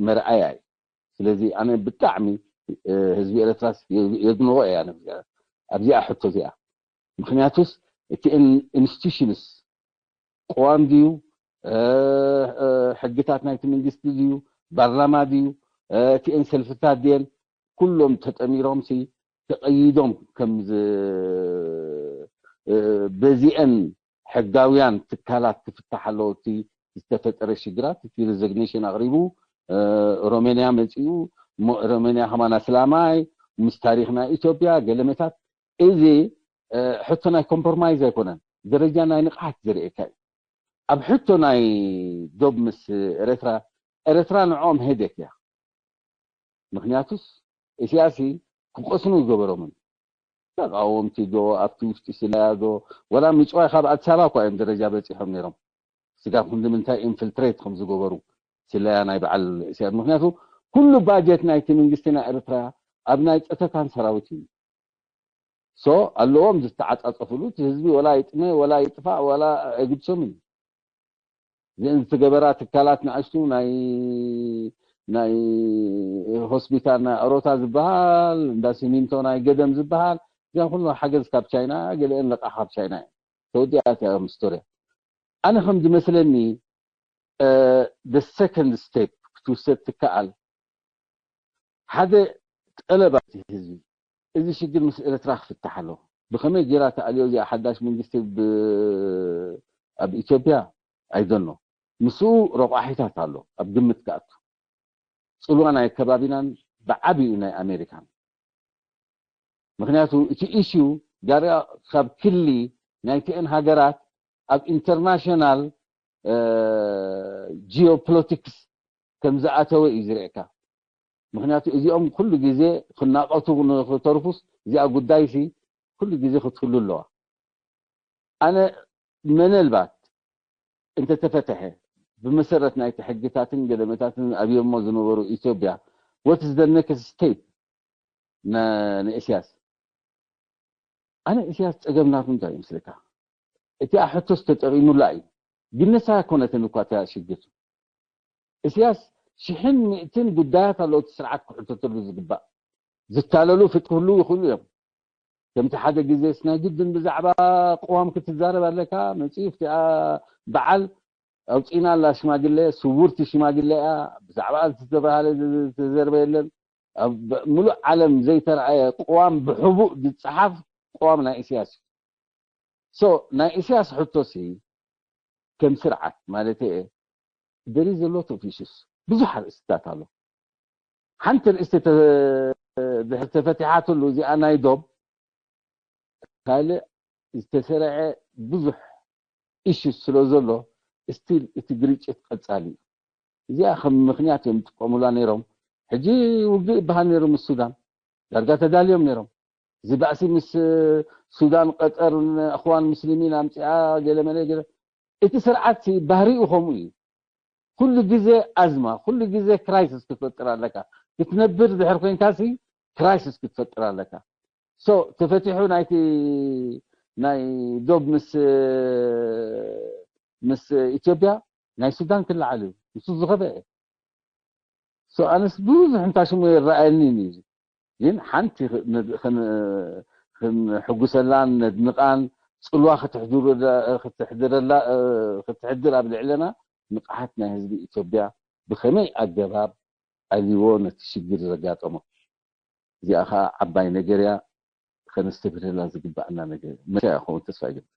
መርኣያ እዩ። ስለዚ ኣነ ብጣዕሚ ህዝቢ ኤረትራስ የድንቆ እያ ኣብዚኣ ሕቶ እዚኣ። ምክንያቱስ እቲ ኢንስቲቱሽንስ ቅዋም ድዩ ሕግታት ናይቲ መንግስቲ ድዩ ባርላማ ድዩ እቲኤን ሰልፍታት ድየን ኩሎም ተጠሚሮም ሲ ተቐይዶም ከም በዚአን ሕጋውያን ትካላት ክፍታሕ ኣለዎ። እቲ ዝተፈጠረ ሽግራት እቲ ሪዘግኔሽን ኣቕሪቡ ሮሜንያ መፂኡ ሮሜንያ ከማን ኣስላማይ ምስ ታሪክ ናይ ኢትዮጵያ ገለመታት እዚ ሕቶ ናይ ኮምፕሮማይዝ ኣይኮነን። ደረጃ ናይ ንቕሓት ዘርእየካ እዩ። ኣብ ሕቶ ናይ ዶብ ምስ ኤረትራ ኤረትራ ንዕኦም ሄደክ እያ። ምክንያቱስ ኢሳያስ ክቆስኑ ይገበሮምን ተቃወምቲ ዶ ኣብቲ ውሽጢ ስለያ ዶ ወላ ምጭዋይ ካብ ኣዲስ ኣበባ እኳ እዮም ደረጃ በፂሖም ነይሮም። ስጋብ ክንዲ ምንታይ ኢንፍልትሬት ከም ዝገበሩ ስለያ ናይ በዓል ኢሳያስ። ምክንያቱ ኩሉ ባጀት ናይቲ መንግስቲ ናይ ኤርትራ ኣብ ናይ ፀተታን ሰራዊት እዩ። ሶ ኣለዎም ዝተዓፃፀፍሉ እቲ ህዝቢ ወላ ይጥመ ወላ ይጥፋእ ወላ ኣይግድሶምን። እዚአን ዝተገበራ ትካላት ንኣሽቱ ናይ ናይ ሆስፒታል ናይ ኣሮታ ዝበሃል እንዳ ሲሚንቶ ናይ ገደም ዝበሃል እዚኣን ኩሉ ሓገዝ ካብ ቻይና ገለአን ለቃ ካብ ቻይና እየን ተወዲኣት እያ ስቶርያ። ኣነ ከም ዝመስለኒ the second step ክትውሰድ ትከኣል ሓደ ጠለብ ኣብቲ ህዝቢ እዚ ሽግር ምስ ኤርትራ ክፍታሕ ኣለዎ። ብኸመይ ጌራ ተኣልዮ እዚኣ ሓዳሽ መንግስቲ ኣብ ኢትዮጵያ ኣይደኖ ምስኡ ረቋሒታት ኣሎ ኣብ ግምት ክኣቱ ፅልዋ ናይ ከባቢናን ብዓብዩ ናይ ኣሜሪካን ምክንያቱ እቲ ኢሹ ጋር ካብ ክሊ ናይቲአን ሃገራት ኣብ ኢንተርናሽናል ጂኦፖለቲክስ ከም ዝኣተወ እዩ ዝርእካ። ምክንያቱ እዚኦም ኩሉ ግዜ ክናቀቱ ንክተርፉስ እዚኣ ጉዳይ ሲ ኩሉ ግዜ ክትህሉ ኣለዋ። ኣነ መነልባት እንተተፈተሐ ብመሰረት ናይቲ ሕግታትን ገደመታትን ኣብዮሞ ዝነበሩ ኢትዮጵያ what is the next step ንእስያስ ኣነ እስያስ ፀገም ናቱ እንታይ ይመስለካ? እቲኣ ሕቶስ ተጠቂሙላ እዩ ግን ንሳ ኣይኮነትን እኳ እታ ሽግር። እስያስ ሽሕን ሚእትን ጉዳያት ኣለዎ እቲ ስርዓት ክሕተተሉ ዝግባእ። ዝታለሉ ፍትህሉ ይኽእሉ እዮም። ከምቲ ሓደ ግዜስ ናይ ግድን ብዛዕባ ቅዋም ክትዛረብ ኣለካ መፅኡ እቲኣ በዓል ኣውፂና ኣላ ሽማግለ ስውርቲ ሽማግለ እያ ብዛዕባ ዝተባሃለ ዝተዘርበ የለን። ኣብ ምሉእ ዓለም ዘይተረኣየ ቅዋም ብሕቡእ ዝፀሓፍ ቅዋም ናይ ኢሳያስ እዩ። ሶ ናይ ኢሳያስ ሕቶ ሲ ከም ስርዓት ማለት እየ there is a lot of issues ብዙሕ ኣርእስትታት ኣሎ። ሓንቲ ርእስቲ ድሕር ተፈቲሓትሉ እዚኣ ናይ ዶብ ካልእ ዝተሰረዐ ብዙሕ ኢሹ ስለ ዘሎ ስቲል እቲ ግርጭት ቀፃሊ እዩ። እዚኣ ከም ምክንያት እዮም ዝጥቀሙላ ነይሮም። ሕጂ ውግእ ይበሃል ነይሩ ምስ ሱዳን ዳርጋ ተዳልዮም ነይሮም። እዚ ባእሲ ምስ ሱዳን ቀጠር እኽዋን ሙስሊሚን ኣምፅኣ ገለመለ ገለ እቲ ስርዓት ባህሪኡ ከምኡ እዩ። ኩሉ ግዜ ኣዝማ ኩሉ ግዜ ክራይሲስ ክትፈጥር ኣለካ። ክትነብር ድሕር ኮይንካ ሲ ክራይሲስ ክትፈጥር ኣለካ። ሶ ተፈቲሑ ናይቲ ናይ ዶብ ምስ ምስ ኢትዮጵያ ናይ ሱዳን ክለዓል እዩ ንሱ ዝኸፈአ ኣነስ ብዙሕ እንታይ ሽሙ ይረኣየኒ እዩ። ግን ሓንቲ ክንሕጉሰላን ነድንቓን፣ ፅልዋ ክትሕድር ኣብ ልዕለና፣ ንቕሓት ናይ ህዝቢ ኢትዮጵያ ብኸመይ ኣገባብ ኣልዎ ነቲ ሽግር ዘጋጠሞ። እዚኣ ከዓ ዓባይ ነገር እያ። ከነስተብህለላ ዝግባኣና ነገር መሻ ይኸውን ተስፋ ይገብር።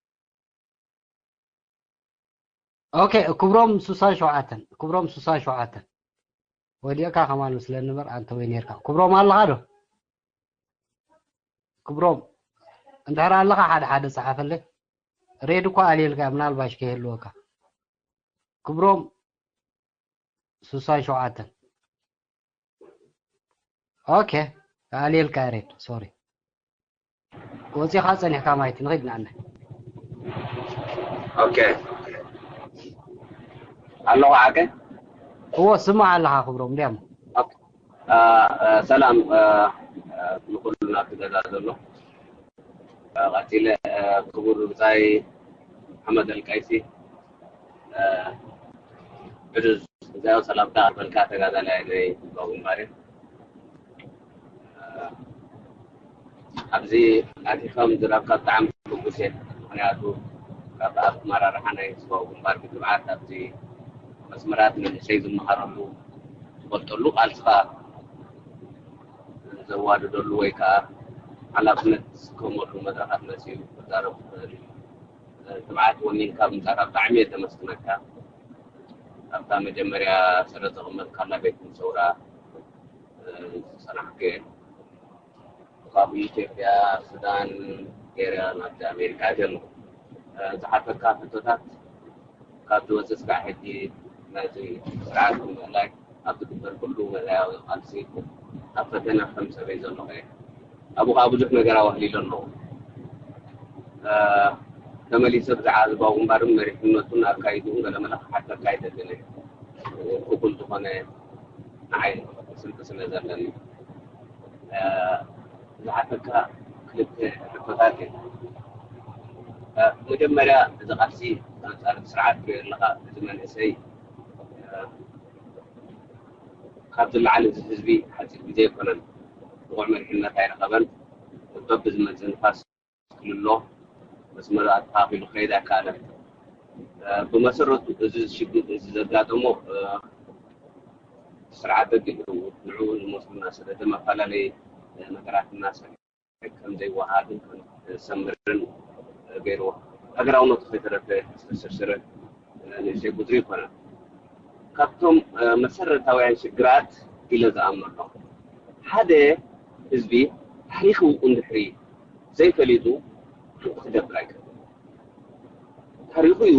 ኦኬ፣ ክብሮም ስሳን ሸውዓተን፣ ክብሮም ስሳን ሸውዓተን። ወዲእካ ከማን ምስለ ንበር ኣንተ ወይ ነርካ። ክብሮም ኣለኻ ዶ? ክብሮም እንድሕር ኣለኻ ሓደ ሓደ ጸሓፈለይ። ሬድ እኳ ኣልየልካ ምናልባሽ ከይህልወካ። ክብሮም ስሳን ሸውዓተን። ኦኬ፣ ኣልየልካ ሬድ፣ ሶሪ። ወፂኻ ጸኒሕካ ማየት ንኺድ ንኣነ። ኦኬ። ኣለኹ ዓቀ? እዎ፣ ስማዕ ኣለኻ ክብሮም፣ እንዲያሞ። ኦኬ። አ፣ አ፣ ሰላም፣ አ፣ አ፣ ንኹሉ ናብቲ ገዛ ዘሎ። አ፣ ቀጺለ፣ አ፣ ክቡር ብጻይ ሓመድ ኣልቃይሲ፣ አ፣ ዕዙዝ፣ እዚኣ ሰላምታ ኣርበልካ ተጋዳላይ ናይ ህዝባዊ ግንባር እየ። አ፣ ኣብዚ ኣቲኻ ምዝራብካ ብጣዕሚ ሕጉስ እየ። ምኽንያቱ ካብ ኣመራርሓ ናይ ህዝባዊ ግንባር ብትብዓት ኣብዚ መስመራት መንእሰይ ዝመሃረሉ ዝፈልጠሉ ቃልስኻ ዘዋድደሉ ወይ ከዓ ሓላፍነት ዝስከመሉ መድረኻት መፅዩ ክዛረብ ዝኽእል እዩ። ትብዓት ወኒንካ ምምፃእካ ብጣዕሚ እየ ዘመስግነካ። ኣብታ መጀመርያ ስረ ዘቐመጥካላ ቤት ሰውራ ዝፀናሕኩ እየ። ካብ ኢትዮጵያ፣ ሱዳን ገይረ ናብቲ ኣሜሪካ ኣትየ ኣለኹ። ዝሓተካ ሕቶታት ካብ ዝወፅእ ስጋዕ ሕጂ ነዚ ስርዓት ንምእላይ ኣብ ዝግበር ኩሉ መዳያዊ ቃልሲ ኣብ ፈተነ ከም ሰብ እየ ዘለኹ እየ። ኣብኡ ከዓ ብዙሕ ነገር ኣዋህሊለ ኣለኹ። ተመሊሰ ብዛዕባ ህዝባዊ ግንባርን መሪሕነቱን ኣካይድኡን ገለመለ ክሓተካ ኣይደልን እየ። እኹል ዝኾነ ንዓይ ስልኪ ስለ ዘለኒ። ዝሓተካ ክልተ ሕቶታት እዩ። መጀመርያ እዚ ቃልሲ ኣንፃር እቲ ስርዓት ትሪኦ ኣለኻ፣ እዚ መንእሰይ ካብ ዝለዓል እዚ ህዝቢ ሓፂር ግዜ ኣይኮነን ብቑዕ መሪሕነት ኣይረኸበን። በብዝመፅእ ንፋስ ክልሎ መስመሩ ኣተኻኺሉ ክኸይድ ኣይከኣለን። ብመሰረቱ እዚ ሽግር እዚ ዘጋጠሞ ስርዓት ደጊ ንዕኡ ዝመስሉና ስለዘመፈላለየ ነገራት እናሰርሐ ከም ዘይወሃድን ከም ዝሰምርን ገይርዎ። ሃገራውነቱ ከይተረፈ ዝተሸርሸረ ንእሽተይ ቁፅሪ ይኮነን። ካብቶም መሰረታውያን ሽግራት ኢለ ዝኣምኖ ሓደ ህዝቢ ታሪኹ እንድሕሪ ዘይፈሊጡ ሓንቲ ክገብር ኣይክእልን። ታሪኹ እዩ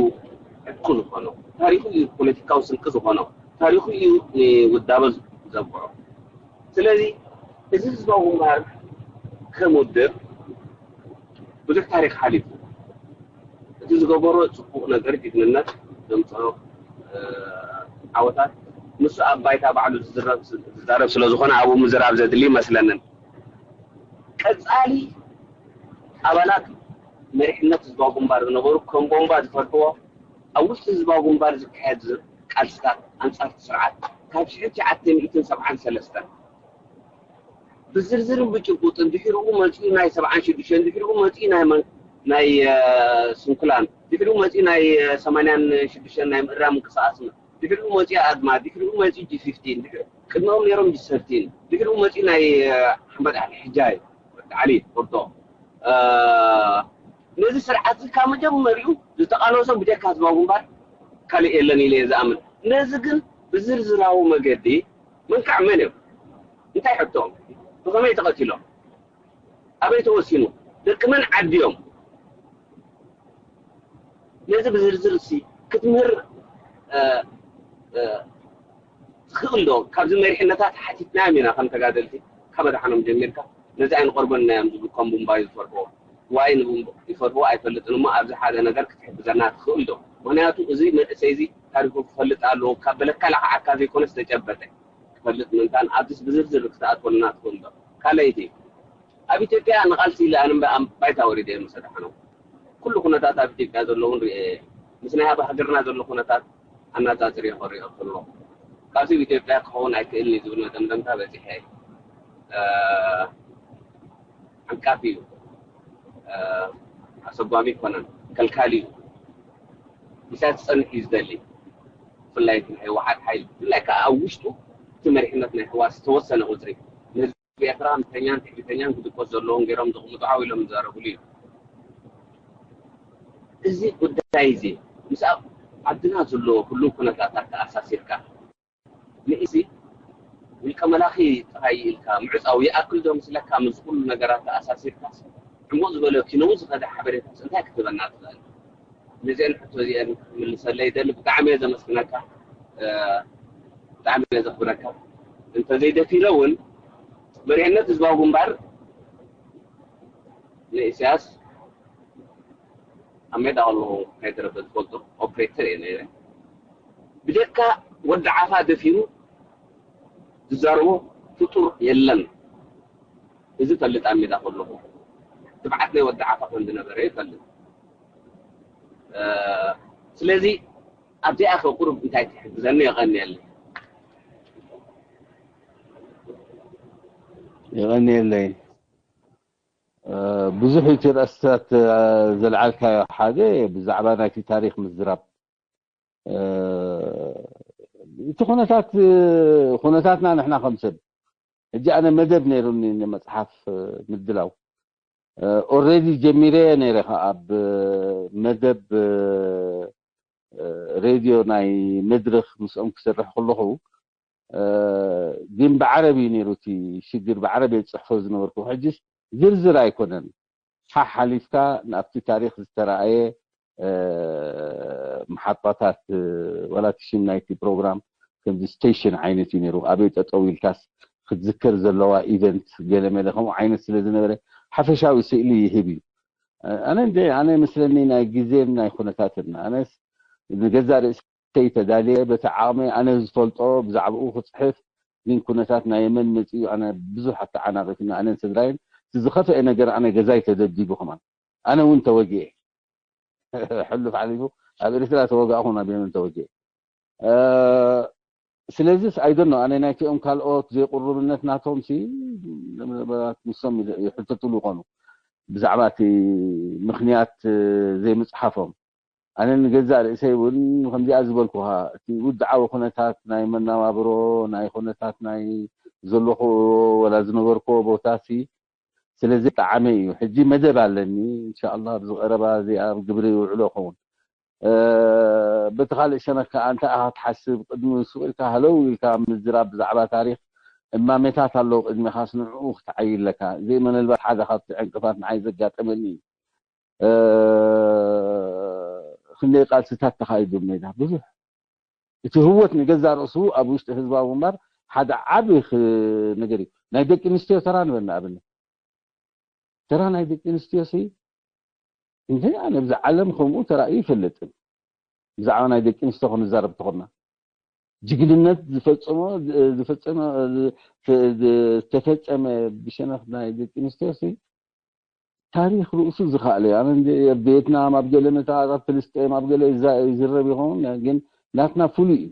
ዕጥቁ ዝኾኖ፣ ታሪኹ እዩ ፖለቲካዊ ስንቂ ዝኾኖ፣ ታሪኹ እዩ ንውዳበ ዘብቅዖ። ስለዚ እዚ ህዝባዊ ግንባር ከም ውድብ ብዙሕ ታሪኽ ሓሊፉ፣ እቲ ዝገበሮ ፅቡቕ ነገር ጅግንነት ዘምፀኦ ዓወታት ንሱ ኣብ ባይታ ባዕሉ ዝዛረብ ስለዝኾነ ኣብኡ ምዝራብ ዘድሊ ይመስለንን። ቀፃሊ ኣባላት መሪሕነት ህዝባዊ ግንባር ዝነበሩ ከም ቦምባ ዝፈርሕዎ ኣብ ውሽጢ ህዝባዊ ግንባር ዝካየድ ቃልስታት ኣንፃር እቲ ስርዓት ካብ ሽሕን ትሽዓተ ሚእትን ሰብዓን ሰለስተን ብዝርዝርን ብጭቡጥን ድሕሪኡ መፂኡ ናይ ሰብዓን ሽዱሽተን ድሕሪኡ መፂኡ ናይ ስንኩላን ድሕሪኡ መፂኡ ናይ ሰማንያን ሽዱሽተን ናይ ምእራም ምንቅስቃስ ድሕሪኡ መፂኡ ኣድማ ድሕሪኡ መፂኡ ጂ ፊፍቲን ቅድሚኦም ነይሮም ጂ ሰርቲን ድሕሪኡ መፂኡ ናይ ሓመድ ዓሊ ሕጃይ ዓሊ ቁርጦ ነዚ ስርዓት ካብ መጀመሪኡ ዝተቃለሶ ብጀካ ህዝባዊ ግንባር ካልእ የለን ኢለ እየ ዝኣምን። ነዚ ግን ብዝርዝራዊ መገዲ መንካዕ መን እዮም? እንታይ ሕቶም? ብኸመይ ተቐቲሎም? ኣበይ ተወሲኑ? ደቂ መን ዓዲ እዮም? ነዚ ብዝርዝር ሲ ክትምህር ትኽእል ዶ? ካብዚ መሪሕነታት ሓቲትናዮም ኢና ከም ተጋደልቲ ካብ ኣድሓኖም ጀሚርካ ነዚ ኣይንቐርቦን ኢና እዮም ዝብሉ ከም ቡምባ እዩ ዝፈርሕዎ። ዋይ ንቡምባ ይፈርሕዎ ኣይፈልጥን እሞ ኣብዚ ሓደ ነገር ክትሕግዘና ትኽእል ዶ? ምኽንያቱ እዚ መንእሰይ እዚ ታሪኹ ክፈልጥ ኣለዎ ካብ በለካ ለኽዓካ ዘይኮነስ ተጨበጠ ክፈልጥ ምእንታን ኣብዚስ ብዝርዝር ክትኣትወልና ትኽእል ዶ? ካልኣይቲ ኣብ ኢትዮጵያ ንቓልሲ ኢለ ኣነ እምበ- ባይታ ወሪደ እየ ምስ ኣድሓኖም ኩሉ ኩነታት ኣብ ኢትዮጵያ ዘለውን ሪኤ ምስ ናይ ኣብ ሃገርና ዘሎ ኩነታት ኣነፃፅር እየ ክሪኦ ከሎ ቃልሲ ኢትዮጵያ ክኸውን ኣይክእልን እዩ ዝብል መደምደምታ በፂሐ። ዓንቃፊ እዩ። ኣሰጓሚ ይኮነን፣ ከልካሊ እዩ። ኢሳያስ ክፀንሕ እዩ ዝደሊ። ብፍላይ እቲ ናይ ህወሓት ሓይሊ፣ ብፍላይ ከዓ ኣብ ውሽጡ እቲ መሪሕነት ናይ ህወሓት ዝተወሰነ ቁፅሪ ንህዝቢ ኤርትራ ምተኛን ትዕቢተኛን ክድቆስ ዘለዎም ገይሮም ዘቕምጡ ዓው ኢሎም ዝዛረብሉ እዩ። እዚ ጉዳይ እዚ ምስ ኣብ ዓድና ዘሎ ኩሉ ኩነታት ኣተኣሳሲርካ ንእሲ ውልቀ መላኺ ጥራይ ኢልካ ምዕጻው ይኣክል ዶ ምስለካ? ምስ ኩሉ ነገራት ተኣሳሲርካስ ዕሙቕ ዝበለ ኪኖኡ ዝኸደ ሓበሬታስ እንታይ ክትህበና ትኽእል? ነዚአን ሕቶ እዚአን ክትምልሰለይ ይደሊ። ብጣዕሚ እየ ዘመስግነካ፣ ብጣዕሚ እየ ዘኽብረካ። እንተዘይደፊረ እውን መሪሕነት ህዝባዊ ግንባር ንእስያስ ኣብ ሜዳ ከለኹ ከይተረፈ ዝፈልጦ ኦፕሬተር እየ ነይረ። ብጀካ ወዲ ዓፋ ደፊሩ ዝዛረቦ ፍጡር የለን። እዚ ፈልጥ ኣብ ሜዳ ከለኹ ትብዓት ናይ ወዲ ዓፋ ከም ዝነበረ ይፈልጥ። ስለዚ ኣብዚኣ ከ ቁሩብ እንታይ ትሕግዘኒ? የቐንየለይ። የቐንየለይ። ብዙሕ እቲ ርእስታት ዘልዓልካዮ ሓደ ብዛዕባ ናይቲ ታሪኽ ምዝራብ እቲ ኩነታት ኩነታትና ንሕና ከም ሰብ ሕጂ ኣነ መደብ ነይሩኒ ንመፅሓፍ ምድላው ኦረዲ ጀሚረየ ነይረ ኣብ መደብ ሬድዮ ናይ መድረክ ምስኦም ክሰርሕ ከለኹ ግን ብዓረብ እዩ ነይሩ እቲ ሽግር ብዓረብ እየ ዝፅሕፎ ዝነበርኩ ሕጅስ ዝርዝር ኣይኮነን ሓሓሊፍካ ናብቲ ታሪክ ዝተረኣየ መሓጣታት ዋላ እቲ ሽም ናይቲ ፕሮግራም ከምዚ ስቴሽን ዓይነት እዩ ነይሩ ኣበይ ጠጠው ኢልካስ ክትዝከር ዘለዋ ኢቨንት ገለመለ ከምኡ ዓይነት ስለ ዝነበረ ሓፈሻዊ ስእሊ ይህብ እዩ ኣነ እንደ ኣነ መስለኒ ናይ ግዜን ናይ ኩነታትን ኣነስ ንገዛ ርእሰይ ተዳልየ በቲ ዓቕመይ ኣነ ዝፈልጦ ብዛዕባኡ ክፅሕፍ ግን ኩነታት ናይ የመን መፅኡ ኣነ ብዙሕ ኣተዓናቒፍና ኣነን ስድራይን እቲ ዝኸፍአ ነገር ኣነ ገዛይ ተደብዲቡ ከማን ኣነ እውን ተወጊኤ ሕሉፍ ሓሊፉ ኣብ ኤርትራ ተወጋእኹ ናብ የመን ተወጊኤ ስለዚስ ኣይደኖ ኣነ ናይቲኦም ካልኦት ዘይቁርብነት ናቶም ሲ ምናልባት ንሶም ይሕተትሉ ይኾኑ ብዛዕባ እቲ ምክንያት ዘይምፅሓፎም ኣነ ንገዛእ ርእሰይ እውን ከምዚኣ ዝበልኩኻ እቲ ውድዓዊ ኩነታት ናይ መናባብሮ ናይ ኩነታት ናይ ዘለኹ ወላ ዝነበርኩዎ ቦታ ሲ ስለ ዘጣዓመ እዩ ሕጂ መደብ ኣለኒ እንሻላ ኣብዚ ቀረባ እዚኣ ኣብ ግብሪ ይውዕሎ ኸውን በቲ ካልእ ሸነክ ከዓ እንታይ ኢኻ ትሓስብ ቅድሚ ሱቅ ኢልካ ሃለው ኢልካ ምዝራብ ብዛዕባ ታሪክ እማሜታት ኣለዉ ቅድሚኻስ ንዕኡ ክትዓይ ኣለካ እዚ ምናልባት ሓደ ካብቲ ዕንቅፋት ንዓይ ዘጋጠመኒ እዩ ክንደይ ቃልስታት ተኻይዱ ሜዳ ብዙሕ እቲ ህወት ንገዛ ርእሱ ኣብ ውሽጢ ህዝባዊ ግንባር ሓደ ዓቢ ነገር እዩ ናይ ደቂ ኣንስትዮ ተራ ንበል ንኣብነት ተራ ናይ ደቂ ኣንስትዮ ሲ እንተ ኣነ ብዛ ዓለም ከምኡ ተራእዩ ይፈልጥን ብዛዕባ ናይ ደቂ ኣንስትዮ ክንዛረብ ተኾና ጅግንነት ዝፈጸሞ ዝፈጸመ ዝተፈጸመ ብሸነኽ ናይ ደቂ ኣንስትዮ ሲ ታሪኽ ርእሱ ዝኸኣለ እዩ። ኣነ ኣብ ቬትናም ኣብ ገለ መታወታት ፍልስጤም ኣብ ገለ ይዝረብ ይኸውን ግን ናትና ፍሉይ እዩ።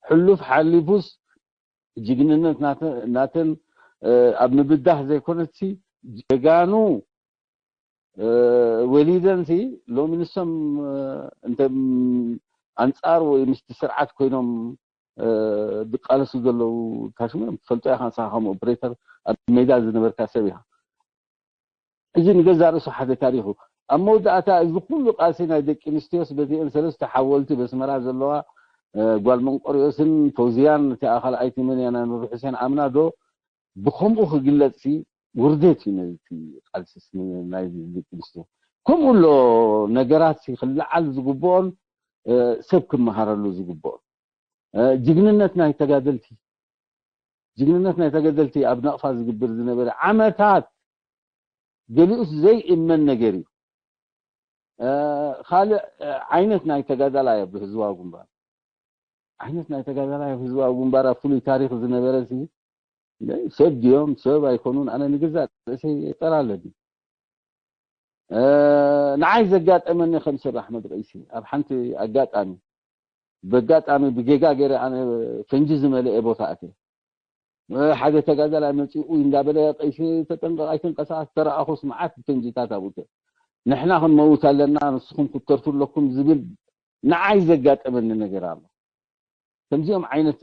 ሕሉፍ ሓሊፉስ ጅግንነት ናተን ኣብ ምብዳህ ዘይኮነትሲ ጀጋኑ ወሊደንሲ ሎሚ ንሶም እንተ ኣንጻር ወይ ምስቲ ስርዓት ኮይኖም ዝቃለሱ ዘለዉ ካሽሙ እዮም ትፈልጦ ኢኻ ንስኻ ከም ኦፕሬተር ኣብ ሜዳ ዝነበርካ ሰብ ኢኻ እዚ ንገዛ ርእሱ ሓደ ታሪኹ ኣብ መወዳእታ እዚ ኩሉ ቃልሲ ናይ ደቂ ኣንስትዮስ በዚአን ሰለስተ ሓወልቲ በስመራ ዘለዋ ጓል መንቆሪዮስን ፈውዝያን እቲ ካልኣይቲ መን እያ ናይ ኑር ሕሴን ኣምና ዶ ብኸምኡ ክግለጽ ሲ ውርደት እዩ ነቲ ቃልሲ ናይዚ ደቂ ኣንስትዮ ከምኡ ኣሎ ነገራት ሲ ክለዓል ዝግብኦን ሰብ ክመሃረሉ ዝግብኦን ጅግንነት ናይ ተጋደልቲ ጅግንነት ናይ ተጋደልቲ ኣብ ናቕፋ ዝግበር ዝነበረ ዓመታት ገሊኡስ ዘይእመን ነገር እዩ ካልእ ዓይነት ናይ ተጋዳላይ ኣብ ህዝባዊ ግንባር ዓይነት ናይ ተጋዳላይ ኣብ ህዝባዊ ግንባር ኣብ ፍሉይ ታሪክ ዝነበረ ሲ ሰብ ድዮም ሰብ ኣይኮኑን ኣነ ንገዛእ ርእሰይ የጠራለኒ ንዓይ ዘጋጠመኒ ከም ሰብ ኣሕመድ ቀይሲ ኣብ ሓንቲ ኣጋጣሚ በጋጣሚ ብጌጋ ገይረ ኣነ ፈንጂ ዝመልአ ቦታ ኣትየ። ሓደ ተጋዳላይ መፂኡ እንዳበለ፣ ቀይሲ ተጠንቀቕ፣ ኣይትንቀሳቐስ፣ ተረኣኹስ መዓት ፈንጂታት ኣብኡ ተ-፣ ንሕና ክንመውት ኣለና፣ ንስኹም ክትተርፉ ኣለኩም ዝብል ንዓይ ዘጋጠመኒ ነገር ኣሎ። ከምዚኦም ዓይነት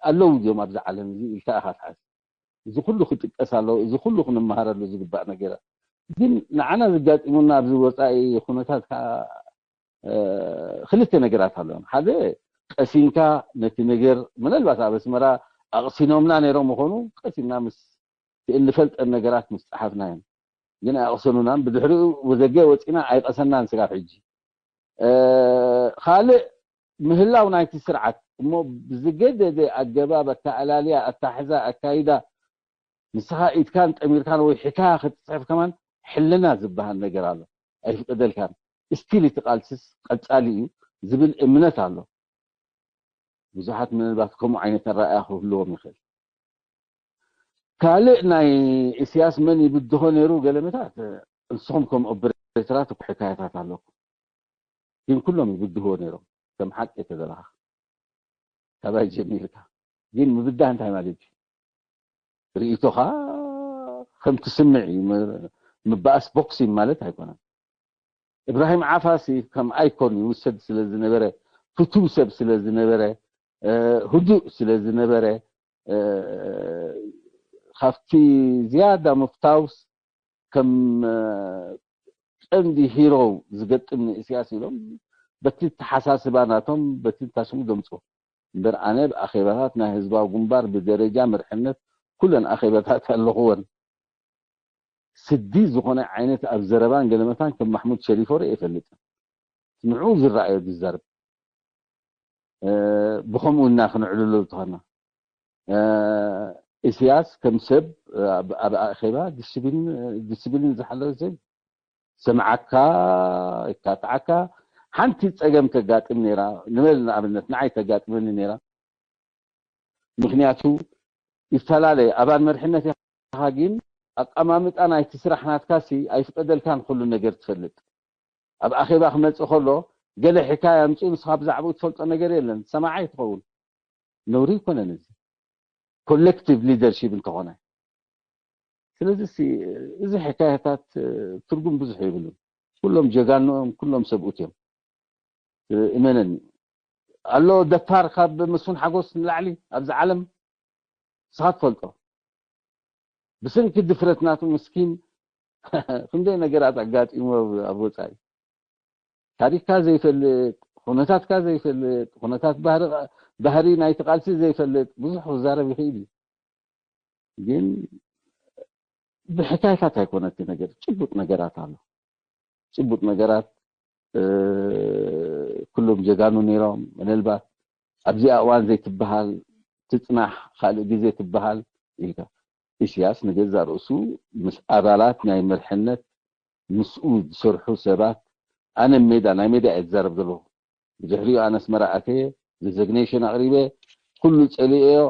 ኣለዉ ድዮም ኣብዚ ዓለም እዚ ኢልካ ኢኻ ትሓስብ። እዚ ኩሉ ክጥቀስ ኣለዎ፣ እዚ ኩሉ ክንመሃረሉ ዝግባእ ነገራት። ግን ንዓና ዘጋጢሙና ኣብዚ ወፃኢ ኩነታት ከዓ፣ እ፣ ክልተ ነገራት ኣለዎም። ሓደ፣ ቀሲንካ ነቲ ነገር፣ ምናልባት ኣብ ኣስመራ ኣቕሲኖምና ነይሮም ምኾኑ፣ ቀሲንና ምስ እንፈልጠን ነገራት ምስ ጸሓፍናዮም። ግን ኣይኣቕሰኑናን። ብድሕሪኡ ወዘገ ወጺና ኣይቐሰናን ስጋብ ሕጂ። እ፣ ካልእ፣ ምህላው ናይቲ ስርዓት እሞ ብዝገደደ ኣገባብ፣ ኣተኣላልያ፣ ኣታሕዛ፣ ኣካይዳ፣ ንስኻ ኢድካን ጠሚርካን ወይ ሕካያ ክትጽሕፍ ከማን ሕልና ዝበሃል ነገር ኣሎ። ኣይፍቀደልካን። ስቲል እቲ ቃልስስ ቀጻሊ እዩ ዝብል እምነት ኣሎ። ብዙሓት ምናልባት ከምኡ ዓይነት ኣረኣእያ ክህልዎም ይኽእል። ካልእ ናይ ኢሳያስ መን ይብድሆ ነይሩ? ገለመታት፣ ንስኹም ከም ኦፕሬተራት እኮ ሕካያታት ኣለኩም። ግን ኩሎም ይብድህዎ ነይሮም። ከም ሓቂ ተደለኻ፣ ካባይ ጀሚርካ። ግን ምብዳህ እንታይ ማለት እዩ? ርእይቶኻ ከም ትስምዕ እዩ። ም-፣ ምባኣስ ቦክሲን ማለት ኣይኮነን። እብራሂም ዓፋሲ ከም ኣይኮን ይውሰድ ስለ ዝነበረ፣ ፍቱው ሰብ ስለ ዝነበረ፣ እ፣ ህዱእ ስለ ዝነበረ፣ እ፣ ካብቲ ዝያዳ ምፍታውስ ከም፣ እ፣ ቀንዲ ሂሮ ዝገጥም ንእስያስ ኢሎም በቲ ተሓሳስባ ናቶም፣ በቲ ታሽሙ ደምፅዎ። እምበር ኣነ ብኣኼባታት ናይ ህዝባዊ ግንባር ብደረጃ መርሕነት ኩለን ኣኼባታት ኣለኹወን። ስዲ ዝኾነ ዓይነት ኣብ ዘረባን ገለመታን ከም ማሕሙድ ሸሪፎ ርእየ ይፈልጥ። ንዕኡ ዝረኣዮ ዝዛረብ። እ፣ ብኸምኡ እና ክንዕልሎ ዝኾና። እ፣ ኢሳያስ ከም ሰብ፣ እ፣ ኣብ፣ ኣብ ኣኼባ ዲስፕሊን፣ ዲስፕሊን ዝሓለወ ሰብ፣ ሰምዓካ፣ ይካትዓካ። ሓንቲ ጸገም ተጋጥም ነይራ፣ ንበል ንኣብነት ንዓይ ተጋጥመኒ ነይራ። ምኽንያቱ ይፈላለ፣ ኣባል መርሕነት ኢኻ፣ ግን ኣቀማምጣ ናይቲ ስራሕ ናትካሲ ኣይፍቀደልካን ኩሉ ነገር ትፈልጥ። ኣብ ኣኼባ ክመጽእ ከሎ ገለ ሕካያ ኣምጽኡ፣ ንስኻ ብዛዕባኡ ትፈልጦ ነገር የለን፣ ሰማዓይ ትኸውን። ነውሪ ኣይኮነን እዚ፣ ኮሌክቲቭ ሊደርሺፕ እንተኾነ። ስለዚ ሲ፣ እዚ ሕካያታት፣ እ፣ ትርጉም ብዙሕ የብሉን። ኩሎም ጀጋኑ እዮም፣ ኩሎም ሰብኡት እዮም። እ፣ እመነኒ። ኣሎ ደፋር ካብ መስፍን ሓጎስ ንላዕሊ ኣብዚ ዓለም፣ ንስኻ ትፈልጦ። ብሰንኪ ድፍረት ናቱ ምስኪን ክንደይ ነገራት ኣጋጢሞ ኣብ፣ ኣብ ወጻኢ። ታሪኽካ ዘይፈልጥ፣ ኩነታትካ ዘይፈልጥ፣ ኩነታት ባህሪ፣ ባህሪ ናይቲ ቃልሲ ዘይፈልጥ ብዙሕ ክዛረብ ይኽእል እዩ። ግን ብሕካይታት ኣይኮነ እቲ ነገር፣ ጭቡጥ ነገራት ኣሎ። ጭቡጥ ነገራት፣ እ፣ ኩሎም ጀጋኑ ነይሮም። ምናልባት ኣብዚኣ እዋን ዘይትበሃል ትጽናሕ፣ ካልእ ግዜ ትበሃል ኢልካ። ኢሳያስ ንገዛእ ርእሱ ምስ ኣባላት ናይ መርሕነት ምስኡ ዝሰርሑ ሰባት፣ ኣነ ሜዳ፣ ናይ ሜዳ እየ ዝዛረብ ዘለኹ። ብድሕሪኡ ኣነ ኣስመራ ኣተየ፣ ሬዚግኔሽን ኣቕሪበ፣ ኩሉ ጸሊኤዮ፣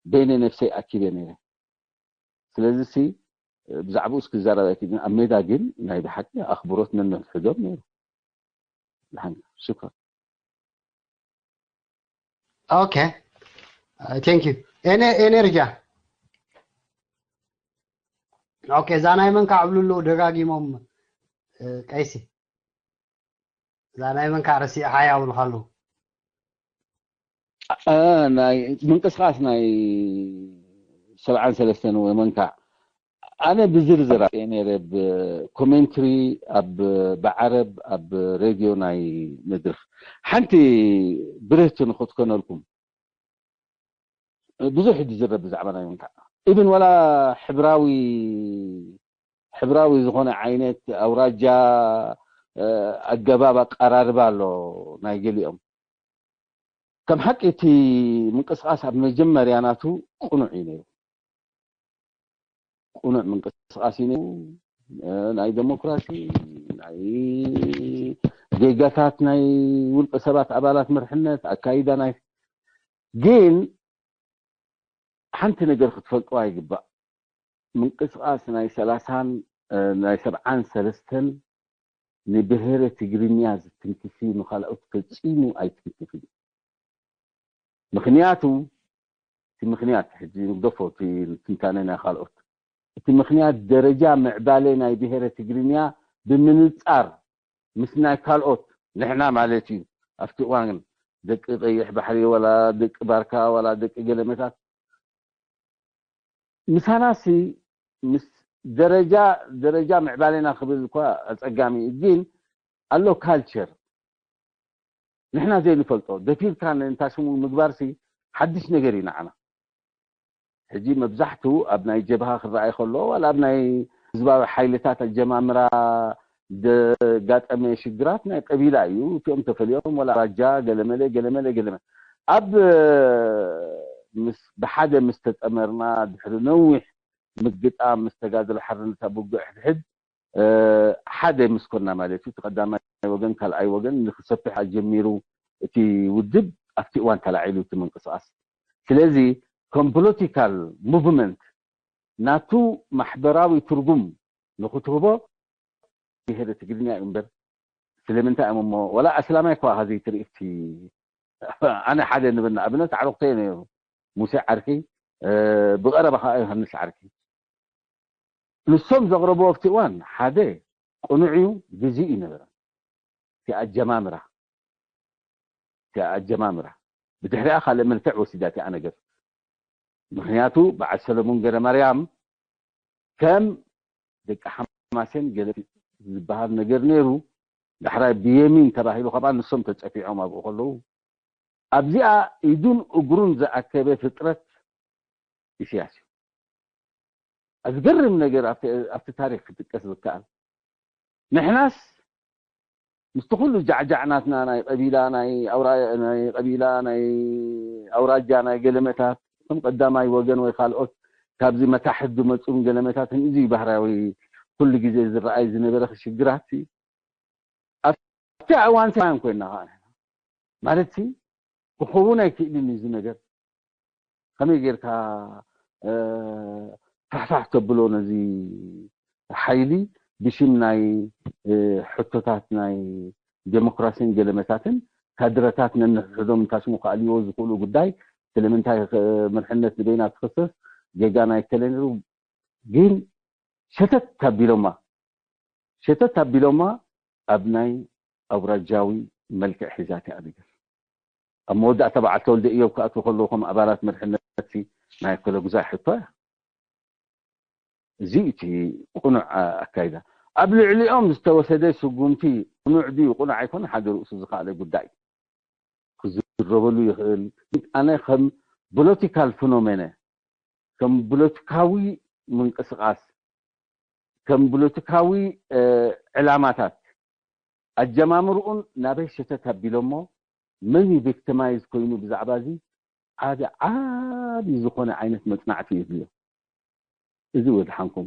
በይነ ነፍሰይ ኣኪበ ነይረ። ስለዚ ሲ ብዛዕባኡ እስኪ ክዛረብ ኣይክእልን። ኣብ ሜዳ ግን ናይ ብሓቂ ኣኽብሮት ነንሕድሕዶም ነይሩ። ደሓን፣ ሽኮር። ኦኬ፣ ቴንክ ዩ። ኤነ-፣ ኤነርጂያ። ኦኬ፣ እዛ ናይ መን ከዓ ዕብሉ ኣለዉ ደጋጊሞም፣ እ፣ ቀይሲ። እዛ ናይ መን ከዓ ረሲዕኻ እያ ኣብሉኻ ኣለዉ። እ፣ ናይ ምንቅስቃስ ናይ ሰብዓን ሰለስተን ወይ መንካዕ፣ ኣነ ብዝርዝር ኣርእየ ነይረ፣ ብኮሜንትሪ ኣብ፣ ብዓረብ ኣብ ሬድዮ ናይ መድረኽ። ሓንቲ ብርህቲ ንኽትኮነልኩም፣ ብዙሕ እዩ ዝዝረብ ብዛዕባ ናይ መንካዕ። ኢብን ዋላ ሕብራዊ፣ ሕብራዊ ዝኾነ ዓይነት ኣውራጃ፣ እ፣ ኣገባብ ኣቀራርባ ኣሎ ናይ ገሊኦም። ከም ሓቂ እቲ ምንቅስቃስ ኣብ መጀመርያ ናቱ ቅኑዕ እዩ ነይሩ። ቅኑዕ ምንቅስቃስ እዩ ነይሩ። እ፣ ናይ ዴሞክራሲ፣ ናይ ጌጋታት ናይ ውልቀ ሰባት ኣባላት መርሕነት፣ ኣካይዳ ናይ፣ ግን ሓንቲ ነገር ክትፈልጥዋ ይግባእ። ምንቅስቃስ ናይ ሰላሳን፣ እ፣ ናይ ሰብዓን ሰለስተን ንብሄረ ትግርኛ ዝትንክፍ እዩ፣ ንኻልኦት ፈጺሙ ኣይትንክፍን እዩ። ምኽንያቱ እቲ ምኽንያት ሕጂ ንግደፎ፣ እቲ ትንታነ ናይ ካልኦት፣ እቲ ምኽንያት ደረጃ ምዕባለ ናይ ብሄረ ትግርኛ ብምንጻር ምስ ናይ ካልኦት፣ ንሕና ማለት እዩ፣ ኣብቲ እዋን ደቂ ቀይሕ ባሕሪ፣ ዋላ ደቂ ባርካ፣ ዋላ ደቂ ገለመታት፣ ምሳናሲ ምስ ደረጃ ደረጃ ምዕባሌና ክብል እኳ ኣጸጋሚ እዩ፣ ግን ኣሎ ካልቸር ንሕና ዘይንፈልጦ፣ ደፊርካ ንእንታሽሙ ምግባርሲ ሓድሽ ነገር እዩ ንዓና። ሕጂ መብዛሕቱ ኣብ ናይ ጀብሃ ክረኣይ ከሎ፣ ዋላ ኣብ ናይ ህዝባዊ ሓይልታት ኣጀማምራ ዘጋጠመ ሽግራት ናይ ቀቢላ እዩ። እቲኦም ተፈሊዮም፣ ዋላ ራጃ፣ ገለመለ፣ ገለመለ፣ ገለመለ። ኣብ፣ ምስ፣ ብሓደ ምስ ተጠመርና፣ ድሕሪ ነዊሕ ምግጣም፣ ምስ ተጋድሎ ሓርነት ኣብ ውግእ ሕድሕድ፣ እ፣ ሓደ ምስ ኮና ማለት እዩ። እቲ ቀዳማይ ወገን፣ ካልኣይ ወገን ንክሰፍሕ ኣጀሚሩ እቲ ውድብ ኣብቲ እዋን ተላዒሉ እቲ ምንቅስቃስ። ስለዚ ከም ፖለቲካል ሙቭመንት ናቱ ማሕበራዊ ትርጉም ንክትህቦ ብሄረ ትግርኛ እዩ እምበር፣ ስለምንታይ እዮም እሞ፣ ወላ ኣስላማይ እኳ ከ ዘይትርኢ፣ ኣብቲ ኣነ ሓደ ንብል ንኣብነት ኣዕሩኽተይ ነይሩ፣ ሙሴ ዓርኪ፣ እ፣ ብቐረባ ከዓ ዮሃንስ ዓርኪ። ንሶም ዘቕረብዎ ኣብቲ እዋን ሓደ ቅኑዕ እዩ፣ ግዜ እዩ ነበረ። እቲ ኣጀማምራ፣ እቲ ኣጀማምራ። ብድሕሪኣ ካልእ መልክዕ ወሲዳ እቲኣ ነገር። ምኽንያቱ በዓል ሰለሙን ገረ ማርያም ከም ደቂ ሓማሴን ገለ ዝበሃል ነገር ነይሩ። ዳሕራይ ብየሚን ተባሂሉ፣ ካብኣ ንሶም ተጨፊዖም ኣብኡ ከለዉ፣ ኣብዚኣ ኢዱን እግሩን ዝኣከበ ፍጥረት ኢሳያስ እዩ። ኣዝገርም ነገር ኣብቲ፣ ኣብቲ ታሪኽ ክጥቀስ ዝከኣል፣ ንሕናስ ምስቲ ኩሉ ጃዕጃዕ ናትና ናይ ቀቢላ፣ ናይ ኣውራ-፣ ናይ ቀቢላ፣ ናይ ኣውራጃ፣ ናይ ገለመታት፣ ከም ቀዳማይ ወገን ወይ ካልኦት ካብዚ መታሕት ዝመፁን ገለመታትን፣ እዚ ባህራዊ ኩሉ ግዜ ዝረኣይ ዝነበረ ሽግራት ኣብቲ እዋን ሰማያን ኮይና ከዓ ንሕና ማለት ሲ ክኸውን ኣይክእልን እዩ እዚ ነገር። ከመይ ጌርካ፣ እ፣ ፋሕፋሕ ተብሎ ነዚ ሓይሊ ብሽም ናይ፣ እ፣ ሕቶታት ናይ ዴሞክራሲን ገለመታትን ካድረታት ነንሕድሕዶም እንታሽሙ ክኣልይዎ ዝኽእሉ ጉዳይ፣ ስለምንታይ ኽ-፣ መርሕነት ንበይና ትኽሰስ፣ ጌጋ ናይ ከለ ነይሩ፣ ግን ሸተት ኣቢሎማ፣ ሸተት ኣቢሎማ ኣብ ናይ ኣውራጃዊ መልክዕ ሒዛት እያ ነገር። ኣብ መወዳእታ በዓል ተወልደ እዮብ ክኣትዉ ከለዉ ከም ኣባላት መርሕነት ሲ ናይ ኣከለ ጉዛይ ሕቶ እያ። እዚ እቲ ቅኑዕ ኣ-፣ ኣካይዳ። ኣብ ልዕሊኦም ዝተወሰደ ስጉምቲ ቅኑዕ ድዩ ቅኑዕ ኣይኮነ ሓደ ርእሱ ዝኸኣለ ጉዳይ እዩ። ክዝረበሉ ይኽእል። ኣነ ከም ፖለቲካል ፊኖሜነ፣ ከም ፖለቲካዊ ምንቅስቃስ፣ ከም ፖለቲካዊ፣ እ፣ ዕላማታት ኣጀማምርኡን ናበይ ሸተት ኣቢሎሞ፣ መን እዩ ቪክቲማይዝ ኮይኑ ብዛዕባ እዚ ዓቢ፣ ዓቢ ዝኾነ ዓይነት መጽናዕቲ የድልዮ። እዚ ወድሓንኩም።